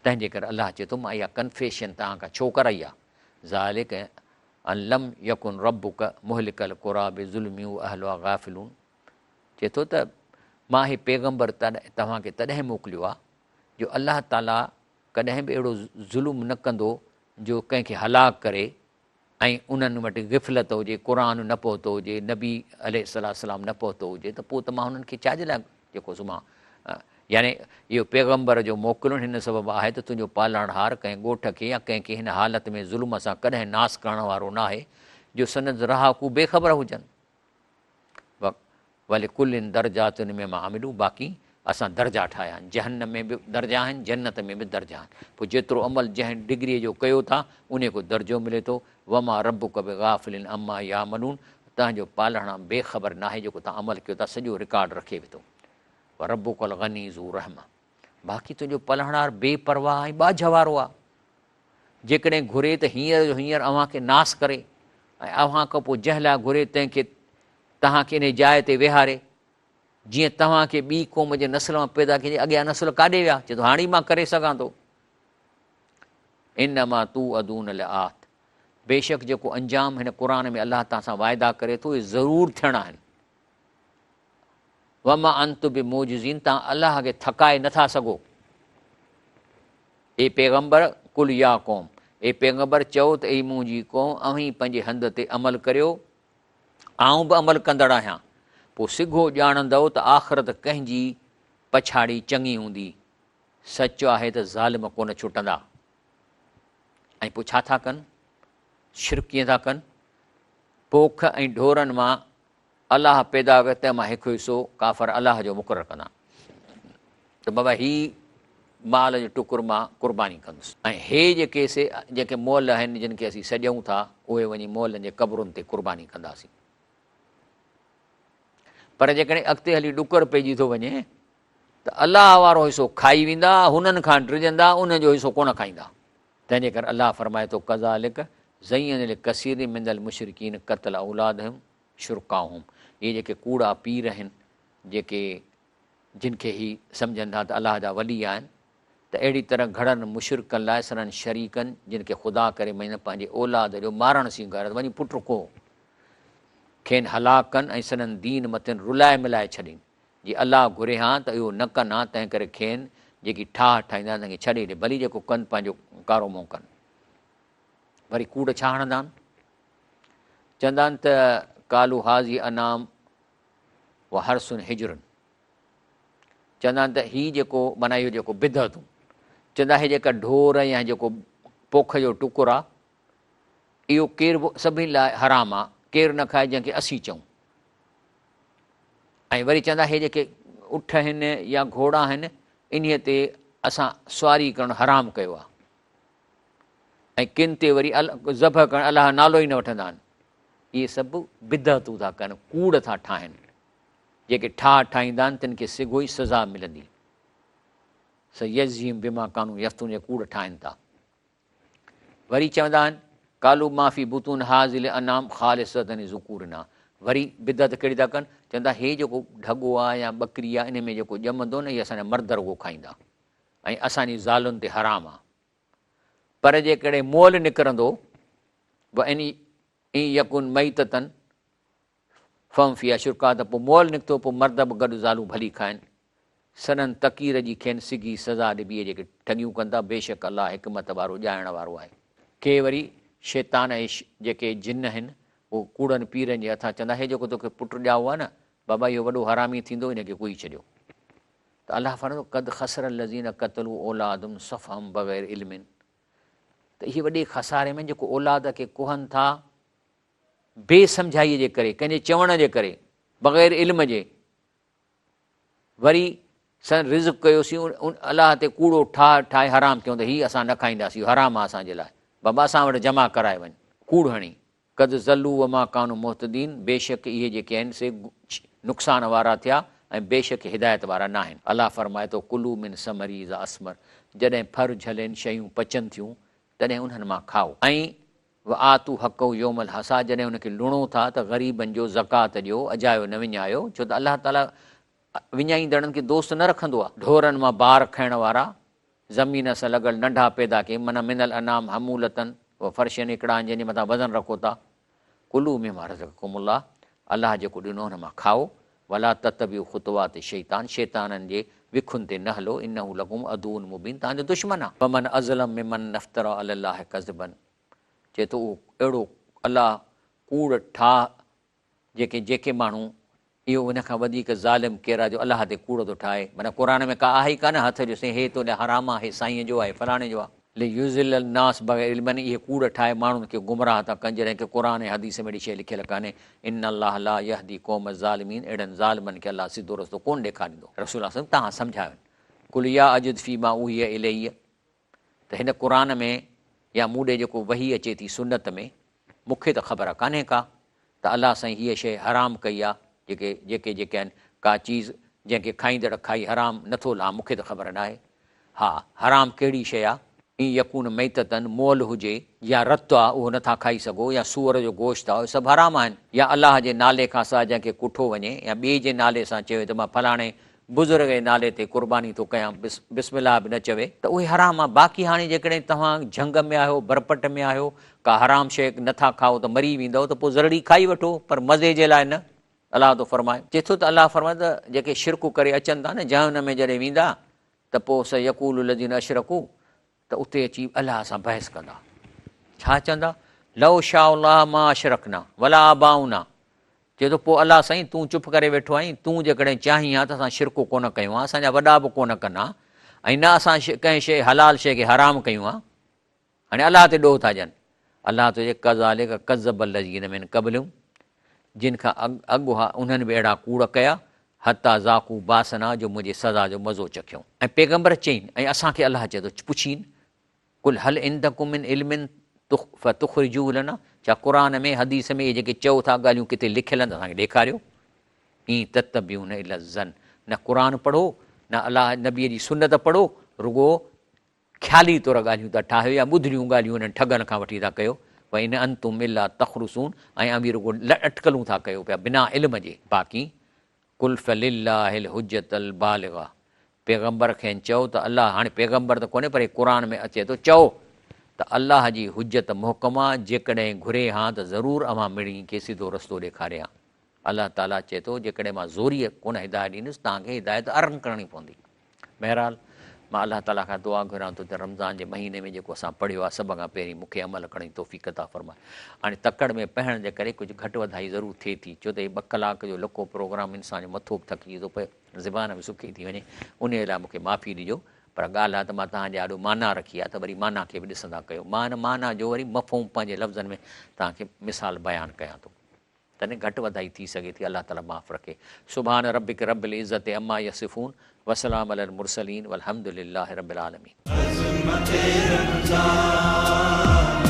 تنهن جي ڪري الله چئي ٿو مان اها ڪنفيشن توهان کان ڇو ڪرائي آهي؟ ذلڪ ان لم يڪن ربک مهلڪ القريٰ بظلم واهلها غافلون چئي ٿو ته مان هي پيغمبر توهان کي تڏهن موڪليو آهي جو الله تعاليٰ ڪڏهن به اهڙو ظلم نه ڪندو جو ڪنهن کي هلاڪ ڪري ۽ انهن وٽ غفلت هجي، قرآن نه پهتو هجي، نبي عليه الصلوة والسلام نه پهتو هجي ته پوء ته مان هنن کي ڇا جي لاء جيڪو سو مان يعني اهو پيغمبر جو موڪلڻ هن سبب آهي ته تنهنجو پالڻهار ڪنهن ڳوٺ کي يا ڪنهن کي هن حالت ۾ ظلم سان ڪڏهن ناس ڪرڻ وارو ناهي جو سندس رهاڪو بي خبر هجن. ولڪل درجات مما عملوا باقي اسان درجا ٺاهيا آهن، جهنم ۾ به درجا آهن، جنت ۾ به درجا آهن، پوء جيترو عمل جنهن ڊگريء جو ڪيو ٿا، انهيء کي درجو ملي ٿو، وما ربک بغافل عما يعملون تنهنجو پالڻهار بي خبر ناهي جيڪو توهان عمل ڪيو ٿا، سڄو رڪارڊ رکي ويٺو. وربک الغني ذو الرحمة باقي تنهنجو پالڻهار بي پرواهه ۽ ٻاجهه وارو آهي. جيڪڏهن گهري ته هينئر جو هينئر اوهان کي ناس ڪري ۽ اوهان کان پوء جنهن لاء گهري تنهن کي توهان کي انهيء جاء تي ويهاري، جيئن توهان کي ٻي قوم جي نسل مان پيدا ڪيائين، اڳيان نسل ڪاڏي ويا؟ چئي ٿو هاڻي مان ڪري سگهان ٿو. انما توعدون لآت بيشڪ جيڪو انجام هن قرآن ۾ الله توهان سان واعدا ڪري ٿو اهي ضرور ٿيڻا آهن. وما انتم بمعجزين توهان الله کي ٿڪائي نٿا سگهو. اي پيغمبر! قل يا قوم، اي پيغمبر چئو ته اي منهنجي قوم اوهين پنهنجي هنڌ تي عمل ڪريو، آئون به عمل ڪندڙ آهيان، پوء سگهو ڄاڻندؤ ته آخرت ڪنهن جي پڇاڙي چڱي هوندي، سچ آهي ته ظالم ڪونه ڇٽندا. ۽ پوء ڇا ٿا ڪن؟ شرڪ ڪيئن ٿا ڪن؟ پوک ۽ ڍورن مان الله پيدا ڪيو تنهن مان هڪ حصو ڪافر الله جو مقرر ڪندا ته بابا هي مال جو ٽڪر مان قرباني ڪندس ۽ هي جيڪي سي جيڪي مئل آهن جن کي اسين سڏيون ٿا اهي وڃي مئلن جي قبرن تي قرباني ڪنداسين پر جيڪڏهن اڳتي هلي ڏڪر پئجي ٿو وڃي ته الله وارو حصو کائي ويندا هنن کان ڊڄندا انهن جو حصو ڪونه کائيندا تنهن جي ڪري الله فرمائي ٿو ڪذالڪ زين لڪثير من المشرڪين قتل اولادهم شرڪاهم اهي جيڪي ڪوڙا پير آهن جيڪي جن کي هي سمجهن ٿا ته الله جا ولي آهن ته اهڙي طرح گهڻن مشرڪن لاء سندن شريڪن جن کي خدا ڪري مڃن پنهنجي اولاد جو مارڻ سينگاريو ته وڃي پٽ ڪهو کين هلاڪ ڪن ۽ سندن دين مٿن رلائي ملائي ڇڏين جي الله گهري ها ته اهو نه ڪن ها تنهن ڪري کين جيڪي ٺاهه ٺاهيندا آهن تنهن کي ڇڏي ڏي ڀلي جيڪو ڪن پنهنجو ڪارو منهن ڪن. وري ڪوڙ ڇا هڻندا آهن؟ چوندا آهن ته قالو هذه انعام و حرث حجر چوندا آهن ته هي جيڪو معنيٰ اهو جيڪو بدعتون چوندا هي جيڪا ڍور يا جيڪو پوک جو ٽڪر آهي اهو ڪير به سڀني لاء حرام آهي ڪير نه کائي جنهن کي اسين چئون ۽ وري چوندا هي جيڪي اٺ آهن يا گهوڙا آهن انهيء تي اسان سواري ڪرڻ حرام ڪيو آهي ۽ ڪن تي وري ذبح ڪرڻ الله جو نالو ئي نه وٺندا آهن. اهي سڀ بدعتون ٿا ڪن، ڪوڙ ٿا ٺاهن. جيڪي ٺاهه ٺاهيندا آهن تن کي سگهو ئي سزا ملندي. سيجزيهم بما ڪانوا يفترون جي ڪوڙ ٺاهن ٿا. وري چوندا آهن، قالوا ما في بطون هذه الانعام خالصة لذڪورنا وري بدعت ڪهڙي ٿا ڪن، چوندا هي جيڪو ڍڳو آهي يا ٻڪري آهي ان ۾ جيڪو ڄمندو نه اهي اسان جا مرد رڳو کائيندا ۽ اسان جي زالن تي حرام آهي. پر جيڪڏهن مئل نڪرندو، وان ان يڪن ميتة فهم فيها شرڪاء ته پوء مئل نڪتو پوء مرد به گڏ زالون ڀلي کائن. سندن تقير جي کين سگهي سزا ڏبي اهي جيڪي ٺڳيون ڪن ٿا بيشڪ الله حڪمت وارو ڄاڻڻ وارو آهي. ڪي وري شيطان ۽ جيڪي جن آهن اهي ڪوڙن پيرن جي هٿان چوندا هي جيڪو توکي پٽ ڄائو آهي نه بابا اهو وڏو حرامي ٿيندو ان کي ڪهي ڇڏيو. ته الله فرمائي ٿو قد خسر الذين قتلوا اولادهم سفها بغير علم ته اهي وڏي خساري ۾ جيڪو اولاد کي ڪهن ٿا بي سمجهائي جي ڪري ڪنهن جي چوڻ جي ڪري بغير علم جي وري سن رزق ڪيوسين الله تي ڪوڙو ٺاهه ٺاهي حرام ڪيون ته هي اسان نه کائينداسين حرام آهي اسان جي لاء بابا اسان وٽ جمع ڪرائي وڃ ڪوڙ هڻي قد ضلوا وما ڪانوا مهتدين بيشڪ اهي جيڪي آهن سي نقصان وارا ٿيا ۽ بيشڪ هدايت وارا ناهن. الله فرمائي ٿو ڪلوا من ثمره اذا اثمر جڏهن ڦر جهلين شيون پچن ٿيون تڏهن انهن مان کائو. ۽ وآتوا حقه يوم الحصاد جڏهن ان کي لڻو ٿا ته غريبن جو زڪوات ڏيو اجايو نه وڃايو ڇو ته الله تعالي وڃائيندڙن کي دوست نه رکندو آهي. ڍورن مان بار کڻڻ وارا زمين سان لڳل ننڍا پيدا ڪيائين، معنيٰ من الانعام حمولة و فرشا هڪڙا آهن جنهن جي مٿان وزن رکو ٿا، ڪلوا مما رزقڪم الله الله جيڪو ڏنو ان مان کائو، ولا تتبعوا خطوات الشيطان شيطانن جي وکن تي نه هلو، انه لڪم عدو مبين توهان جو دشمن آهي. فمن اظلم ممن افترا علي الله ڪذبا چئي ٿو اهو اهڙو الله ڪوڙ ٺاهه جيڪي جيڪي ماڻهو اهو ان کان وڌيڪ ظالم ڪير آهي جو الله تي ڪوڙ ٿو ٺاهي معنيٰ قرآن ۾ ڪا آهي ئي ڪانه هٿ جو سائين هي تو لاء حرام آهي هي سائينء جو آهي فلاڻي جو آهي. ليضل الناس بغير علم اهي ڪوڙ ٺاهي ماڻهن کي گمراهه ٿا ڪن جڏهن ڪه قرآن ۽ حديث ۾ اهڙي شيء لکيل ڪانهي ان الله لا يهدي قوم الظالمين اهڙن ظالمن کي الله سڌو رستو ڪونه ڏيکاريندو. رسول الله صلعم توهان سمجهايون قل يا اجد فيما اوحي الي ته هن قرآن ۾ يا مون ڏي جيڪو وحي اچي ٿي سنت ۾ مون کي ته خبر ڪانهي ڪا ته الله سائين هيء شيء حرام ڪئي آ، جيڪي جيڪي جيڪي آهن، ڪا چيز جنهن کي کائيندڙ کائي حرام نه ٿو لهان مون کي ته خبر ناهي. ها حرام ڪهڙي شيء آ؟ ان يڪون ميتة مئل هجي يا رت آ اهو نه ٿا کائي سگهو يا سوئر جو گوشت آ اهي سڀ حرام آهن. يا الله جي نالي کان سواء جنهن کي ڪٺو وڃي يا ٻئي جي نالي سان چوي ته مان فلاڻي بزرگ جي نالي تي قرباني ٿو ڪيان بسم الله به نه چوي ته اهي حرام آ باقي هاڻي جيڪڏهن توهان جهنگ ۾ آهيو برپٽ ۾ آهيو ڪا حرام شيء نه ٿا کائو ته مري ويندؤ ته پوء ذرڙي کائي وٺو پر مزي جي لاء نه الله ٿو فرمائي. چئي ٿو ته الله فرمائي ته جيڪي شرڪ ڪري اچن ٿا نه جهنم ۾ جڏهن ويندا ته پوء سيقول الذين اشرڪو ته اتي اچي الله سان بحث ڪندا. ڇا چوندا؟ لو شاء الله ما اشرڪنا ولا آباؤنا چئي ٿو پوء الله سائين تون چپ ڪري ويٺو آهين، تون جيڪڏهن چاهين ها ته اسان شرڪ ڪونه ڪيون ها، اسان جا وڏا به ڪونه ڪن ها ۽ نه اسان ڪنهن شيء حلال شيء کي حرام ڪيون ها. هاڻي الله تي ڏوهه ٿا ڏين. الله ٿو چئي ڪذالڪ ڪذب الذين من قبلهم جن کان اڳ هئا انهن به اهڙا ڪوڙ ڪيا حتيٰ ذاقوا باسنا جو منهنجي سزا جو مزو چکيائون. ۽ پيغمبر چئين ۽ اسان کي الله چئي ٿو پڇين قل هل عندڪم من علم فتخرجوه لنا ڇا قرآن ۾ حديث ۾ اهي جيڪي چئو ٿا ڳالهيون ڪٿي لکيل آهن ته اسان کي ڏيکاريو. ان تتبعون الا الظن نه قرآن پڙهو نه الله نبي جي سنت پڙهو رڳو خيالي طور ڳالهيون ٿا ٺاهيو يا ٻڌليون ڳالهيون انهن ٺڳن کان وٺي ٿا ڪيو، وان انتم الا تخرصون ۽ اوهين رڳو اٽڪلون ٿا ڪيو پيا بنا علم جي. باقي قل فلله الحجة البالغة پيغمبر کين چئو ته الله هاڻي پيغمبر ته ڪونهي پر هي قرآن ۾ اچي ٿو چئو ته الله جي حجت محڪم آ جيڪڏهن گهري هان ته ضرور اوهان مڙني کي سڌو رستو ڏيکاري هان الله تعاليٰ چئي ٿو جيڪڏهن مان زوريء ڪونه هدايت ڏيندس توهان کي هدايت ارن ڪرڻي پوندي. بهرحال مان الله تعاليٰ کان دعا گهران ٿو ته رمضان جي مهيني ۾ جيڪو اسان پڙهيو آهي سڀ کان پهرين مون کي عمل ڪرڻ جي توفيق عطا فرمائي. هاڻي تڪڙ ۾ پڙهڻ جي ڪري ڪجهه گهٽ وڌائي ضرور ٿئي ٿي ڇو ته هي ٻه ڪلاڪ جو لڪو پروگرام انسان جو مٿو به ٿڪجي ٿو پئي زبان به سڪي ٿي وڃي انهيء لاء مون کي معافي ڏجو پر ڳالهه آهي ته مان توهان جي آڏو معنيٰ رکي آهي ته وري معنيٰ کي به ڏسندا ڪيو مان ان معنيٰ جو وري مفهوم پنهنجي لفظن ۾ توهان کي مثال بيان ڪيان ٿو. تڏهن گهٽ وڌائي ٿي سگهي ٿي الله تعالي معاف رکي سبحان ربک رب العزت عما يصفون وسلام علي المرسلين والحمد لله رب العالمين. عظمت رمضان.